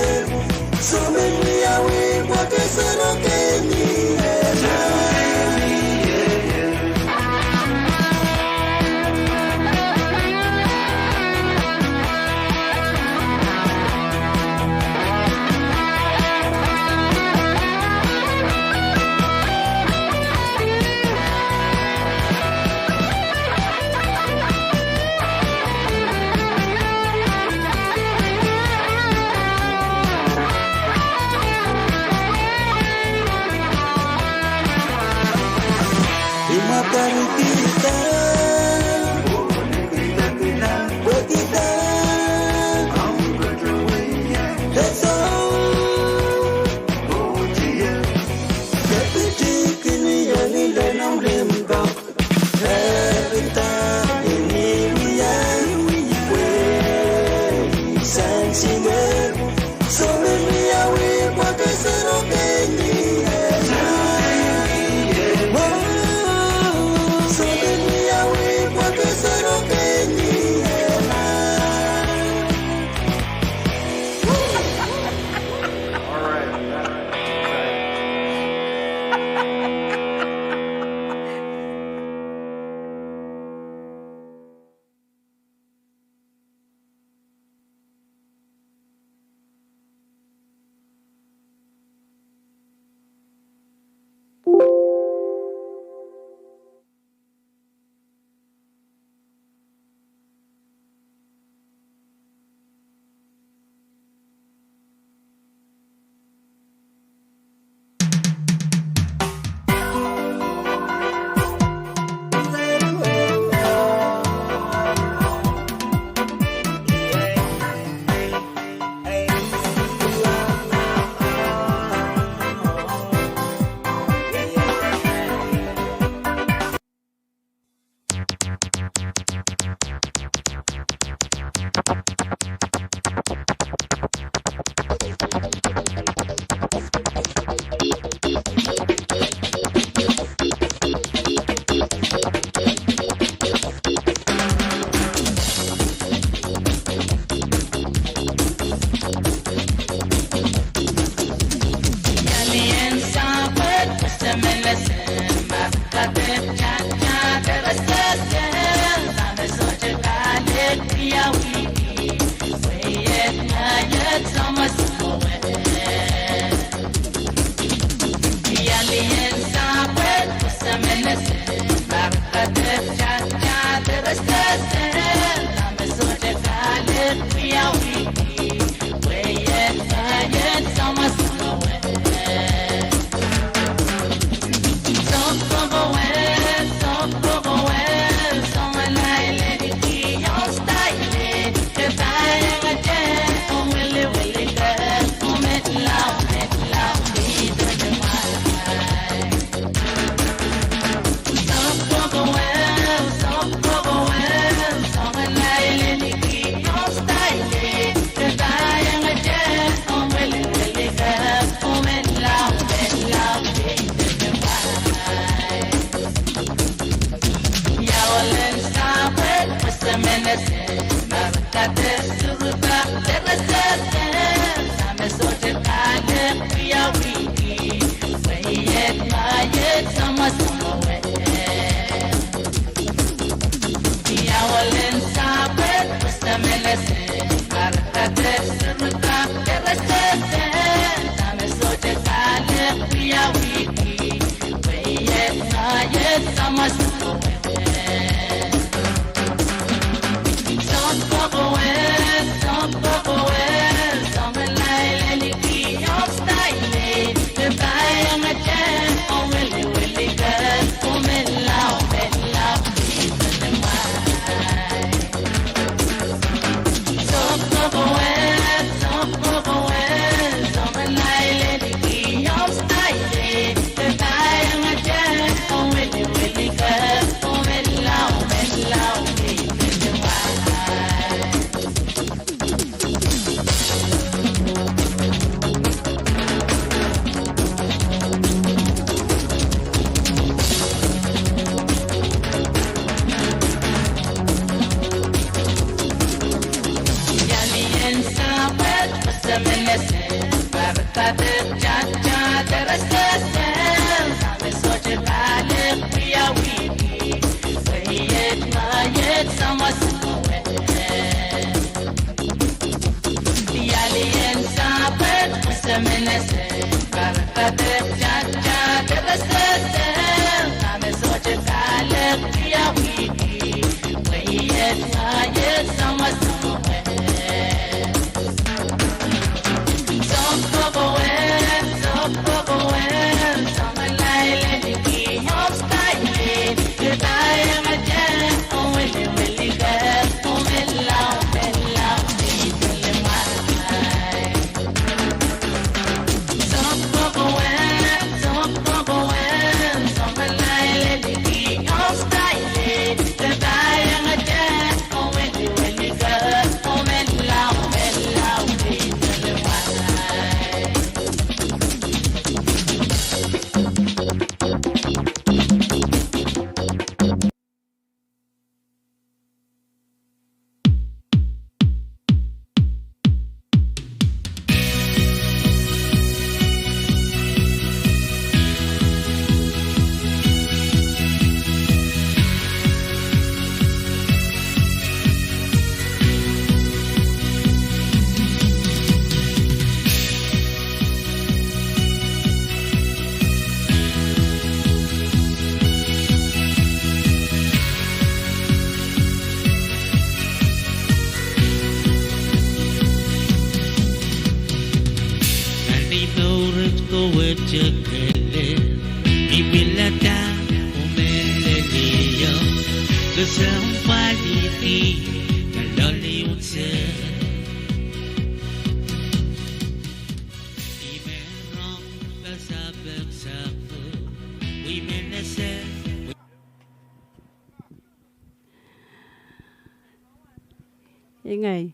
Ingai.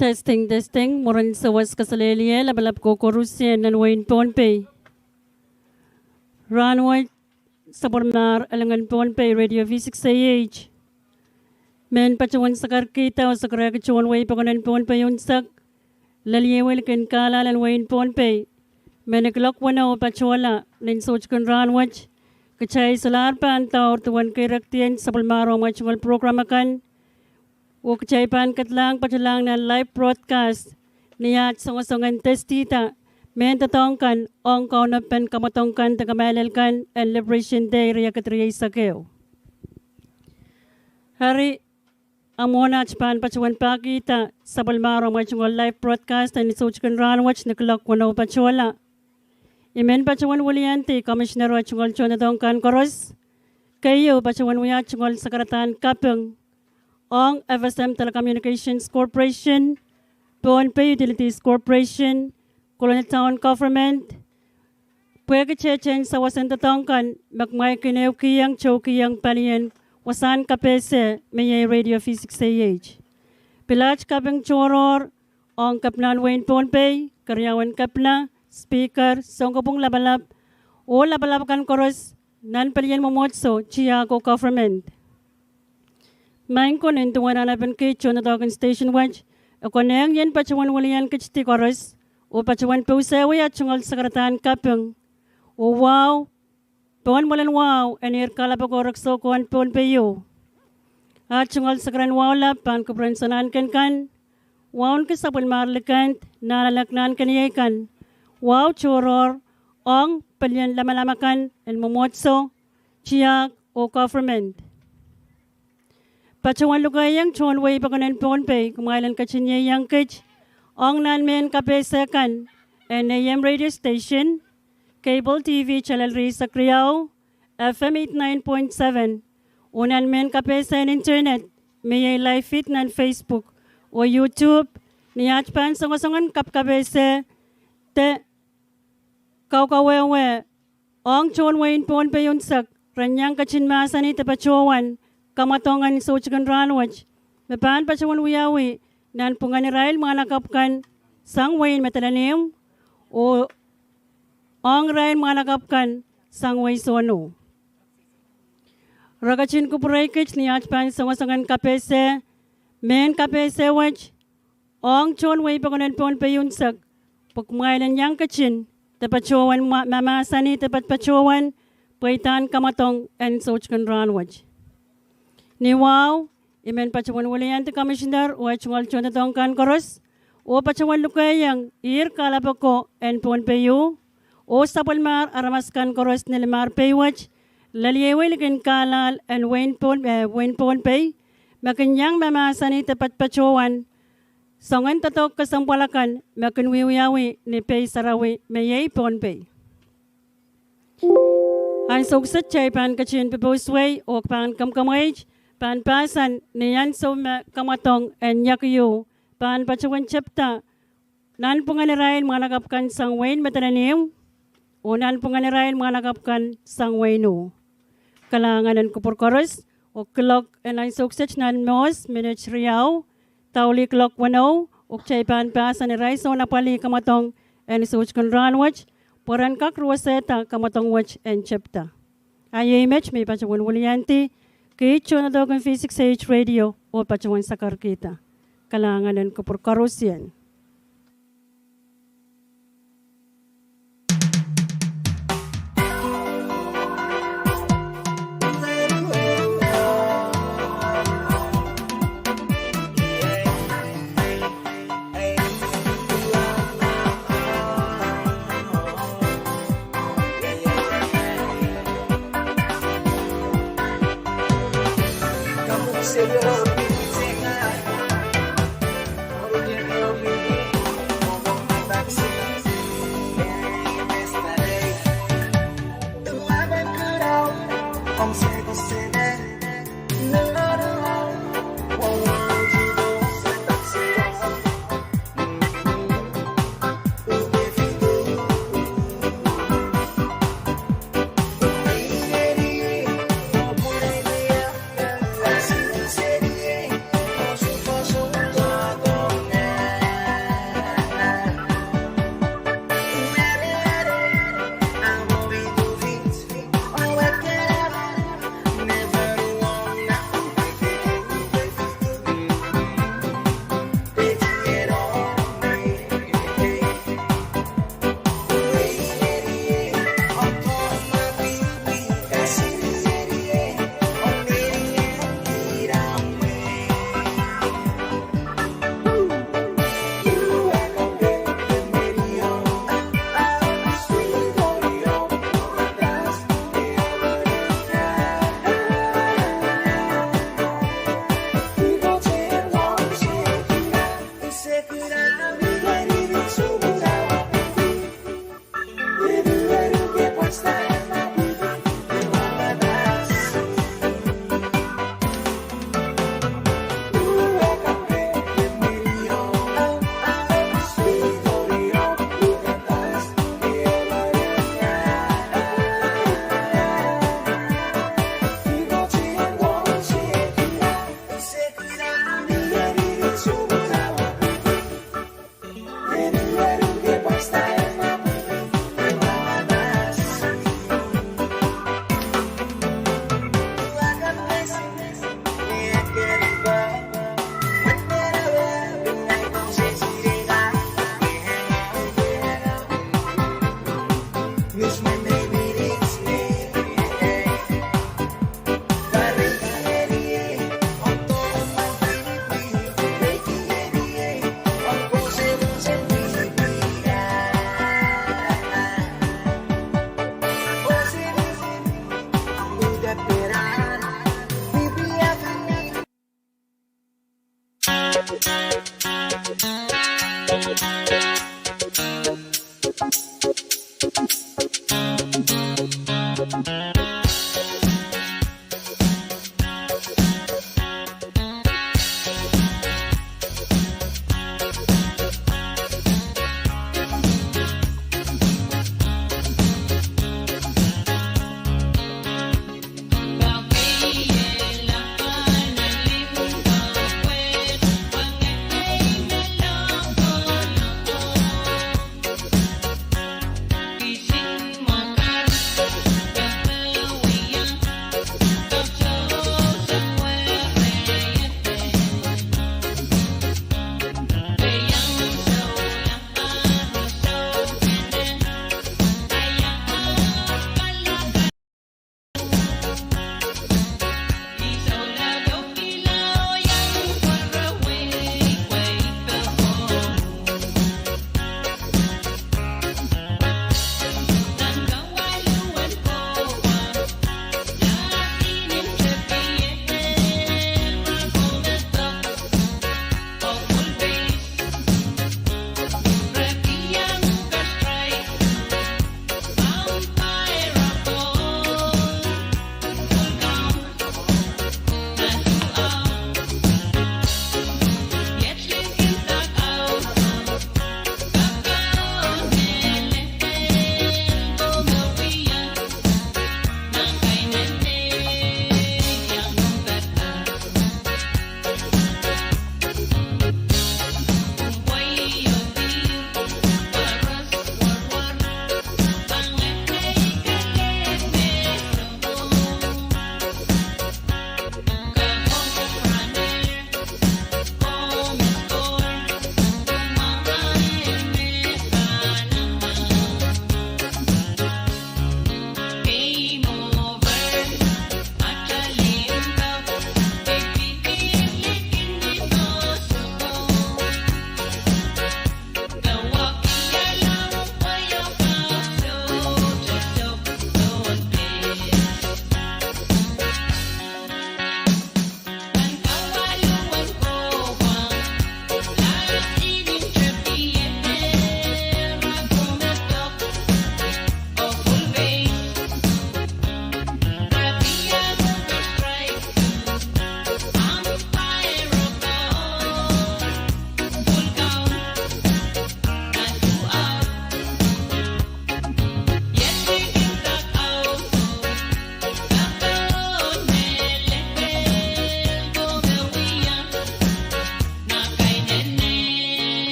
Testing, testing. Mwurin sawas, kaselehlie lapalap ko koarusie nan wehin Pohnpei. Rahnwet, sapwellimar elingan Pohnpei, Radio V six A H, mehn patohwan sakarkihda oh sakarehki tohn wehi pokon en Pohnpei unsek, lel ieu likin Carlisle en wehin Pohnpei, me ni kuloak weneu patohla. Nin soutik en rahnwet, kitail solahr pahn daur duwen keirekdien sapwellimar ong amwail tungoal program akan, oh kitail pahn kedlahng patohlahng nan live broadcast ni aht songosong en testida mehn doadoahk kan ong kaunopen kamwadong kan de kamailel kan en Liberation Day riekid rieisek ehu. Eri, a mwohn aht pahn patohwan pahkihda sapwellimar ong amwail tungoal live broadcast en ni soutik en rahnwet ni kuloak weneu patohla, I men patohwan wiliandi Commissioner oh tungoal tohndoadoahk kan koaros, keieu patohwan wia tungoal sakaradahn kaping ong F S M Telecommunications Corporation, Pohnpei Utilities Corporation, Colonia Town Government, pwehki tehtehn sawas en doadoahk kan me kumwail kin ehukihong tohkihong palien wasahn kapehse me iei Radio V six A H. Pil aht kaping tohrohr ong Kepinahn wehin Pohnpei, Keriaun Kepina, Speaker, Sounkopwung Lapalap, oh lapalap kan koaros nan pelien mwomwohdiso, tiahk oh government. Maing ko, nin duwen anahnepen kiht tohndoadoahk en station wet, e konehng I en patohwan wilian kiht di koaros oh patohwan pousehwei aht tungoal sakaradahn kaping oh wahu pohn mwoalen wahu en ihr kalapoko reksou ko en Pohnpei ieu. Aht tungoal sakaradahn wahu lap pahn kupwuren sanahnken kan, wahu en ki sapwellimar likend, nahnalek, nahnkeniei kan, wahu tohrohr ong pelien lamalam akan en mwomwohdiso, tiahk oh government. Patohwan lukehiong tohn wehi pokon en Pohnpei kumwail en ketin ieiang kiht ong nan mehn kapehse kan en A M radio station, cable T V channel rieisek riau, F M eighty nine point seven, oh nan mehn kapehse en internet, me iei live feed nan Facebook oh YouTube, ni aht pahn songosong en kapkapehse de kaukawehwe ong tohn wehin Pohnpei unsek, ren iang ketin mahsanih de patohwan kamwadong en soutik en rahnwet, me pahn patohwan wiawi nanpwungen irail mwahnakapw kan sang wehin Madolenihmw oh ong irail mwahnakapw kan sang wehi Sohno. Re ketin kupwurei kiht ni aht pahn songosong en kapehse, mehn kapehse wet ong tohn wehi pokon en Pohnpei unsek, pwe kumwail en iang ketin de patohwan ma-, mahmahsanih de pat-, patohwan pweidahn kamwadong en soutik en rahnwet. Ni wahu, I men patohwan wiliandi Commissioner oh aht tungoal tohndoadoahk kan koaros oh patohwan lukehiong ihr kalap ako en Pohnpei, oh sapwellimahr aramas kan koaros ni limahr pei wet, lel iei wei likin kahlahl en wein Pohn-, eh, wein Pohnpei, me kin iang mahmahsanih de patpatohwan soangen doadoahk kesempwal akan me kin wiewiawi ni pei sarawi me iei Pohnpei. Ansou kiset kitail pahn ketin pepous wei oh pahn kemkem wei, pahn pahsan ni ansou me kamwadong en iak iou pahn patohwan tepda nanpwungen irail mwahnakapw kan sang wehin Madolenihmw oh nanpwungen irail mwahnakapw kan sang wehin U. Kalahngan en kupwur koaros, oh kuloak en ansou kiset nan Mohs minit riau, daulih kuloak weneu, oh kitail pahn pahsan irail soun apwalih kamwadong en soutik en rahn wet, pwe ren kak ruwesehda kamwadong wet en tepda. A iei met me I patohwan wiliandi, kiht tohndoadoahk en V six H Radio, oh patohwan sakarkihda. Kalahngan en kupwur koarosie.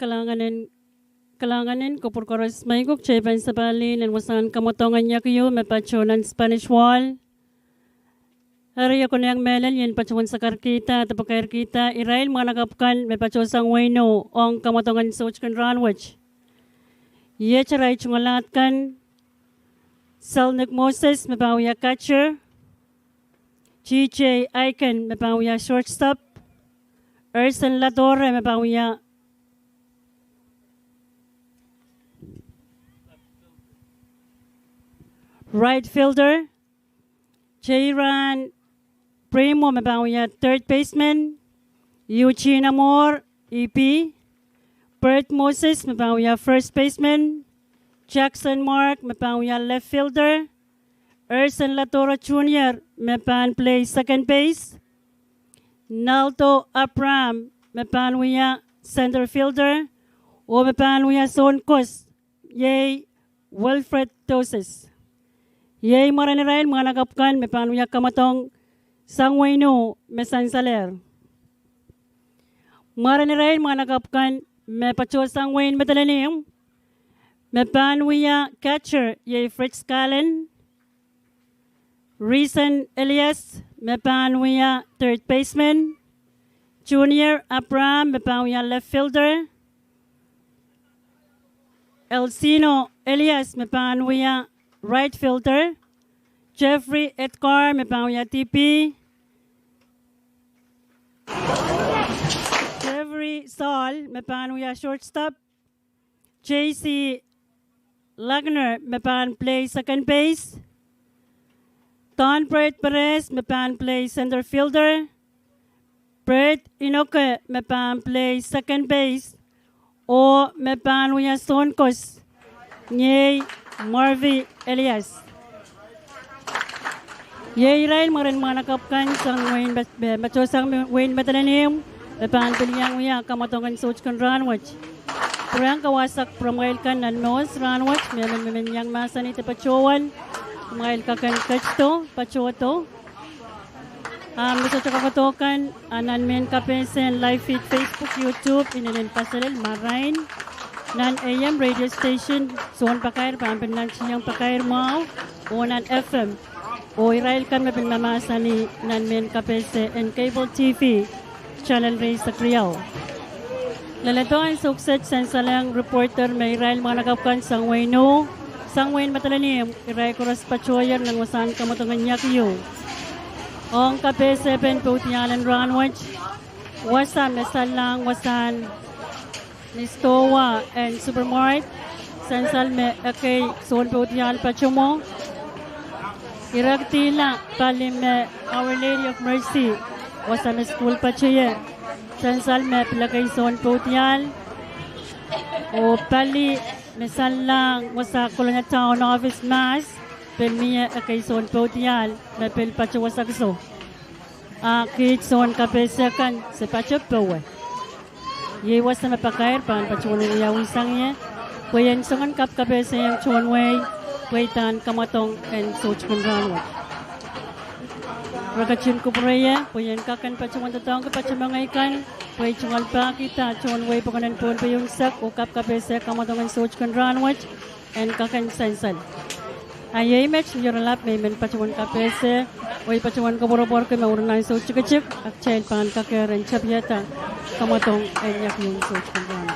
Kalahngan en, kalahngan en kupwur koaros, meirong kitail pahn sapalih nan wasahn kamwadong en iak ieu me patoh nan Spanish Wall. Eri e konehng mehlel I en patohwan sakarkihda de pakairkihda irail mwahnakapw kan me patohsang wehin Ih ong kamwadong en soutkin rahn wet. Iet arail tungoal ahd kan: Selnik Moses me pahn wia catcher, T J Aiken me pahn wia shortstop, Erson Ladora me pahn wia right fielder, Jairan Primo me pahn wia third baseman, Eugene Amor, E B, Bert Moses me pahn wia first baseman, Jackson Mark me pahn wia left fielder, Erson Ladora Junior me pahn play second base, Naldo Abraham me pahn wia center fielder, oh me pahn wia soun kos iei Wilfred Doses. Iei mwaren irail mwahnakapw kan me pahn wia kamwadong sang wehin Ih me sansalehr. Mwaren irail mwahnakapw kan me patohsang wehin Madolenihmw me pahn wia catcher iei Fritz Kallen, Reason Elias me pahn wia third baseman, Junior Abraham me pahn wia left fielder, Elsino Elias me pahn wia right fielder, Jeffrey Edgar me pahn wia D P, Jeffrey Saul me pahn wia shortstop, J C Lagner me pahn play second base, Don Bert Perez me pahn play center fielder, Bert Inoke me pahn play second base, oh me pahn wia soun kos iei Marvy Elias. Iei irail mwaren mwahnakapw kan sang wehin Mad-, me patohsang me-, wehin Madolenihmw me pahn pil iang wia kamwadong en soutkin rahn wet. Pwurehng kawasak pwuramwail kan nan Moses rahn wet, me men, me men iang mahsanih de patohwan, kumwail kak en ketido, patohdo. Ah, me sohte kak ketido kan, ah, nan mehn kapehse en live feed Facebook, YouTube, inenen paselel marain nan A M radio station, soun pakair pahn pil nantihong pakair mwahu, oh nan F M. Oh irail kan me pil mahmahsanih nan mehn kapehse en cable T V, channel rieisek riau. Leledo ansou kiset sansalehng reporter me irail mwahnakapw kan sang wehin Ih, sang wehin Madolenihmw, irail koaros patohier nan wasahn kamwadong en iak ieu. Ong kapehse pen poudiahl en rahn wet, wasa me sallahng wasahn Nistowa en Supermart, sansal me ekei soun poudiahl patohmwo. Irekdihla pali me Our Lady of Mercy, wasa me sukuhl patohier, sansal me pil ekei soun poudiahl. Oh pali me sallahng wasa Kelowna Town Office mahs, pil mie ekei soun poudiahl me pil patohwasakso. A kiht soun kapehse kan se patopowe. Iei wasa me pakair pahn patohwan wiawi sang ie, pwe I en soangen kapkapehsehiong tohn wehi pweidahn kamwadong en soutkin rahn wet. Re ketin kupwure ie pwe I en kak en patohwan doadoahngki patohmw ngei kan pwe I tungoal pahkihda tohn wehi pokon en Pohnpei unsek oh kapkapehse kamwadong en soutkin rahn wet en kak en sansal. A iei met wiora lap me I men patohwan kapehse, oh I patohwan koapworopworki me wuri nan ansou tikitik, a kitail pahn kakehr en tapiada kamwadong en iak ieu en soutkin rahn.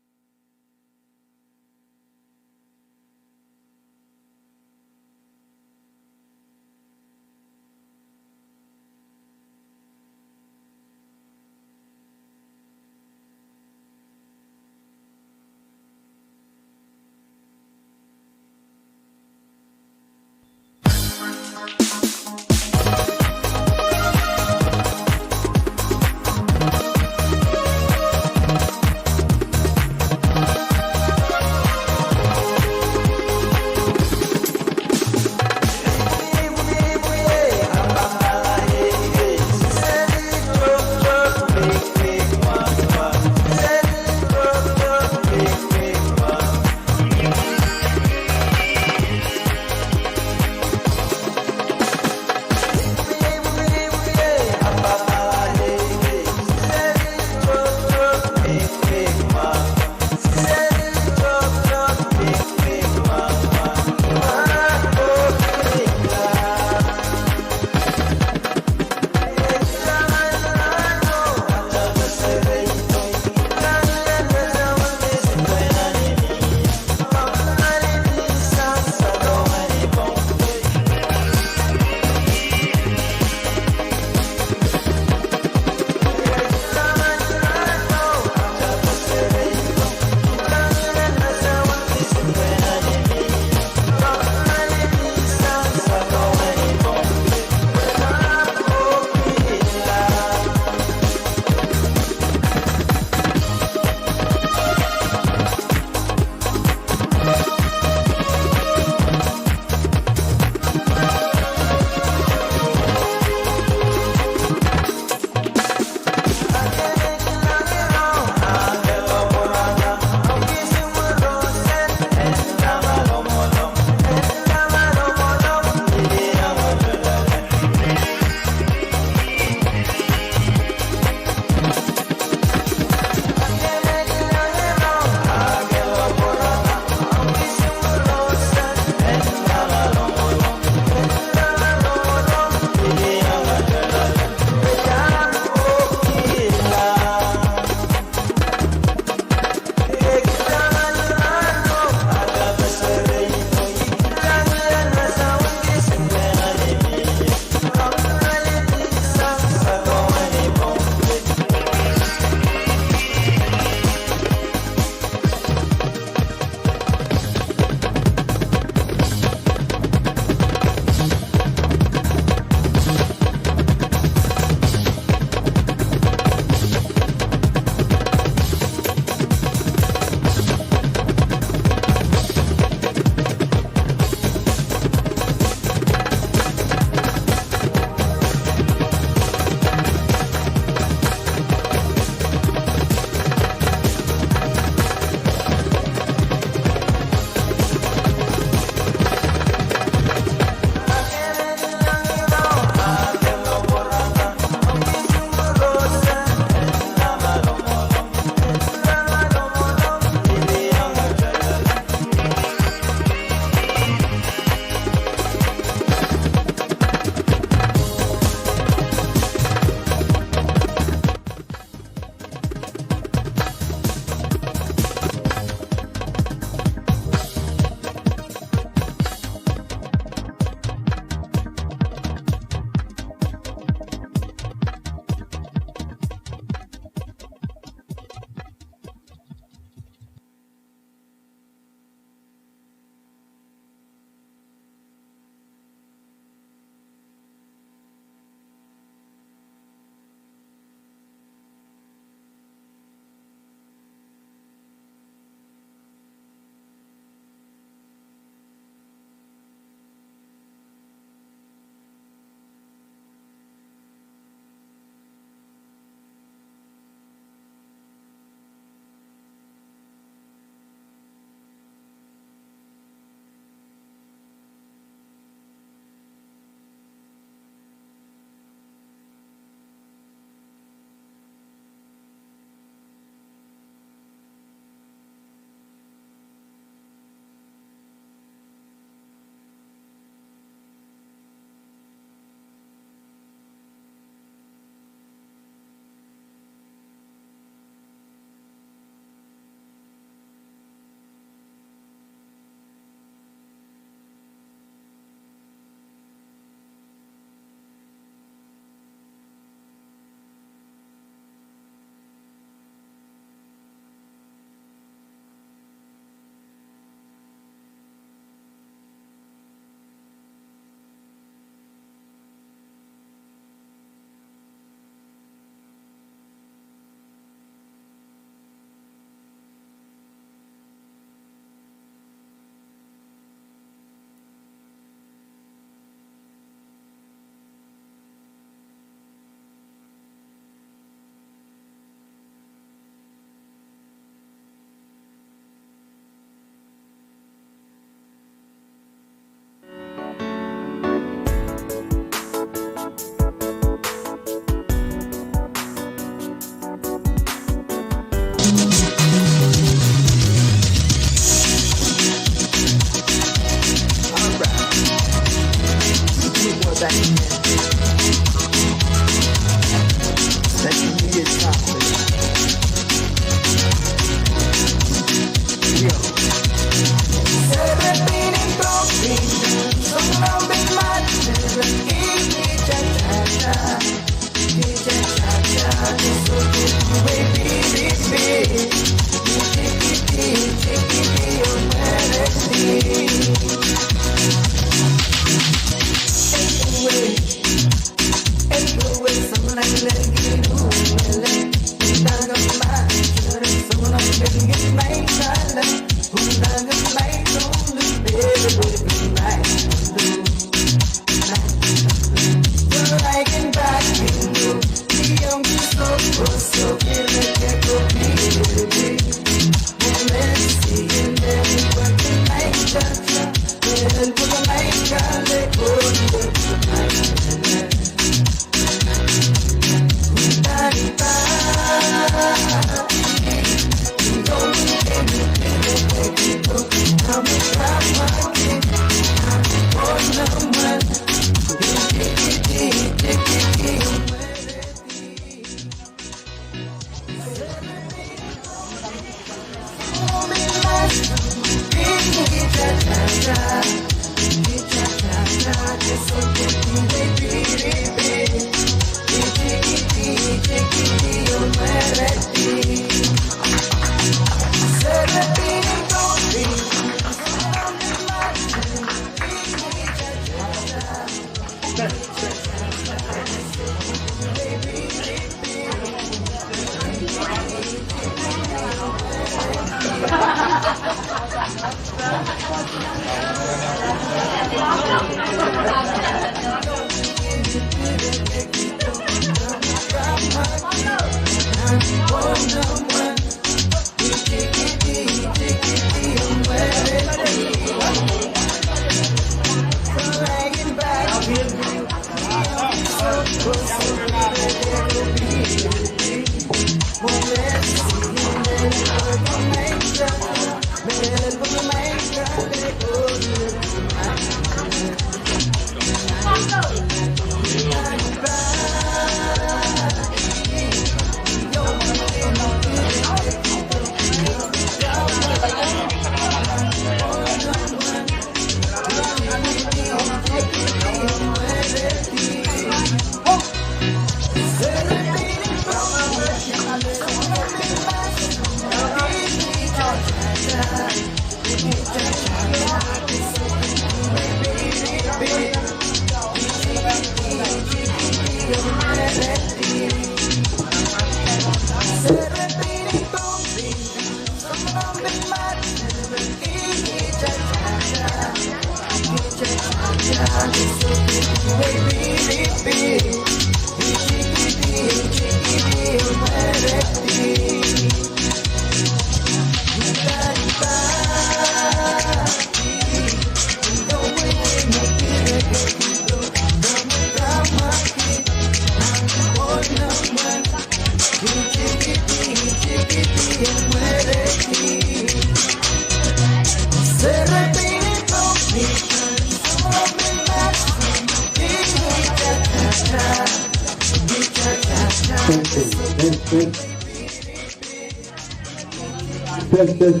Test, test.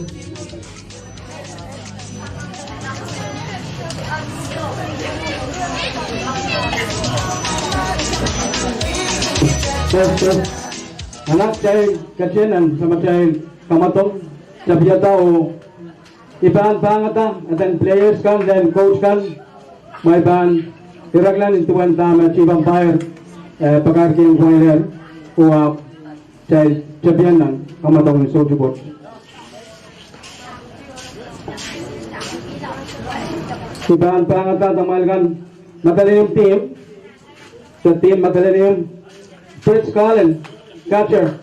Test, test. Anak, kitail ketin en samatail kamwadong, tapiada oh I pahn pangada eden players kan, eden coach kan, ma I pahn irekla nin duwen dahme chief umpire, eh, pakairkihong pweiler, oh ahpw kitail tepin nan kamwadong en soutik wet. I pahn pangada damwail kan, Madolenihmw team. Team Madolenihmw, Fritz Collin, catcher.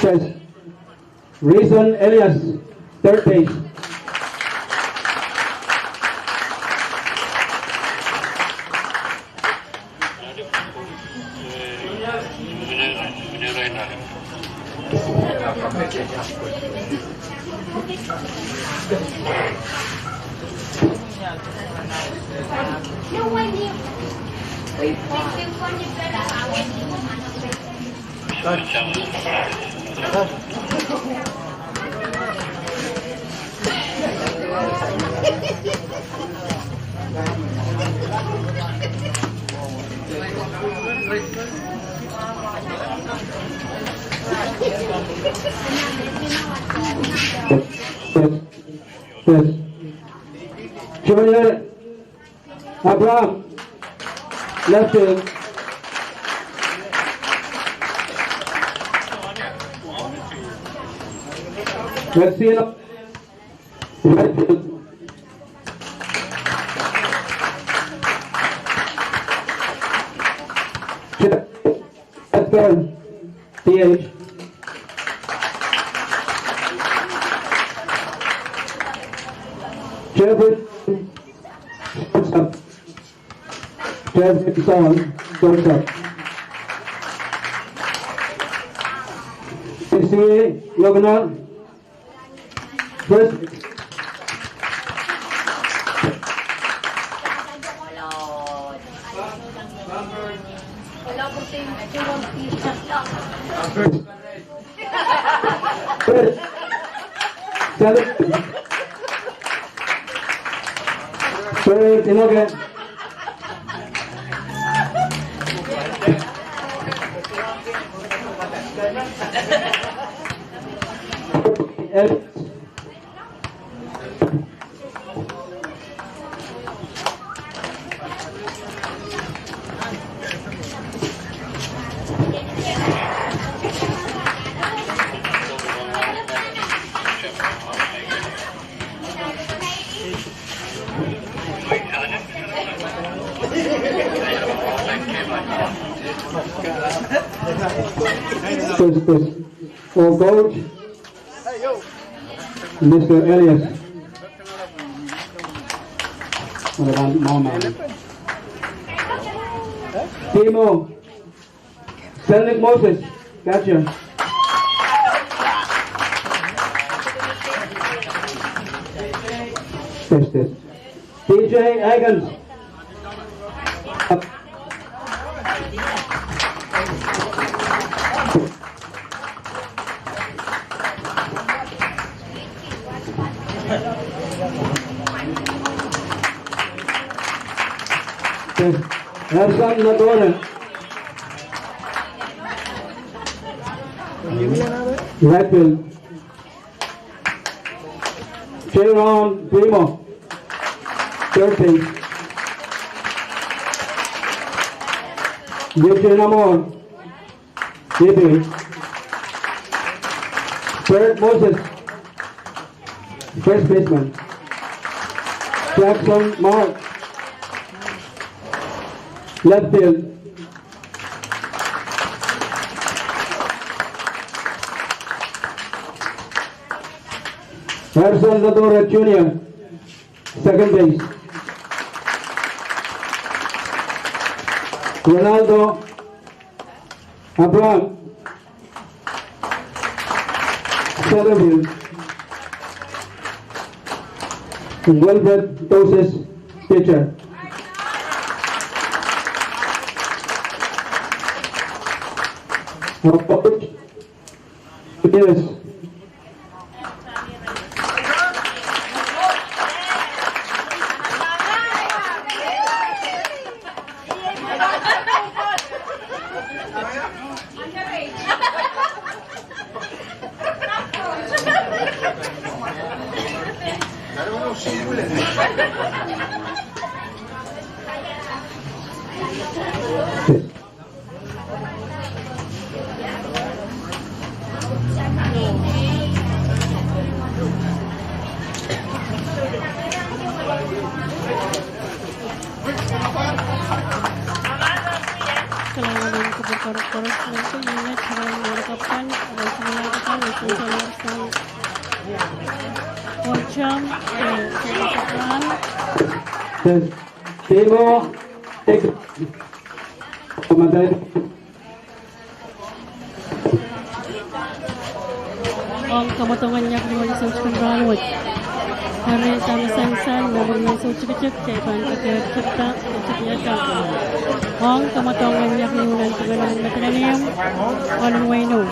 Yes. Reason Elias, third base. Junior Abraham, left field. Maxine, right field. Edgar, D H. Jeffrey, shortstop. Jeffrey Son, shortstop. P C A, Logna, first. First. First. Seven. First, okay. First, first. Oh, coach. Mister Elias. What about Mama? Timo. Selnik Moses. Catcher. Test, test. P J Aikens. Ersan Nadore. Right field. Jeron Primo, third base. Eugene Amor, D B. Bert Moses, first baseman. Jackson Mark, left field. Harrison Nadore Junior, second base. Ronaldo Abraham, center field. Wilfred Moses, pitcher. Yes. Kor-, koaros me unit, irail mwahnakapw kan, irail mwahnakapw kan, irail mwahnakapw kan, irail mwahnakapw kan. Ong kamwadong en iang ni uwen soutikin rahnwet. Eri dahme sansal me mwurin soutikitik, kitail pahn kak tepda, tepda. Ong kamwadong en iang ni uwen pwungen en Madolenihmw, ohl en wehin Ih.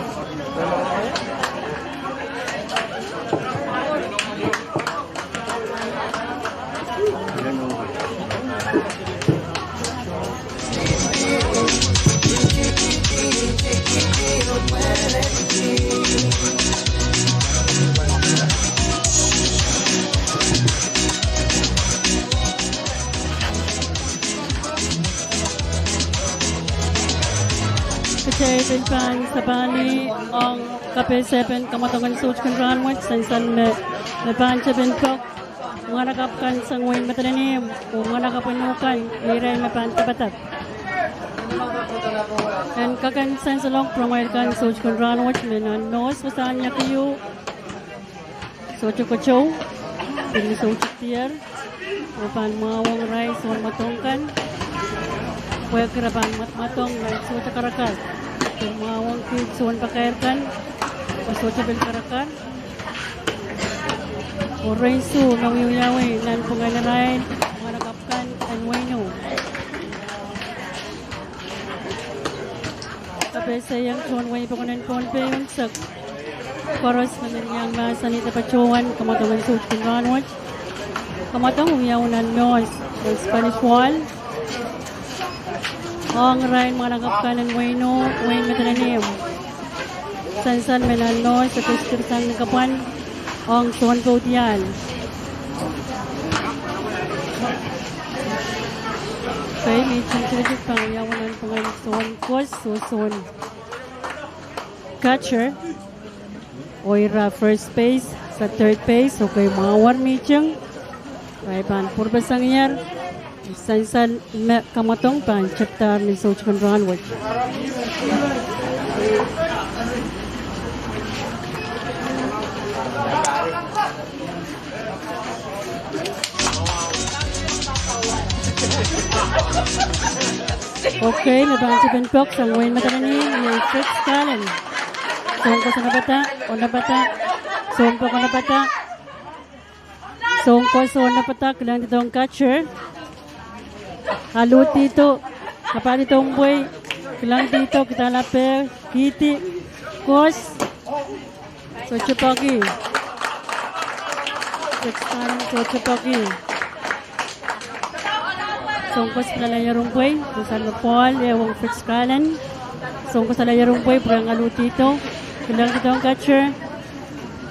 Kitail pil pahn sapahl ong kapehsepen kamwadong en soutikin rahnwet, sansal me, me pahn tepin pok. Mwahnakapw kan sang wehin Madolenihmw, oh mwahnakapw en uhk kan, irail me pahn tepda. En kak en sansalohng pwuromwail kan soutikin rahnwet, me nan Mohs wasahn iang ieu sohte kotou, pil sohte diar, oh pahn mwahuwong irail soun mwadong kan, pwehki re pahn mwadong nan sohte karakar, pil mwahuwong kiht soun pakair kan, oh sohte pil karakar. Oh irail soh me wiewiawi nan pwungen irail mwahnakapw kan en wehin Ih. Kapehse iang tohn wehi pokon en Pohnpei unsek. Koaros me men iang mahsanih de patohwan kamwadong en soutikin rahnwet. Kamwadong wiawi nan Mohs, nan Spanish Wall. Ong irail mwahnakapw kan en wehin Ih, wehin Madolenihmw. Sansal me nan Mohs, e kesikirsang ni kapwan ong soun pwuhdiahl. Kei, mihting tikitik pahn wiawi nan pwungen soun kos, oh soun catcher. Oh ira first base, sa third base, oh kei mwahuwong mihting. Irail pahn pwurpeseng iar, sansal me kamwadong pahn tepdahr ni soutikin rahnwet. Okay, me pahn tepin pok sang wehin Madolenihmw, iei Fritz Kallen. Soun kos onopada, onopada, soun pok onopada. Soun kos onopada, kilangdidohng catcher. Aluhdihdo, kapahdihdo mpwei, kilangdihdo, kihda lape, kihdi, kos. Sohte peki. Fritz Kallen sohte peki. Soun kos pil ale ier mpwei, pwehki sang me ball ehu ong Fritz Kallen. Soun kos ale ier mpwei, pwehki aluhdihdo. Kilangdidohng catcher.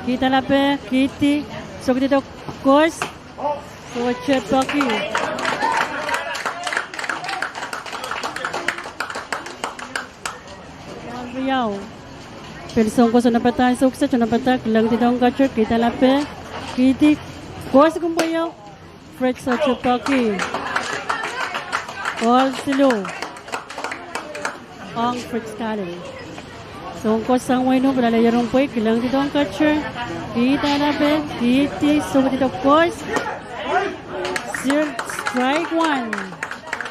Kihda lape, kihdi, sokehdido, kos. Sohte peki. Riau. Pil soun kos onopadahr, sohte onopadahr, kilangdidohng catcher, kihda lape, kihdi, kos kin pweio. Fritz sohte peki. Ball siluh. Ong Fritz Kallen. Soun kos sang wehin Ih pil ale ier mpwei, kilangdidohng catcher. Kihda lape, kihdi, sokehdido, kos. Sir, strike one.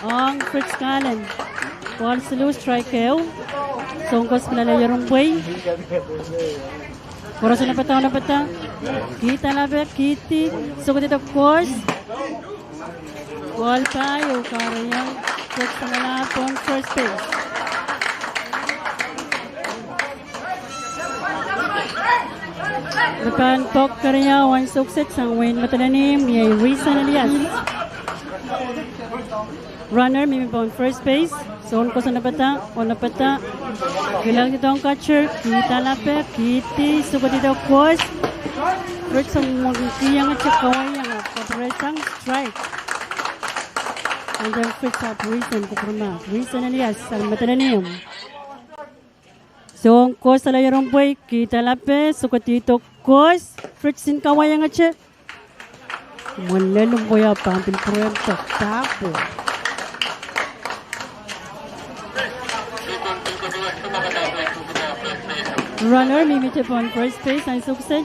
Ong Fritz Kallen. Ball siluh, strike ehu. Soun kos pil ale ier mpwei. Koaros onopadahr, onopadahr. Kihda lape, kihdi, sokehdido, kos. Ball pahn iang, oh kahrehiong Fritz Kallen pohn first base. Me pahn pok keriau en sohkset sang wehin Madolenihmw, iei Rison Elias. Runner mihmi pohn first base. Soun kos onopadahr, onopadahr. Kilangdidohng catcher, kihda lape, kihdi, sokehdido, kos. Fritz ong mwohn kihong te kawaiong, kapwuresang, strike. And then Fritz ahpw Rison kupwurma. Rison Elias sang Madolenihmw. Soun kos ale ier mpwei, kihda lape, sokehdido, kos. Fritz en kawaiong te. Mwohn lel mpwei ahpw pahn pil pwurehng pahpwo. Runner mihmihte pohn first base ansou kiset.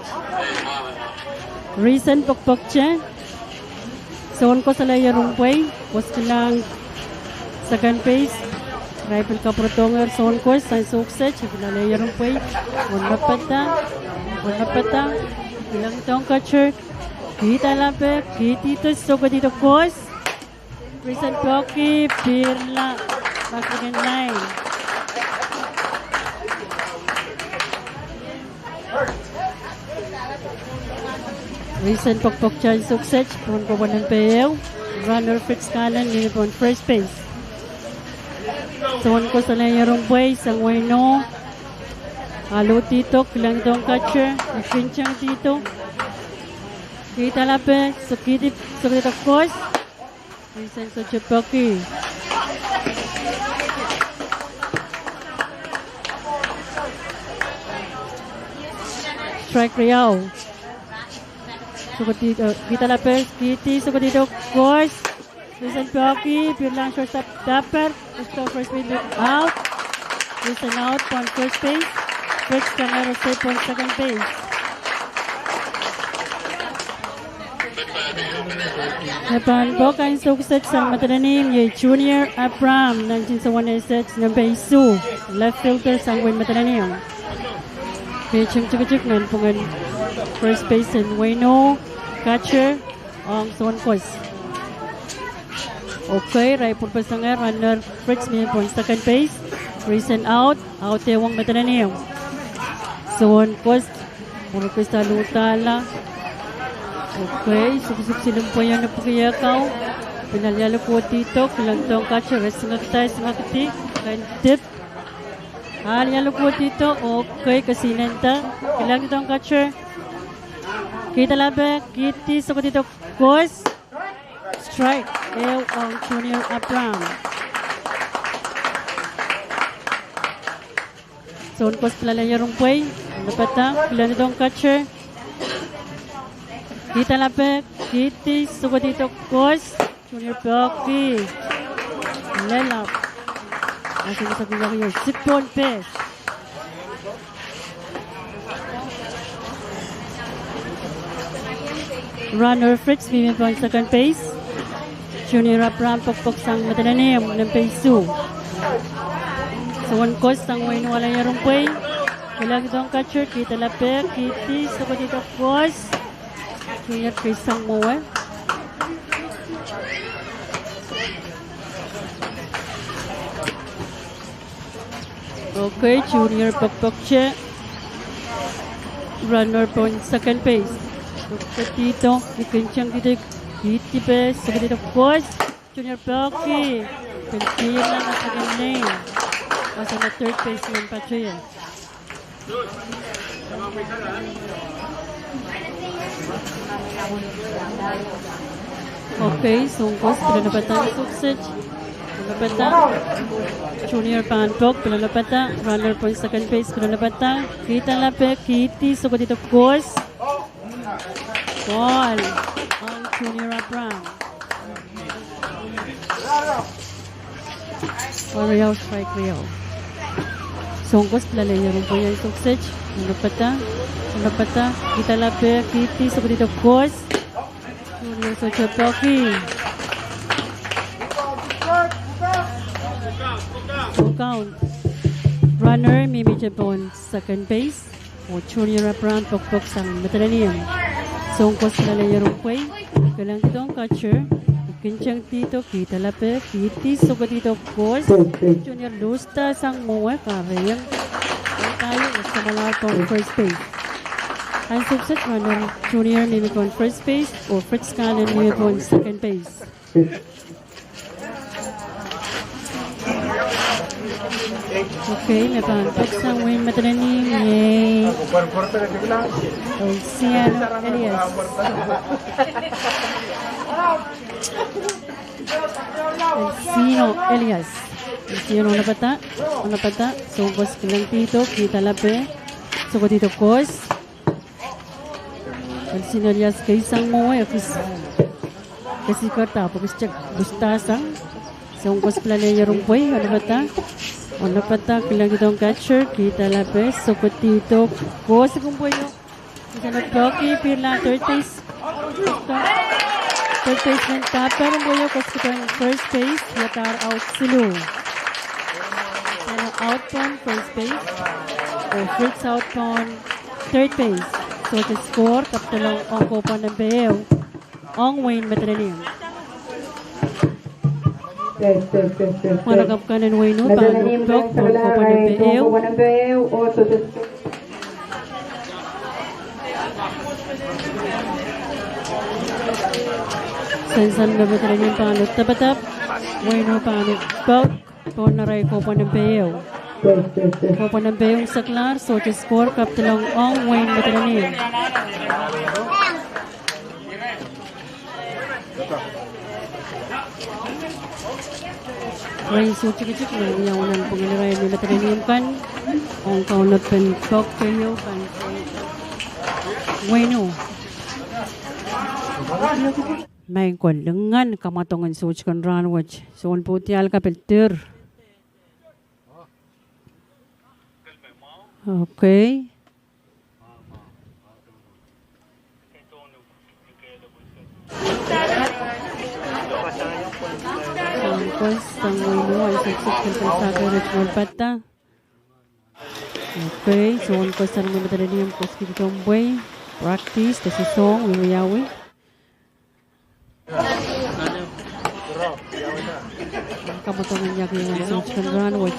Risen pokpokte. Soun kos ale ier ong pwei, kos kilang second base. Irail pil kapwurodohngehr soun kos ansou kiset, pil ale ier ong pwei. Onopata, onopata, kilangdohng catcher. Kihda lapek, kihdi, sohkodi kos. Risen pwoaki, pirla, back again line. Risen pokpokte ansou kiset, pohn pwopwon nempe ehu. Runner Fritz Kalen, mihmi pohn first base. Soun kos ale ier ong pwei, sang weino. Alu dihdo, kilangdohng catcher, ni kin teng dihdo. Kihda lapek, sohkidi, sohkodi kos. Risen sohte pwoaki. Strike riau. Sohkodi, eh, kihda lapek, kihdi, sohkodi kos. Risen pwoaki, pirlahng shortstop dahper. Restore first base, out. Risen out pohn first base. Fritz Kalen restore pohn second base. Me pahn pwukoahn ansou kiset sang Madolenihmw iei Junior Abraham, nineteen seventy-six, nempe isuh, left fielder sang wehin Madolenihmw. Pitching tikitik nan pwungen first base en weino, catcher, ong soun kos. Okay, irail pwurpeseng, runner Fritz mihmi pohn second base. Risen out, out ehu ong Madolenihmw. Soun kos, pwurpeseng ludahla. Okay, sukisuk siluh pwe ion pwukiekau. Pil ale ialokohdido, kilangdohng catcher, re singekda, singekdi, ken dip. Ale ialokohdido, okay, kesihnenda, kilangdohng catcher. Kihda lapek, kihdi, sohkodi kos. Strike ehu ong Junior Abraham. Soun kos pil ale ier ong pwei, onopata, kilangdohng catcher. Kihda lapek, kihdi, sohkodi kos. Junior pwoaki. Lel ahpw, ah, sohte sehse, sihpw pohn base. Runner Fritz mihmi pohn second base. Junior Abraham pokpok sang Madolenihmw nempe isuh. Soun kos sang weino ale ier ong pwei. Kilangdohng catcher, kihda lapek, kihdi, sohkodi kos. Junior kei sang mwowe. Okay, Junior pokpokte. Runner pohn second base. Pokpokte, ni kin teng dihdo, kihdi base, sohkodi kos. Junior pwoaki. Pil kihla nan second lane. Wasa me third baseman patohwan. Okay, soun kos pil onopata, sukset. Onopata. Junior pahn pok, pil onopata. Runner pohn second base, pil onopata. Kihda lapek, kihdi, sohkodi kos. Ball ong Junior Abraham. Ball riau, strike riau. Soun kos pil ale ier ong pwei ansou kiset. Onopata, onopata, kihda lapek, kihdi, sohkodi kos. Junior sohte pwoaki. Full count. Runner mihmihte pohn second base. Oh Junior Abraham pokpok sang Madolenihmw. Soun kos pil ale ier ong pwei. Kilangdohng catcher. Ni kin teng dihdo, kihda lapek, kihdi, sohkodi kos. Junior luhsda sang mwowe, kahrehiong. Kahieng, samwalahro pohn first base. Ansou kiset, runner Junior mihmi pohn first base, oh Fritz Kalen mihmi pohn second base. Okay, me pahn pok sang wehin Madolenihmw iei Elsiano Elias. Elsiano Elias. Elsiano onopata, onopata, soun kos kilangdihdo, kihda lapek, sohkodi kos. Elsiano Elias kei sang mwowe, ekis, ekis kihda, ekis teng luhsda sang. Soun kos pil ale ier ong pwei, onopata. Onopada, kilengdiong catcher, kihda lape, sohkadihdo, kohs kin pweio. Ese me peki, pihrla third base. Third baseman Tapper en pweio kohs kidohng first base, iadahr out siluh. Ese me out pohn first base, oh Fritz out pohn third base. Sohte score, kapidolong ong kohpwal nempe ehu ong wehin Madolenihmw. Mwahnakapw kan en wehin Nuh pahn pok pohn kohpwal nempe ehu. Sensen me Madolenihmw pahn tapatap, wehin Nuh pahn pok pohn arail kohpwal nempe ehu. Kohpwal nempe ehu seklahr, sohte score, kapidolong ong wehin Madolenihmw. Irail sohte tikitik me wiawi nan pwungen irail me Madolenihmw kan ong kaunopen pok keieu kan wehin Nuh. Maing ko, lingan kamwadong en sohte kan rahnwet. Sounpwong diar ka pil dir. Okay. Soun koaros sang wehin Nuh, ansou kiset kilkil sake ret mwohn pahda. Okay, soun koaros sang wehin Madolenihmw, kohs kihdo pweio, practice, de sohsohng, wiawi. Kamwadong en iang ansou kan rahnwet.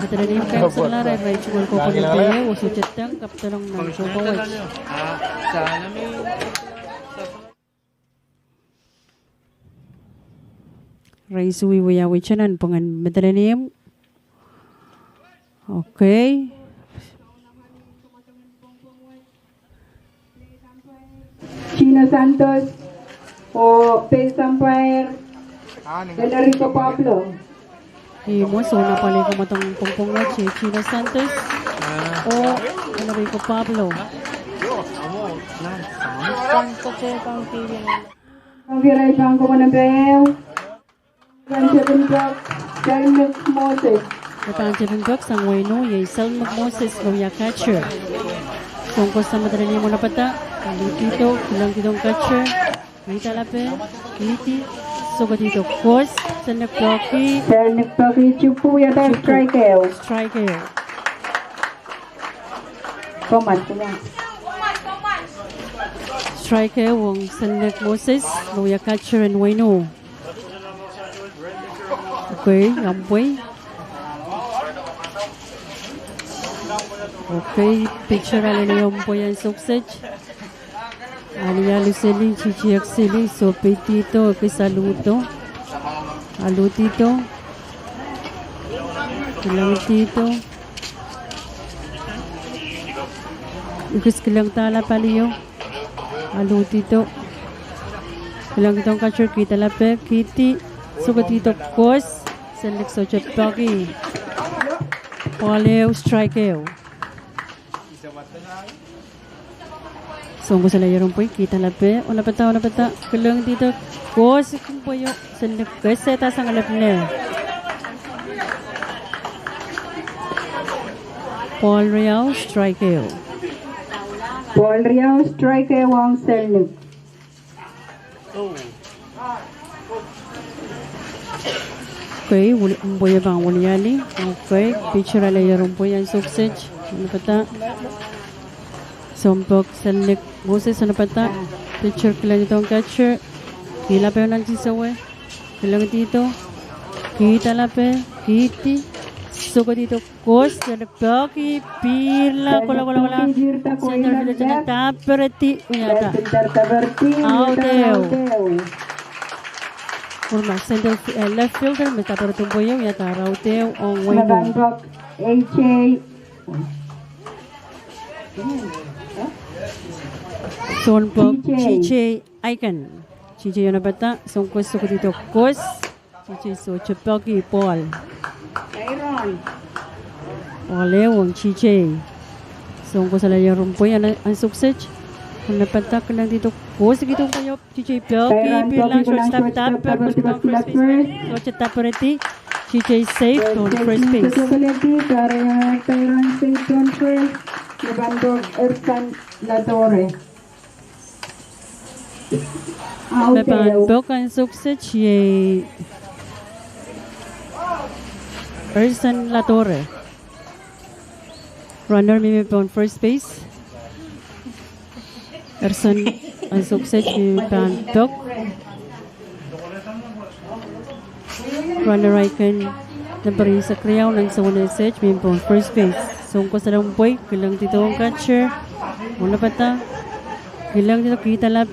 Madolenihmw kan seklahr, irail tungoal kohpwal nempe ehu, oh sohte deng, kapidolong nan kohpwal wet. Irail sohte wiawi nan pwungen Madolenihmw. Okay. Gino Santos, oh base umpire Enrico Pablo. Ih, mwo soun apwalih kamwadong pwongpwong wet, Gino Santos, oh Enrico Pablo. Pahn kohpwal nempe ehu. Pahn tepin pok, Selnik Moses. Me pahn tepin pok sang wehin Nuh, iei Selnik Moses, me wia catcher. Soun koaros sang Madolenihmw onopada, alehdido, kilengdido catcher. Kihda lape, kihdi, sohkadihdo kohs, Selnik peki. Selnik peki, tupwu, iadahr strike ehu. Strike ehu. Strike ehu ong Selnik Moses, me wia catcher en wehin Nuh. Okay, omw pwei. Okay, pitcher ale omw pwei ansou kiset. Alialu seli, titiek seli, sohpeidihdo, ekis aludo. Aludido. Kilengdido. Ekis kilengda lap alio. Aludido. Kilengdido catcher, kihda lape, kihdi, sohkadihdo kohs, Selnik sohte peki. Ball ehu, strike ehu. Soun koaros ale ieren pwei, kihda lape, onopada, onopada, kilengdido, kohs kin pweio, Selnik kesehda sang lepin ehu. Ball riau, strike ehu. Ball riau, strike ehu ong Selnik. Okay, omw pwei pahn wiliali. Okay, pitcher ale ieren pwei ansou kiset. Onopada. Soun pok Selnik Moses onopada. Pitcher kilengdido catcher. Kihla peh nan tisowe. Kilengdido. Kihda lape. Kihdi. Sohkadihdo. Kohs, Selnik peki, pihrla, kolokolokla. Center fielder Tapperdi, wiahda. Out ehu. Kumwa center, eh, left fielder me Tapperdi pwei, wiahda out ehu ong wehin Nuh. Soun pok T J Aiken. T J onopada, soun kohs sohkadihdo kohs. T J sohte peki, ball. Ball ehu ong T J. Soun koaros ale ieren pwei ansou kiset. Napata kilangdido kohsihki duwen kaiop, T J Pioki, pilahng shortstop dahpwur, pil pohn first base. Shortstop dahpwur edi, T J safe pohn first base. Me pahn pok ansou kiset iei Erson Ladore. Runner mihmi pohn first base. Erson ansou kiset me pahn pok. Runner akan, nempe eisek riau, nan soangen stage mihmi pohn first base. Soun koasoanehdi pwe kilangdido catcher, oh napata kilangdido kihda lap.